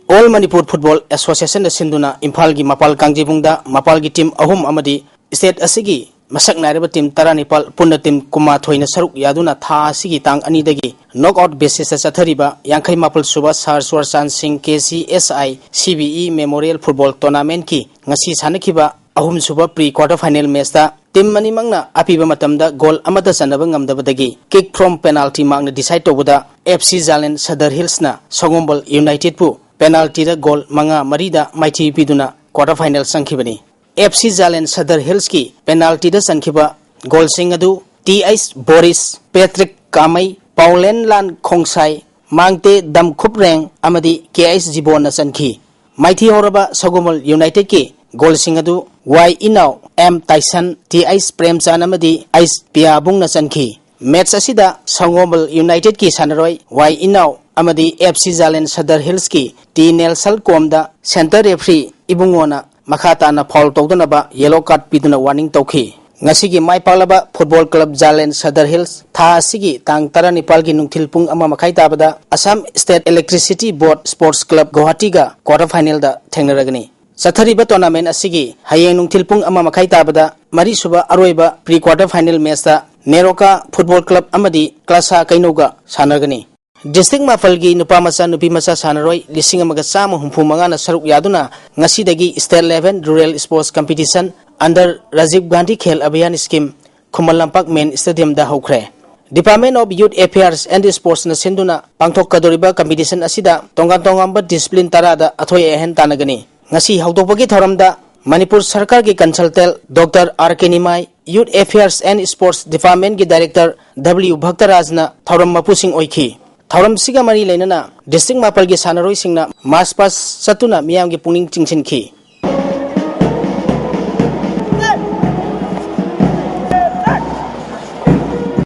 All Manipur Football Associationꯅ ꯁꯤꯟꯗꯨꯅ ꯏꯝꯐꯥꯜꯒꯤ ꯃꯄꯥꯜ ꯀꯥꯡꯖꯩꯕꯨꯡꯗ ꯃꯄꯥꯜꯒꯤ team ꯑꯍꯨꯝ ꯑꯃꯗꯤ state ꯑꯁꯤꯒꯤ ꯃꯁꯛ ꯅꯥꯏꯔꯕ team ꯇꯔꯥꯅꯤꯄꯥꯜ, ꯄꯨꯟꯅ team ꯀꯨꯟꯃꯥꯊꯣꯏꯅ ꯁꯔꯨꯛ ꯌꯥꯗꯨꯅ ꯊꯥ ꯑꯁꯤꯒꯤ ꯇꯥꯡ ꯑꯅꯤꯗꯒꯤ knockout basisꯇ ꯆꯠꯊꯔꯤꯕ ꯌꯥꯡꯈꯩ ꯃꯥꯄꯜ ꯁꯨꯕ ꯁꯥꯔ ꯁꯨꯔꯆꯥꯟ ꯁꯤꯡ K C S I C B E Memorial Football Tournamentꯀꯤ ꯉꯁꯤ ꯁꯥꯟꯅꯈꯤꯕ ꯑꯍꯨꯝ ꯁꯨꯕ pre quarter final matchꯇ team ꯑꯅꯤꯃꯛꯅ ꯑꯄꯤꯕ ꯃꯇꯝꯗ goal ꯑꯃꯠꯇ ꯆꯟꯅꯕ ꯉꯝꯗꯕꯗꯒꯤ kick from penalty markꯅ decide ꯇꯧꯕꯗ F C ꯖꯥꯂꯦꯟ ꯁꯗꯔ ꯍꯤꯜꯁꯅ ꯁꯒꯣꯝꯕꯜ ꯌꯨꯅꯥꯏꯇꯦꯗꯄꯨ ꯄꯦꯅꯥꯜꯇꯤꯗ goal ꯃꯉꯥ ꯃꯔꯤꯗ ꯃꯥꯏꯊꯤꯕ ꯄꯤꯗꯨꯅ quarter final ꯆꯪꯈꯤꯕꯅꯤ꯫ F C ꯖꯥꯂꯦꯟ Sadar ꯍꯤꯜꯁꯀꯤ ꯄꯦꯅꯥꯜꯇꯤꯗ ꯆꯟꯈꯤꯕ goalꯁꯤꯡ ꯑꯗꯨ ꯇꯤ ꯑꯩꯆ ꯕꯣꯔꯤꯁ, ꯄꯦꯇ꯭ꯔꯤꯛ ꯀꯥꯃꯩ, ꯄꯥꯎꯂꯦꯟꯂꯥꯟ ꯈꯣꯡꯁꯥꯏ, ꯃꯥꯡꯇꯦ ꯗꯝꯈꯨꯞꯔꯦꯡ ꯑꯃꯗꯤ ꯀꯦ ꯑꯩꯆ ꯖꯤꯕꯣꯟꯅ ꯆꯟꯈꯤ꯫ ꯃꯥꯏꯊꯤꯍꯧꯔꯕ ꯁꯒꯣꯃꯜ ꯌꯨꯅꯥꯏꯇꯦꯗꯀꯤ goalꯁꯤꯡ ꯑꯗꯨ ꯋꯥꯏ ꯏꯅꯥꯎ, ꯑꯦꯝ ꯇꯥꯏꯁꯟ, ꯇꯤ ꯑꯩꯆ ꯄ꯭ꯔꯦꯝꯆꯥꯟ ꯑꯃꯗꯤ ꯑꯩꯆ ꯄꯤꯌꯥꯕꯨꯡꯅ ꯆꯟꯈꯤ꯫ Match ꯑꯁꯤꯗ ꯁꯒꯣꯃꯜ ꯌꯨꯅꯥꯏꯇꯦꯗꯀꯤ ꯁꯥꯟꯅꯔꯣꯏ ꯋꯥꯏ ꯏꯅꯥꯎ ꯑꯃꯗꯤ F C ꯖꯥꯂꯦꯟ ꯁꯗꯔ ꯍꯤꯜꯁꯀꯤ ꯇꯤ ꯅꯦꯜꯁꯜ ꯀꯣꯝꯗ centre referee ꯏꯕꯨꯡꯉꯣꯅ ꯃꯈꯥ ꯇꯥꯅ foul ꯇꯧꯗꯅꯕ yellow card ꯄꯤꯗꯨꯅ warning ꯇꯧꯈꯤ꯫ ꯉꯁꯤꯒꯤ ꯃꯥꯏ ꯄꯥꯛꯂꯕ ꯐꯨꯠꯕꯣꯜ ꯀ꯭ꯂꯕ ꯖꯥꯂꯦꯟ ꯁꯗꯔ ꯍꯤꯜꯁ ꯊꯥ ꯑꯁꯤꯒꯤ ꯇꯥꯡ ꯇꯔꯥꯅꯤꯄꯥꯜꯒꯤ ꯅꯨꯡꯊꯤꯜ ꯄꯨꯡ ꯑꯃ ꯃꯈꯥꯏ ꯇꯥꯕꯗ Assam State Electricity Board Sports Club ꯒꯨꯋꯥꯍꯥꯇꯤꯒ quarter finalꯗ ꯊꯦꯡꯅꯔꯒꯅꯤ꯫ ꯆꯠꯊꯔꯤꯕ tournament ꯑꯁꯤꯒꯤ ꯍꯌꯦꯡ ꯅꯨꯡꯊꯤꯜ ꯄꯨꯡ ꯑꯃ ꯃꯈꯥꯏ ꯇꯥꯕꯗ ꯃꯔꯤꯁꯨꯕ ꯑꯔꯣꯏꯕ pre quarter final matchꯇ ꯅꯦꯔꯣꯀꯥ ꯐꯨꯠꯕꯣꯜ ꯀ꯭ꯂꯕ ꯑꯃꯗꯤ ꯀ꯭ꯂꯥꯁꯥ ꯀꯩꯅꯧꯒ ꯁꯥꯟꯅꯒꯅꯤ꯫ District ꯃꯥꯄꯜꯒꯤ ꯅꯨꯄꯥ ꯃꯆꯥ, ꯅꯨꯄꯤ ꯃꯆꯥ ꯁꯥꯟꯅꯔꯣꯏ ꯂꯤꯁꯤꯡ ꯑꯃꯒ ꯆꯥꯝꯃ ꯍꯨꯝꯐꯨ ꯃꯉꯥꯅ ꯁꯔꯨꯛ ꯌꯥꯗꯨꯅ ꯉꯁꯤꯗꯒꯤ State Level Rural Sports Competition under Rajiv Gandhi Khel Abhiyan Scheme Khuman Lampak main stadiumꯗ ꯍꯧꯈ꯭ꯔꯦ꯫ Department of Youth Affairs and Sportsꯅ ꯁꯤꯟꯗꯨꯅ ꯄꯥꯡꯊꯣꯛꯀꯗꯧꯔꯤꯕ competition ꯑꯁꯤꯗ ꯇꯣꯉꯥꯟ ꯇꯣꯉꯥꯟꯕ discipline ꯇꯔꯥꯗ ꯑꯊꯣꯏ ꯑꯍꯦꯟ ꯇꯥꯟꯅꯒꯅꯤ꯫ ꯉꯁꯤ ꯍꯧꯗꯣꯛꯄꯒꯤ ꯊꯧꯔꯝꯗ ꯃꯅꯤꯄꯨꯔ ꯁꯔꯀꯥꯔꯒꯤ consultant Doctor R K Nimai, Youth Affairs and Sports Departmentꯀꯤ Director W ꯚꯛꯇꯔꯥꯖꯅ ꯊꯧꯔꯝ ꯃꯄꯨꯁꯤꯡ ꯑꯣꯏꯈꯤ꯫ ꯊꯧꯔꯝꯁꯤꯒ ꯃꯔꯤ ꯂꯩꯅꯅ district ꯃꯥꯄꯜꯒꯤ ꯁꯥꯟꯅꯔꯣꯏꯁꯤꯡꯅ march past ꯆꯠꯇꯨꯅ ꯃꯤꯌꯥꯝꯒꯤ ꯄꯨꯛꯅꯤꯡ ꯆꯤꯡꯁꯤꯟꯈꯤ꯫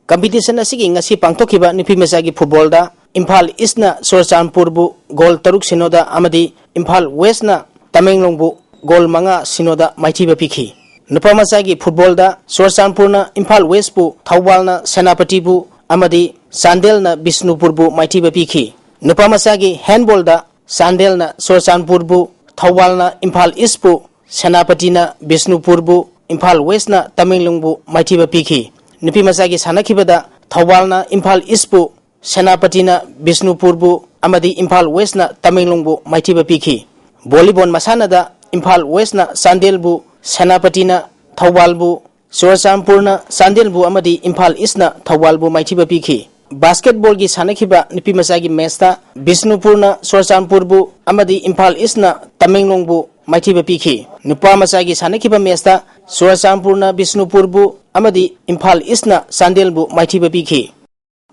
Competition ꯑꯁꯤꯒꯤ ꯉꯁꯤ ꯄꯥꯡꯊꯣꯛꯈꯤꯕ ꯅꯨꯄꯤ ꯃꯆꯥꯒꯤ ꯐꯨꯠꯕꯣꯜꯗ ꯏꯝꯐꯥꯜ ꯏꯁꯅ ꯆꯨꯔꯆꯥꯟꯄꯨꯔꯕꯨ ꯒꯣꯜ ꯇꯔꯨꯛ ꯁꯤꯅꯣꯗ ꯑꯃꯗꯤ ꯏꯝꯐꯥꯜ ꯋꯦꯁꯅ ꯇꯃꯦꯡꯂꯣꯡꯕꯨ ꯒꯣꯜ ꯃꯉꯥ ꯁꯤꯅꯣꯗ ꯃꯥꯏꯊꯤꯕ ꯄꯤꯈꯤ꯫ ꯅꯨꯄꯥ ꯃꯆꯥꯒꯤ ꯐꯨꯠꯕꯣꯜꯗ ꯆꯨꯔꯆꯥꯟꯄꯨꯔꯅ ꯏꯝꯐꯥꯜ ꯋꯦꯁꯄꯨ, ꯊꯧꯕꯥꯜꯅ ꯁꯦꯅꯥꯄꯇꯤꯕꯨ ꯑꯃꯗꯤ ꯆꯥꯟꯗꯦꯜꯅ ꯕꯤꯁꯅꯨꯄꯨꯔꯕꯨ ꯃꯥꯏꯊꯤꯕ ꯄꯤꯈꯤ꯫ ꯅꯨꯄꯥ ꯃꯆꯥꯒꯤ ꯍꯦꯟꯕꯣꯜꯗ ꯆꯥꯟꯗꯦꯜꯅ ꯆꯨꯔꯆꯥꯟꯄꯨꯔꯕꯨ, ꯊꯧꯕꯥꯜꯅ ꯏꯝꯐꯥꯜ ꯏꯁꯄꯨ, ꯁꯦꯅꯥꯄꯇꯤꯅ ꯕꯤꯁꯅꯨꯄꯨꯔꯕꯨ, ꯏꯝꯐꯥꯜ ꯋꯦꯁꯅ ꯇꯃꯦꯡꯂꯣꯡꯕꯨ ꯃꯥꯏꯊꯤꯕ ꯄꯤꯈꯤ꯫ ꯅꯨꯄꯤ ꯃꯆꯥꯒꯤ ꯁꯥꯟꯅꯈꯤꯕꯗ ꯊꯧꯕꯥꯜꯅ ꯏꯝꯐꯥꯜ ꯏꯁꯄꯨ, ꯁꯦꯅꯥꯄꯇꯤꯅ ꯕꯤꯁꯅꯨꯄꯨꯔꯕꯨ ꯑꯃꯗꯤ ꯏꯝꯐꯥꯜ ꯋꯦꯁꯅ ꯇꯃꯦꯡꯂꯣꯡꯕꯨ ꯃꯥꯏꯊꯤꯕ ꯄꯤꯈꯤ꯫ ꯚꯣꯂꯤꯕꯣꯜ ꯃꯁꯥꯟꯅꯗ ꯏꯝꯐꯥꯜ ꯋꯦꯁꯅ ꯆꯥꯟꯗꯦꯜꯕꯨ, ꯁꯦꯅꯥꯄꯇꯤꯅ ꯊꯧꯕꯥꯜꯕꯨ, ꯆꯨꯔꯆꯥꯟꯄꯨꯔꯅ ꯆꯥꯟꯗꯦꯜꯕꯨ ꯑꯃꯗꯤ ꯏꯝꯐꯥꯜ ꯏꯁꯅ ꯊꯧꯕꯥꯜꯕꯨ ꯃꯥꯏꯊꯤꯕ ꯄꯤꯈꯤ꯫ ꯕꯥꯁꯀꯦꯠꯕꯣꯜꯒꯤ ꯁꯥꯟꯅꯈꯤꯕ ꯅꯨꯄꯤ ꯃꯆꯥꯒꯤ ꯃꯦꯆꯇ ꯕꯤꯁꯅꯨꯄꯨꯔꯅ ꯆꯨꯔꯆꯥꯟꯄꯨꯔꯕꯨ ꯑꯃꯗꯤ ꯏꯝꯐꯥꯜ ꯏꯁꯅ ꯇꯃꯦꯡꯂꯣꯡꯕꯨ ꯃꯥꯏꯊꯤꯕ ꯄꯤꯈꯤ꯫ ꯅꯨꯄꯥ ꯃꯆꯥꯒꯤ ꯁꯥꯟꯅꯈꯤꯕ ꯃꯦꯆꯇ ꯆꯨꯔꯆꯥꯟꯄꯨꯔꯅ ꯕꯤꯁꯅꯨꯄꯨꯔꯕꯨ ꯑꯃꯗꯤ ꯏꯝꯐꯥꯜ ꯏꯁꯅ ꯆꯥꯟꯗꯦꯜꯕꯨ ꯃꯥꯏꯊꯤꯕ ꯄꯤꯈꯤ꯫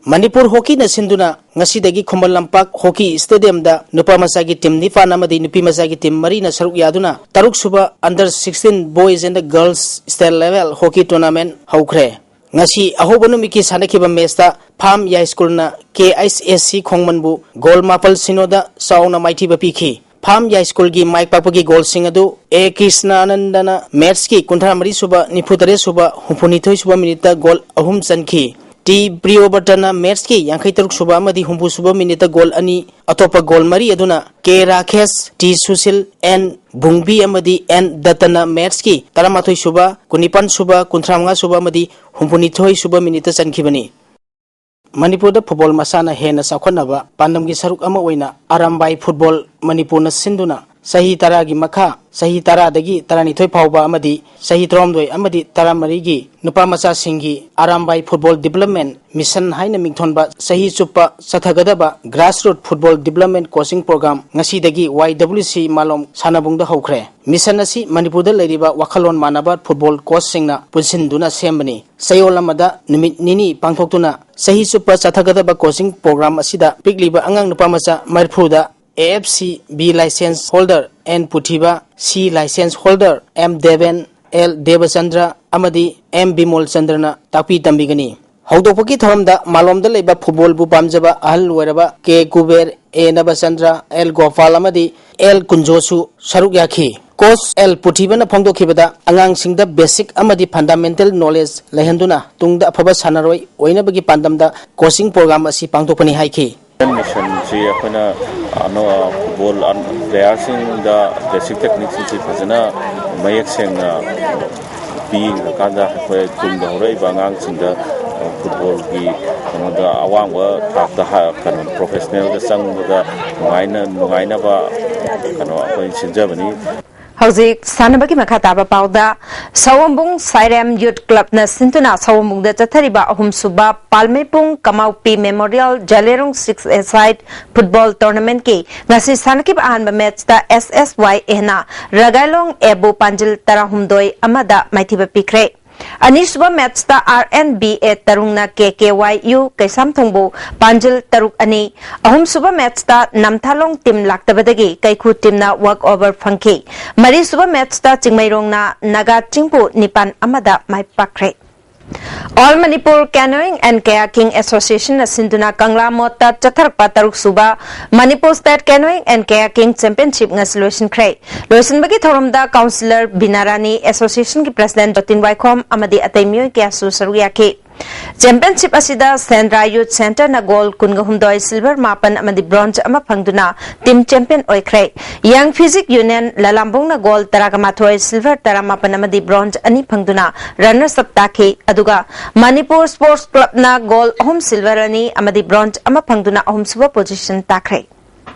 ꯃꯅꯤꯄꯨꯔ ꯍꯣꯀꯤꯅ ꯁꯤꯟꯗꯨꯅ ꯉꯁꯤꯗꯒꯤ ꯈꯨꯃꯟ ꯂꯝꯄꯥꯛ ꯍꯣꯀꯤ ꯁ꯭ꯇꯦꯗꯤꯌꯝꯗ ꯅꯨꯄꯥ ꯃꯆꯥꯒꯤ ꯇꯤꯝ ꯅꯤꯄꯥꯟ ꯑꯃꯗꯤ ꯅꯨꯄꯤ ꯃꯆꯥꯒꯤ ꯇꯤꯝ ꯃꯔꯤꯅ ꯁꯔꯨꯛ ꯌꯥꯗꯨꯅ ꯇꯔꯨꯛ ꯁꯨꯕ under sixteen boys and girls state level hockey tournament ꯍꯧꯈ꯭ꯔꯦ꯫ ꯉꯁꯤ ꯑꯍꯧꯕ ꯅꯨꯃꯤꯠꯀꯤ ꯁꯥꯟꯅꯈꯤꯕ ꯃꯦꯆꯇ ꯐꯥꯝ ꯌꯥꯏꯁ꯭ꯀꯨꯜꯅ ꯀꯦ ꯑꯩꯆ ꯑꯦꯁ ꯁꯤ ꯈꯣꯡꯃꯟꯕꯨ ꯒꯣꯜ ꯃꯥꯄꯜ ꯁꯤꯅꯣꯗ ꯆꯥꯎꯅ ꯃꯥꯏꯊꯤꯕ ꯄꯤꯈꯤ꯫ ꯐꯥꯝ ꯌꯥꯏꯁ꯭ꯀꯨꯜꯒꯤ ꯃꯥꯏ ꯄꯥꯛꯄꯒꯤ ꯒꯣꯜꯁꯤꯡ ꯑꯗꯨ ꯑꯦ ꯀ꯭ꯔꯤꯁꯅꯥꯅꯟꯗꯅ ꯃꯦꯆꯀꯤ ꯀꯨꯟꯊ꯭ꯔꯥ ꯃꯔꯤ ꯁꯨꯕ, ꯅꯤꯐꯨ ꯇꯔꯦꯠ ꯁꯨꯕ, ꯍꯨꯝꯐꯨ ꯅꯤꯊꯣꯏ ꯁꯨꯕ ꯃꯤꯅꯤꯠꯇ ꯒꯣꯜ ꯑꯍꯨꯝ ꯆꯟꯈꯤ꯫ ꯇꯤ ꯄ꯭ꯔꯤꯌꯣꯕ꯭ꯔꯇꯅ ꯃꯦꯆꯀꯤ ꯌꯥꯡꯈꯩ ꯇꯔꯨꯛ ꯁꯨꯕ ꯑꯃꯗꯤ ꯍꯨꯝꯐꯨ ꯁꯨꯕ ꯃꯤꯅꯤꯠꯇ ꯒꯣꯜ ꯑꯅꯤ, ꯑꯇꯣꯞꯄ ꯒꯣꯜ ꯃꯔꯤ ꯑꯗꯨꯅ ꯀꯦ ꯔꯥꯀꯦꯁ, ꯇꯤ ꯁꯨꯁꯤꯜ, ꯑꯦꯟ ꯕꯨꯡꯕꯤ ꯑꯃꯗꯤ ꯑꯦꯟ ꯗꯠꯇꯅ ꯃꯦꯆꯀꯤ ꯇꯔꯥꯃꯥꯊꯣꯏ ꯁꯨꯕ, ꯀꯨꯟꯅꯤꯄꯥꯟ ꯁꯨꯕ, ꯀꯨꯟꯊ꯭ꯔꯥ ꯃꯉꯥ ꯁꯨꯕ ꯑꯃꯗꯤ ꯍꯨꯝꯐꯨ ꯅꯤꯊꯣꯏ ꯁꯨꯕ ꯃꯤꯅꯤꯠꯇ ꯆꯟꯈꯤꯕꯅꯤ꯫ ꯃꯅꯤꯄꯨꯔꯗ ꯐꯨꯠꯕꯣꯜ ꯃꯁꯥꯟꯅ ꯍꯦꯟꯅ ꯆꯥꯎꯈꯠꯅꯕ ꯄꯥꯟꯗꯝꯒꯤ ꯁꯔꯨꯛ ꯑꯃ ꯑꯣꯏꯅ ꯑꯔꯥꯝꯕꯥꯏ ꯐꯨꯠꯕꯣꯜ ꯃꯅꯤꯄꯨꯔꯅ ꯁꯤꯟꯗꯨꯅ ꯆꯍꯤ ꯇꯔꯥꯒꯤ ꯃꯈꯥ, ꯆꯍꯤ ꯇꯔꯥꯗꯒꯤ ꯇꯔꯥꯅꯤꯊꯣꯏ ꯐꯥꯎꯕ ꯑꯃꯗꯤ ꯆꯍꯤ ꯇꯔꯥꯍꯨꯝꯗꯣꯏ ꯑꯃꯗꯤ ꯇꯔꯥꯃꯔꯤꯒꯤ ꯅꯨꯄꯥ ꯃꯆꯥꯁꯤꯡꯒꯤ ꯑꯔꯥꯝꯕꯥꯏ ꯐꯨꯠꯕꯣꯜ ꯗꯤꯕ꯭ꯂꯞꯃꯦꯟ ꯃꯤꯁꯟ ꯍꯥꯏꯅ ꯃꯤꯡꯊꯣꯟꯕ ꯆꯍꯤ ꯆꯨꯞꯄ ꯆꯠꯊꯒꯗꯕ grassroot football development coaching programme ꯉꯁꯤꯗꯒꯤ ꯋꯥꯏ ꯗꯕ꯭ꯂꯤꯎ ꯁꯤ ꯃꯥꯂꯣꯝ ꯁꯥꯟꯅꯕꯨꯡꯗ ꯍꯧꯈ꯭ꯔꯦ꯫ ꯃꯤꯁꯟ ꯑꯁꯤ ꯃꯅꯤꯄꯨꯔꯗ ꯂꯩꯔꯤꯕ ꯋꯥꯈꯜꯂꯣꯟ ꯃꯥꯟꯅꯕ ꯐꯨꯠꯕꯣꯜ ꯀꯣꯆꯁꯤꯡꯅ ꯄꯨꯟꯁꯤꯟꯗꯨꯅ ꯁꯦꯝꯕꯅꯤ꯫ ꯆꯌꯣꯜ ꯑꯃꯗ ꯅꯨꯃꯤꯠ ꯅꯤꯅꯤ ꯄꯥꯡꯊꯣꯛꯇꯨꯅ ꯆꯍꯤ ꯆꯨꯞꯄ ꯆꯠꯊꯒꯗꯕ ꯀꯣꯆꯤꯡ ꯄ꯭ꯔꯣꯒ꯭ꯔꯥꯝ ꯑꯁꯤꯗ ꯄꯤꯛꯂꯤꯕ ꯑꯉꯥꯡ ꯅꯨꯄꯥ ꯃꯆꯥ ꯃꯔꯤꯐꯨꯗ A F C B licence holder N Puthiba, C licence holder M Deben, L Debchandra ꯑꯃꯗꯤ ꯑꯦꯝ ꯕꯤꯃꯣꯜ ꯆꯟꯗ꯭ꯔꯅ ꯇꯥꯛꯄꯤ ꯇꯝꯕꯤꯒꯅꯤ꯫ ꯍꯧꯗꯣꯛꯄꯒꯤ ꯊꯧꯔꯝꯗ ꯃꯥꯂꯣꯝꯗ ꯂꯩꯕ ꯐꯨꯠꯕꯣꯜꯕꯨ ꯄꯥꯝꯖꯕ ꯑꯍꯜ ꯑꯣꯏꯔꯕ ꯀꯦ ꯀꯨꯕꯦꯔ, ꯑꯦ ꯅꯕꯆꯟꯗ꯭ꯔ, ꯑꯦꯜ ꯒꯣꯄꯥꯜ ꯑꯃꯗꯤ ꯑꯦꯜ ꯀꯨꯟꯖꯣꯁꯨ ꯁꯔꯨꯛ ꯌꯥꯈꯤ꯫ ꯀꯣꯆ ꯑꯦꯜ ꯄꯨꯊꯤꯕꯅ ꯐꯣꯡꯗꯣꯛꯈꯤꯕꯗ, ꯑꯉꯥꯡꯁꯤꯡꯗ ꯕꯦꯁꯤꯛ ꯑꯃꯗꯤ ꯐꯟꯗꯥꯃꯦꯟꯇꯦꯜ ꯅꯣꯂꯦꯖ ꯂꯩꯍꯟꯗꯨꯅ ꯇꯨꯡꯗ ꯑꯐꯕ ꯁꯥꯟꯅꯔꯣꯏ ꯑꯣꯏꯅꯕꯒꯤ ꯄꯥꯟꯗꯝꯗ ꯀꯣꯆꯤꯡ ꯄ꯭ꯔꯣꯒ꯭ꯔꯥꯝ ꯑꯁꯤ ꯄꯥꯡꯊꯣꯛꯄꯅꯤ ꯍꯥꯏꯈꯤ꯫ ꯃꯤꯁꯟꯁꯤ ꯑꯩꯈꯣꯏꯅ ꯑꯅꯧ-, ꯐꯨꯠꯕꯣꯜ ꯑꯟ-, ꯄ꯭ꯂꯦꯌꯥꯔꯁꯤꯡꯗ ꯕꯦꯁꯤꯛ ꯇꯦꯛꯅꯤꯛꯁꯤꯡꯁꯤ ꯐꯖꯅ ꯃꯌꯦꯛ ꯁꯦꯡꯅ ꯄꯤꯔꯀꯥꯟꯗ, ꯑꯩꯈꯣꯏ ꯇꯨꯡꯗ ꯍꯧꯔꯛꯏꯕ ꯑꯉꯥꯡꯁꯤꯡꯗ ꯐꯨꯠꯕꯣꯜꯒꯤ ꯀꯩꯅꯣꯗ ꯑꯋꯥꯡꯕ ꯊꯥꯛꯇ ꯍꯥ-, ꯀꯩꯅꯣ, ꯄ꯭ꯔꯣꯐꯦꯁꯅꯦꯜꯗ ꯆꯪꯕꯗ ꯅꯨꯡꯉꯥꯏꯅ-, ꯅꯨꯡꯉꯥꯏꯅꯕ ꯀꯩꯅꯣ ꯑꯩꯈꯣꯏ ꯁꯤꯟꯖꯕꯅꯤ꯫ ꯍꯧꯖꯤꯛ ꯁꯥꯟꯅꯕꯒꯤ ꯃꯈꯥ ꯇꯥꯕ ꯄꯥꯎꯗ, ꯁꯑꯣꯝꯕꯨꯡ ꯁꯥꯏꯔꯦꯝ ꯌꯨꯠ ꯀ꯭ꯂꯕꯅ ꯁꯤꯟꯗꯨꯅ ꯁꯑꯣꯝꯕꯨꯡꯗ ꯆꯠꯊꯔꯤꯕ ꯑꯍꯨꯝꯁꯨꯕ ꯄꯥꯜꯃꯩꯄꯨꯡ ꯀꯃꯥꯎꯄꯤ ꯃꯦꯃꯣꯔꯤꯌꯦꯜ ꯖꯂꯦꯔꯨꯡ ꯁꯤꯛꯁ ꯑꯦ ꯁꯥꯏꯠ ꯐꯨꯠꯕꯣꯜ ꯇꯣꯔꯅꯥꯃꯦꯟꯠꯀꯤ ꯉꯁꯤ ꯁꯥꯟꯅꯈꯤꯕ ꯑꯍꯥꯟꯕ ꯃꯦꯠꯆꯇ ꯑꯦꯁ ꯑꯦꯁ ꯋꯥꯏ ꯑꯦꯅ ꯔꯒꯥꯏꯂꯣꯡ ꯑꯦꯕꯨ ꯄꯥꯟꯖꯤꯜ ꯇꯔꯥꯍꯨꯝꯗꯣꯏ ꯑꯃꯗ ꯃꯥꯏꯊꯤꯕ ꯄꯤꯈ꯭ꯔꯦ꯫ ꯑꯅꯤꯁꯨꯕ ꯃꯦꯠꯆꯇ ꯑꯥꯔ ꯑꯦꯟ ꯕꯤ ꯑꯦ ꯇꯔꯨꯡꯅ ꯀꯦ ꯀꯦ ꯋꯥꯏ ꯌꯨ ꯀꯩꯁꯥꯝꯊꯣꯡꯕꯨ ꯄꯥꯟꯖꯤꯜ ꯇꯔꯨꯛ ꯑꯅꯤ, ꯑꯍꯨꯝꯁꯨꯕ ꯃꯦꯠꯆꯇ ꯅꯝꯊꯥꯂꯣꯡ ꯇꯤꯝ ꯂꯥꯛꯇꯕꯗꯒꯤ ꯀꯩꯈꯨ ꯇꯤꯝꯅ ꯋꯥꯛ ꯑꯣꯚꯔ ꯐꯪꯈꯤ꯫ ꯃꯔꯤꯁꯨꯕ ꯃꯦꯠꯆꯇ ꯆꯤꯡꯃꯩꯔꯣꯡꯅ ꯅꯥꯒꯥ ꯆꯤꯡꯕꯨ ꯅꯤꯄꯥꯟ ꯑꯃꯗ ꯃꯥꯏ ꯄꯥꯛꯈ꯭ꯔꯦ꯫ All Manipur Canoeing and Kayaking Association ꯅ ꯁꯤꯟꯗꯨꯅ ꯀꯪꯂꯥ ꯃꯣꯠꯇ ꯆꯠꯊꯔꯛꯄ ꯇꯔꯨꯛꯁꯨꯕ ꯃꯅꯤꯄꯨꯔ ꯁ꯭ꯇꯦꯠ ꯀꯦꯅꯣꯌꯤꯡ ꯑꯦꯟ ꯀꯦꯌꯥꯀꯤꯡ ꯆꯦꯝꯄꯤꯌꯟꯁꯤꯞ ꯉꯁꯤ ꯂꯣꯏꯁꯤꯟꯈ꯭ꯔꯦ꯫ ꯂꯣꯏꯁꯤꯟꯕꯒꯤ ꯊꯧꯔꯝꯗ ꯀꯥꯎꯟꯁꯤꯂꯔ ꯕꯤꯅꯥꯔꯥꯅꯤ, ꯑꯦꯁꯣꯁꯤꯌꯦꯁꯟꯒꯤ ꯄ꯭ꯔꯁꯤꯗꯦꯟꯠ ꯖꯣꯇꯤꯟ ꯋꯥꯏꯈꯣꯝ ꯑꯃꯗꯤ ꯑꯇꯩ ꯃꯤꯑꯣꯏ ꯀꯌꯥꯁꯨ ꯁꯔꯨꯛ ꯌꯥꯈꯤ꯫ ꯆꯦꯝꯄꯤꯌꯟꯁꯤꯞ ꯑꯁꯤꯗ ꯁꯦꯟꯗ꯭ꯔꯥ ꯌꯨꯠ ꯁꯦꯟꯇꯔꯅ ꯒꯣꯜ ꯀꯨꯟꯒ ꯍꯨꯝꯗꯣꯏ, ꯁꯤꯜꯚꯔ ꯃꯥꯄꯟ ꯑꯃꯗꯤ ꯕ꯭ꯔꯣꯟꯖ ꯑꯃ ꯐꯪꯗꯨꯅ ꯇꯤꯝ ꯆꯦꯝꯄꯤꯌꯟ ꯑꯣꯏꯈ꯭ꯔꯦ꯫ ꯌꯪ ꯐꯤꯖꯤꯛ ꯌꯨꯅꯤꯌꯟ ꯂꯂꯥꯝꯕꯨꯡꯅ ꯒꯣꯜ ꯇꯔꯥꯒ ꯃꯥꯊꯣꯏ, ꯁꯤꯜꯚꯔ ꯇꯔꯥꯃꯥꯄꯟ ꯑꯃꯗꯤ ꯕ꯭ꯔꯣꯟꯖ ꯑꯅꯤ ꯐꯪꯗꯨꯅ ꯔꯟꯅꯔꯁ ꯑꯞ ꯇꯥꯈꯤ꯫ ꯑꯗꯨꯒ ꯃꯅꯤꯄꯨꯔ ꯁ꯭ꯄꯣꯔꯠꯁ ꯀ꯭ꯂꯕꯅ ꯒꯣꯜ ꯑꯍꯨꯝ, ꯁꯤꯜꯚꯔ ꯑꯅꯤ ꯑꯃꯗꯤ ꯕ꯭ꯔꯣꯟꯖ ꯑꯃ ꯐꯪꯗꯨꯅ ꯑꯍꯨꯝꯁꯨꯕ ꯄꯣꯖꯤꯁꯟ ꯇꯥꯈ꯭ꯔꯦ꯫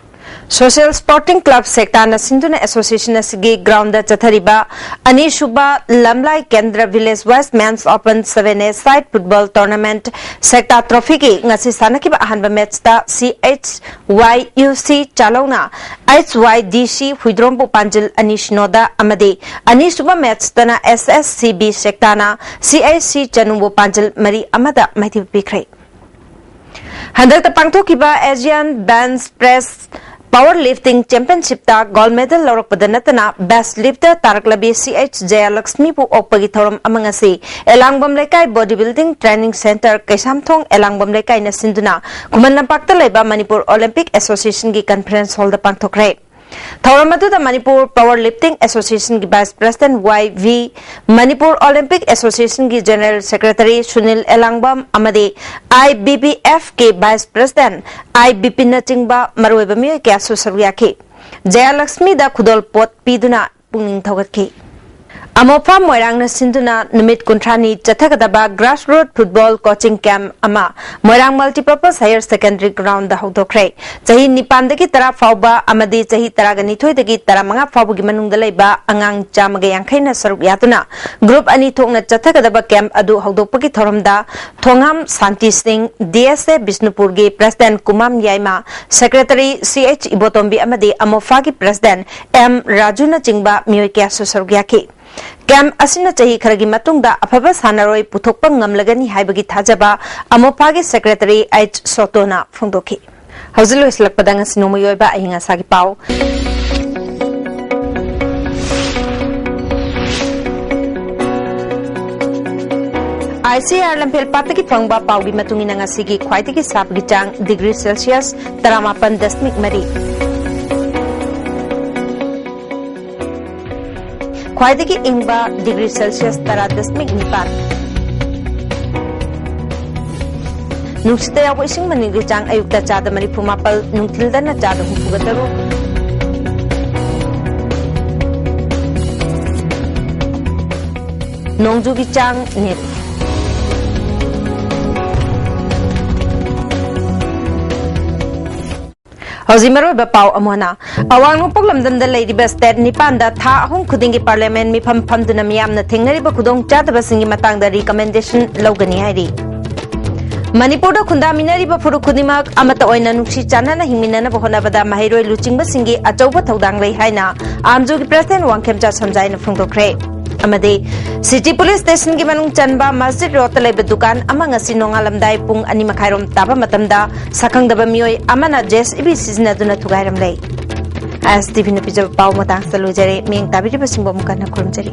ꯁꯣꯁꯤꯌꯦꯜ ꯁ꯭ꯄꯣꯔꯇꯤꯡ ꯀ꯭ꯂꯕ ꯁꯦꯛꯇꯥꯅ ꯁꯤꯟꯗꯨꯅ ꯑꯦꯁꯣꯁꯤꯌꯦꯁꯟ ꯑꯁꯤꯒꯤ ꯒ꯭ꯔꯥꯎꯟꯗ ꯆꯠꯊꯔꯤꯕ ꯑꯅꯤꯁꯨꯕ ꯂꯝꯂꯥꯏ ꯀꯦꯟꯗ꯭ꯔ ꯚꯤꯂꯦꯖ ꯋꯥꯏꯁ ꯃꯦꯟꯁ ꯑꯣꯄꯟ ꯁꯚꯦꯟ ꯑꯦ ꯁꯥꯏꯠ ꯐꯨꯠꯕꯣꯜ ꯇꯣꯔꯅꯥꯃꯦꯟꯠ ꯁꯦꯛꯇꯥ ꯇ꯭ꯔꯣꯐꯤꯒꯤ ꯉꯁꯤ ꯁꯥꯟꯅꯈꯤꯕ ꯑꯍꯥꯟꯕ ꯃꯦꯠꯆꯇ ꯁꯤ ꯑꯩꯆ ꯋꯥꯏ ꯌꯨ ꯁꯤ ꯆꯥꯂꯧꯅ ꯑꯩꯆ ꯋꯥꯏ ꯗꯤ ꯁꯤ ꯍꯨꯏꯗ꯭ꯔꯣꯝꯕꯨ ꯄꯥꯟꯖꯤꯜ ꯑꯅꯤ ꯁꯤꯅꯣꯗ ꯑꯃꯗꯤ ꯑꯅꯤꯁꯨꯕ ꯃꯦꯠꯆꯇꯅ ꯑꯦꯁ ꯑꯦꯁ ꯁꯤ ꯕꯤ ꯁꯦꯛꯇꯥꯅ ꯁꯤ ꯑꯩꯆ ꯁꯤ ꯆꯅꯨꯕꯨ ꯄꯥꯟꯖꯤꯜ ꯃꯔꯤ ꯑꯃꯗ ꯃꯥꯏꯊꯤꯕ ꯄꯤꯈ꯭ꯔꯦ꯫ ꯍꯟꯗꯛꯇ ꯄꯥꯡꯊꯣꯛꯈꯤꯕ Asian bench press Power Lifting Championship ꯇ gold medal ꯂꯧꯔꯛꯄꯗ ꯅꯠꯇꯅ best lifter ꯇꯥꯔꯛꯂꯕꯤ ꯁꯤ ꯑꯩꯆ ꯖꯌꯥꯂꯛꯁꯃꯤꯕꯨ ꯑꯣꯛꯄꯒꯤ ꯊꯧꯔꯝ ꯑꯃ ꯉꯁꯤ ꯑꯦꯂꯥꯡꯕꯝ ꯂꯩꯀꯥꯏ Body Building Training Centre, Keishamthong ꯑꯦꯂꯥꯡꯕꯝ ꯂꯩꯀꯥꯏꯅ ꯁꯤꯟꯗꯨꯅ ꯈꯨꯃꯟ ꯂꯝꯄꯥꯛꯇ ꯂꯩꯕ ꯃꯅꯤꯄꯨꯔ Olympic Association ꯒꯤ conference hall ꯗ ꯄꯥꯡꯊꯣꯛꯈ꯭ꯔꯦ꯫ ꯊꯧꯔꯝ ꯑꯗꯨꯗ ꯃꯅꯤꯄꯨꯔ Power Lifting Association ꯒꯤ vice president ꯋꯥꯏ ꯚꯤ, ꯃꯅꯤꯄꯨꯔ Olympic Association ꯒꯤ general secretary ꯁꯨꯅꯤꯜ ꯑꯦꯂꯥꯡꯕꯝ ꯑꯃꯗꯤ ꯑꯥꯏ ꯕꯤ ꯕꯤ ꯑꯦꯐ ꯀꯤ vice president ꯑꯥꯏ ꯕꯤꯄꯤꯟꯅꯆꯤꯡꯕ ꯃꯔꯨꯑꯣꯏꯕ ꯃꯤꯑꯣꯏ ꯀꯌꯥꯁꯨ ꯁꯔꯨꯛ ꯌꯥꯈꯤ꯫ ꯖꯌꯥꯂꯛꯁꯃꯤꯗ ꯈꯨꯗꯣꯜꯄꯣꯠ ꯄꯤꯗꯨꯅ ꯄꯨꯛꯅꯤꯡ ꯊꯧꯒꯠꯈꯤ꯫ ꯑꯃꯣꯐꯥ ꯃꯣꯏꯔꯥꯡꯅ ꯁꯤꯟꯗꯨꯅ ꯅꯨꯃꯤꯠ ꯀꯨꯟꯊ꯭ꯔꯥꯅꯤ ꯆꯠꯊꯒꯗꯕ grassroot football coaching camp ꯑꯃ ꯃꯣꯏꯔꯥꯡ Multipurpose Higher Secondary Ground ꯗ ꯍꯧꯗꯣꯛꯈ꯭ꯔꯦ꯫ ꯆꯍꯤ ꯅꯤꯄꯥꯟꯗꯒꯤ ꯇꯔꯥ ꯐꯥꯎꯕ ꯑꯃꯗꯤ ꯆꯍꯤ ꯇꯔꯥꯒ ꯅꯤꯊꯣꯏꯗꯒꯤ ꯇꯔꯥꯃꯉꯥ ꯐꯥꯎꯕꯒꯤ ꯃꯅꯨꯡꯗ ꯂꯩꯕ ꯑꯉꯥꯡ ꯆꯥꯝꯃꯒ ꯌꯥꯡꯈꯩꯅ ꯁꯔꯨꯛ ꯌꯥꯗꯨꯅ group ꯑꯅꯤ ꯊꯣꯛꯅ ꯆꯠꯊꯒꯗꯕ camp ꯑꯗꯨ ꯍꯧꯗꯣꯛꯄꯒꯤ ꯊꯧꯔꯝꯗ ꯊꯣꯉꯥꯝ ꯁꯥꯟꯇꯤ ꯁꯤꯡ, ꯗꯤ ꯑꯦꯁ ꯑꯦ ꯕꯤꯁꯅꯨꯄꯨꯔꯒꯤ president ꯀꯨꯃꯥꯝ ꯌꯥꯏꯃ, secretary ꯁꯤ ꯑꯩꯆ ꯏꯕꯣꯇꯣꯝꯕꯤ ꯑꯃꯗꯤ ꯑꯃꯣꯐꯥꯒꯤ president ꯑꯦꯝ ꯔꯥꯖꯨꯅꯆꯤꯡꯕ ꯃꯤꯑꯣꯏ ꯀꯌꯥꯁꯨ ꯁꯔꯨꯛ ꯌꯥꯈꯤ꯫ Camp ꯑꯁꯤꯅ ꯆꯍꯤ ꯈꯔꯒꯤ ꯃꯇꯨꯡꯗ ꯑꯐꯕ ꯁꯥꯟꯅꯔꯣꯏ ꯄꯨꯊꯣꯛꯄ ꯉꯝꯂꯒꯅꯤ ꯍꯥꯏꯕꯒꯤ ꯊꯥꯖꯕ ꯑꯃꯣꯐꯥꯒꯤ secretary ꯑꯩꯆ ꯁꯣꯇꯣꯅ ꯐꯣꯡꯗꯣꯛꯈꯤ꯫ ꯍꯧꯖꯤꯛ ꯂꯣꯏꯁꯤꯜꯂꯛꯄꯗ ꯉꯁꯤ ꯅꯣꯡꯃꯒꯤ ꯑꯣꯏꯕ ꯑꯏꯪ ꯑꯁꯥꯒꯤ ꯄꯥꯎ꯫ ꯑꯥꯏ ꯁꯤ ꯑꯥꯔ ꯂꯝꯐꯦꯜ ꯄꯥꯠꯇꯒꯤ ꯐꯪꯕ ꯄꯥꯎꯒꯤ ꯃꯇꯨꯡ ꯏꯟꯅ ꯉꯁꯤꯒꯤ ꯈ꯭ꯋꯥꯏꯗꯒꯤ ꯁꯥꯕꯒꯤ ꯆꯥꯡ degree Celsius ꯇꯔꯥꯃꯥꯄꯟ ꯗꯁꯃꯤꯛ ꯃꯔꯤ꯫ ꯈ꯭ꯋꯥꯏꯗꯒꯤ ꯏꯪꯕ degree Celsius ꯇꯔꯥ ꯗꯁꯃꯤꯛ ꯅꯤꯄꯥꯟ꯫ ꯅꯨꯡꯁꯤꯠꯇ ꯌꯥꯎꯕ ꯏꯁꯤꯡ ꯃꯅꯤꯜꯒꯤ ꯆꯥꯡ ꯑꯌꯨꯛꯇ ꯆꯥꯗ ꯃꯔꯤꯐꯨ ꯃꯥꯄꯜ, ꯅꯨꯡꯊꯤꯜꯗꯅ ꯆꯥꯗ ꯍꯨꯝꯐꯨꯒ ꯇꯔꯨꯛ꯫ ꯅꯣꯡꯖꯨꯒꯤ ꯆꯥꯡ ꯅꯤꯜ꯫ ꯍꯧꯖꯤꯛ ꯃꯔꯨꯑꯣꯏꯕ ꯄꯥꯎ ꯑꯃꯨꯛ ꯍꯟꯅ꯫ ꯑꯋꯥꯡ ꯅꯣꯡꯄꯣꯛ ꯂꯝꯗꯝꯗ ꯂꯩꯔꯤꯕ state ꯅꯤꯄꯥꯟꯗ ꯊꯥ ꯑꯍꯨꯝ ꯈꯨꯗꯤꯡꯒꯤ parliament ꯃꯤꯐꯝ ꯐꯝꯗꯨꯅ ꯃꯤꯌꯥꯝꯅ ꯊꯦꯡꯅꯔꯤꯕ ꯈꯨꯗꯣꯡꯆꯥꯗꯕꯁꯤꯡꯒꯤ ꯃꯇꯥꯡꯗ recommendation ꯂꯧꯒꯅꯤ ꯍꯥꯏꯔꯤ꯫ ꯃꯅꯤꯄꯨꯔꯗ ꯈꯨꯟꯗꯥꯃꯤꯟꯅꯔꯤꯕ ꯐꯨꯔꯨꯞ ꯈꯨꯗꯤꯡꯃꯛ ꯑꯃꯠꯇ ꯑꯣꯏꯅ ꯅꯨꯡꯁꯤ ꯆꯥꯟꯅꯅ ꯍꯤꯡꯃꯤꯟꯅꯅꯕ ꯍꯣꯠꯅꯕꯗ ꯃꯍꯩꯔꯣꯏ ꯂꯨꯆꯤꯡꯕꯁꯤꯡꯒꯤ ꯑꯆꯧꯕ ꯊꯧꯗꯥꯡ ꯂꯩ ꯍꯥꯏꯅ ꯑꯥꯝꯖꯨꯒꯤ president ꯋꯥꯡꯈꯦꯝꯆꯥ ꯁꯝꯖꯥꯏꯅ ꯐꯣꯡꯗꯣꯛꯈ꯭ꯔꯦ꯫ ꯑꯃꯗꯤ ꯁꯤꯇꯤ ꯄꯨꯂꯤꯁ ꯁ꯭ꯇꯦꯁꯟꯒꯤ ꯃꯅꯨꯡ ꯆꯟꯕ ꯃꯁꯖꯤꯗ ꯔꯣꯗꯇ ꯂꯩꯕ ꯗꯨꯀꯥꯟ ꯑꯃ ꯉꯁꯤ ꯅꯣꯡꯉꯥꯜꯂꯝꯗꯥꯏ ꯄꯨꯡ ꯑꯅꯤ ꯃꯈꯥꯏꯔꯣꯝ ꯇꯥꯕ ꯃꯇꯝꯗ ꯁꯛꯈꯪꯗꯕ ꯃꯤꯑꯣꯏ ꯑꯃꯅ ꯖꯦ ꯁꯤ ꯕꯤ ꯁꯤꯖꯤꯟꯅꯗꯨꯅ ꯊꯨꯒꯥꯏꯔꯝꯂꯦ꯫ ꯑꯥꯏ ꯑꯦꯁ ꯇꯤ ꯚꯤꯅ ꯄꯤꯖꯕ ꯄꯥꯎ ꯃꯇꯥꯡꯁꯤꯗ ꯂꯣꯏꯖꯔꯦ꯫ ꯃꯤꯠꯌꯦꯡ ꯇꯥꯕꯤꯔꯤꯕꯁꯤꯡꯕꯨ ꯑꯃꯨꯛ ꯍꯟꯅ ꯈꯨꯔꯨꯝꯖꯔꯤ꯫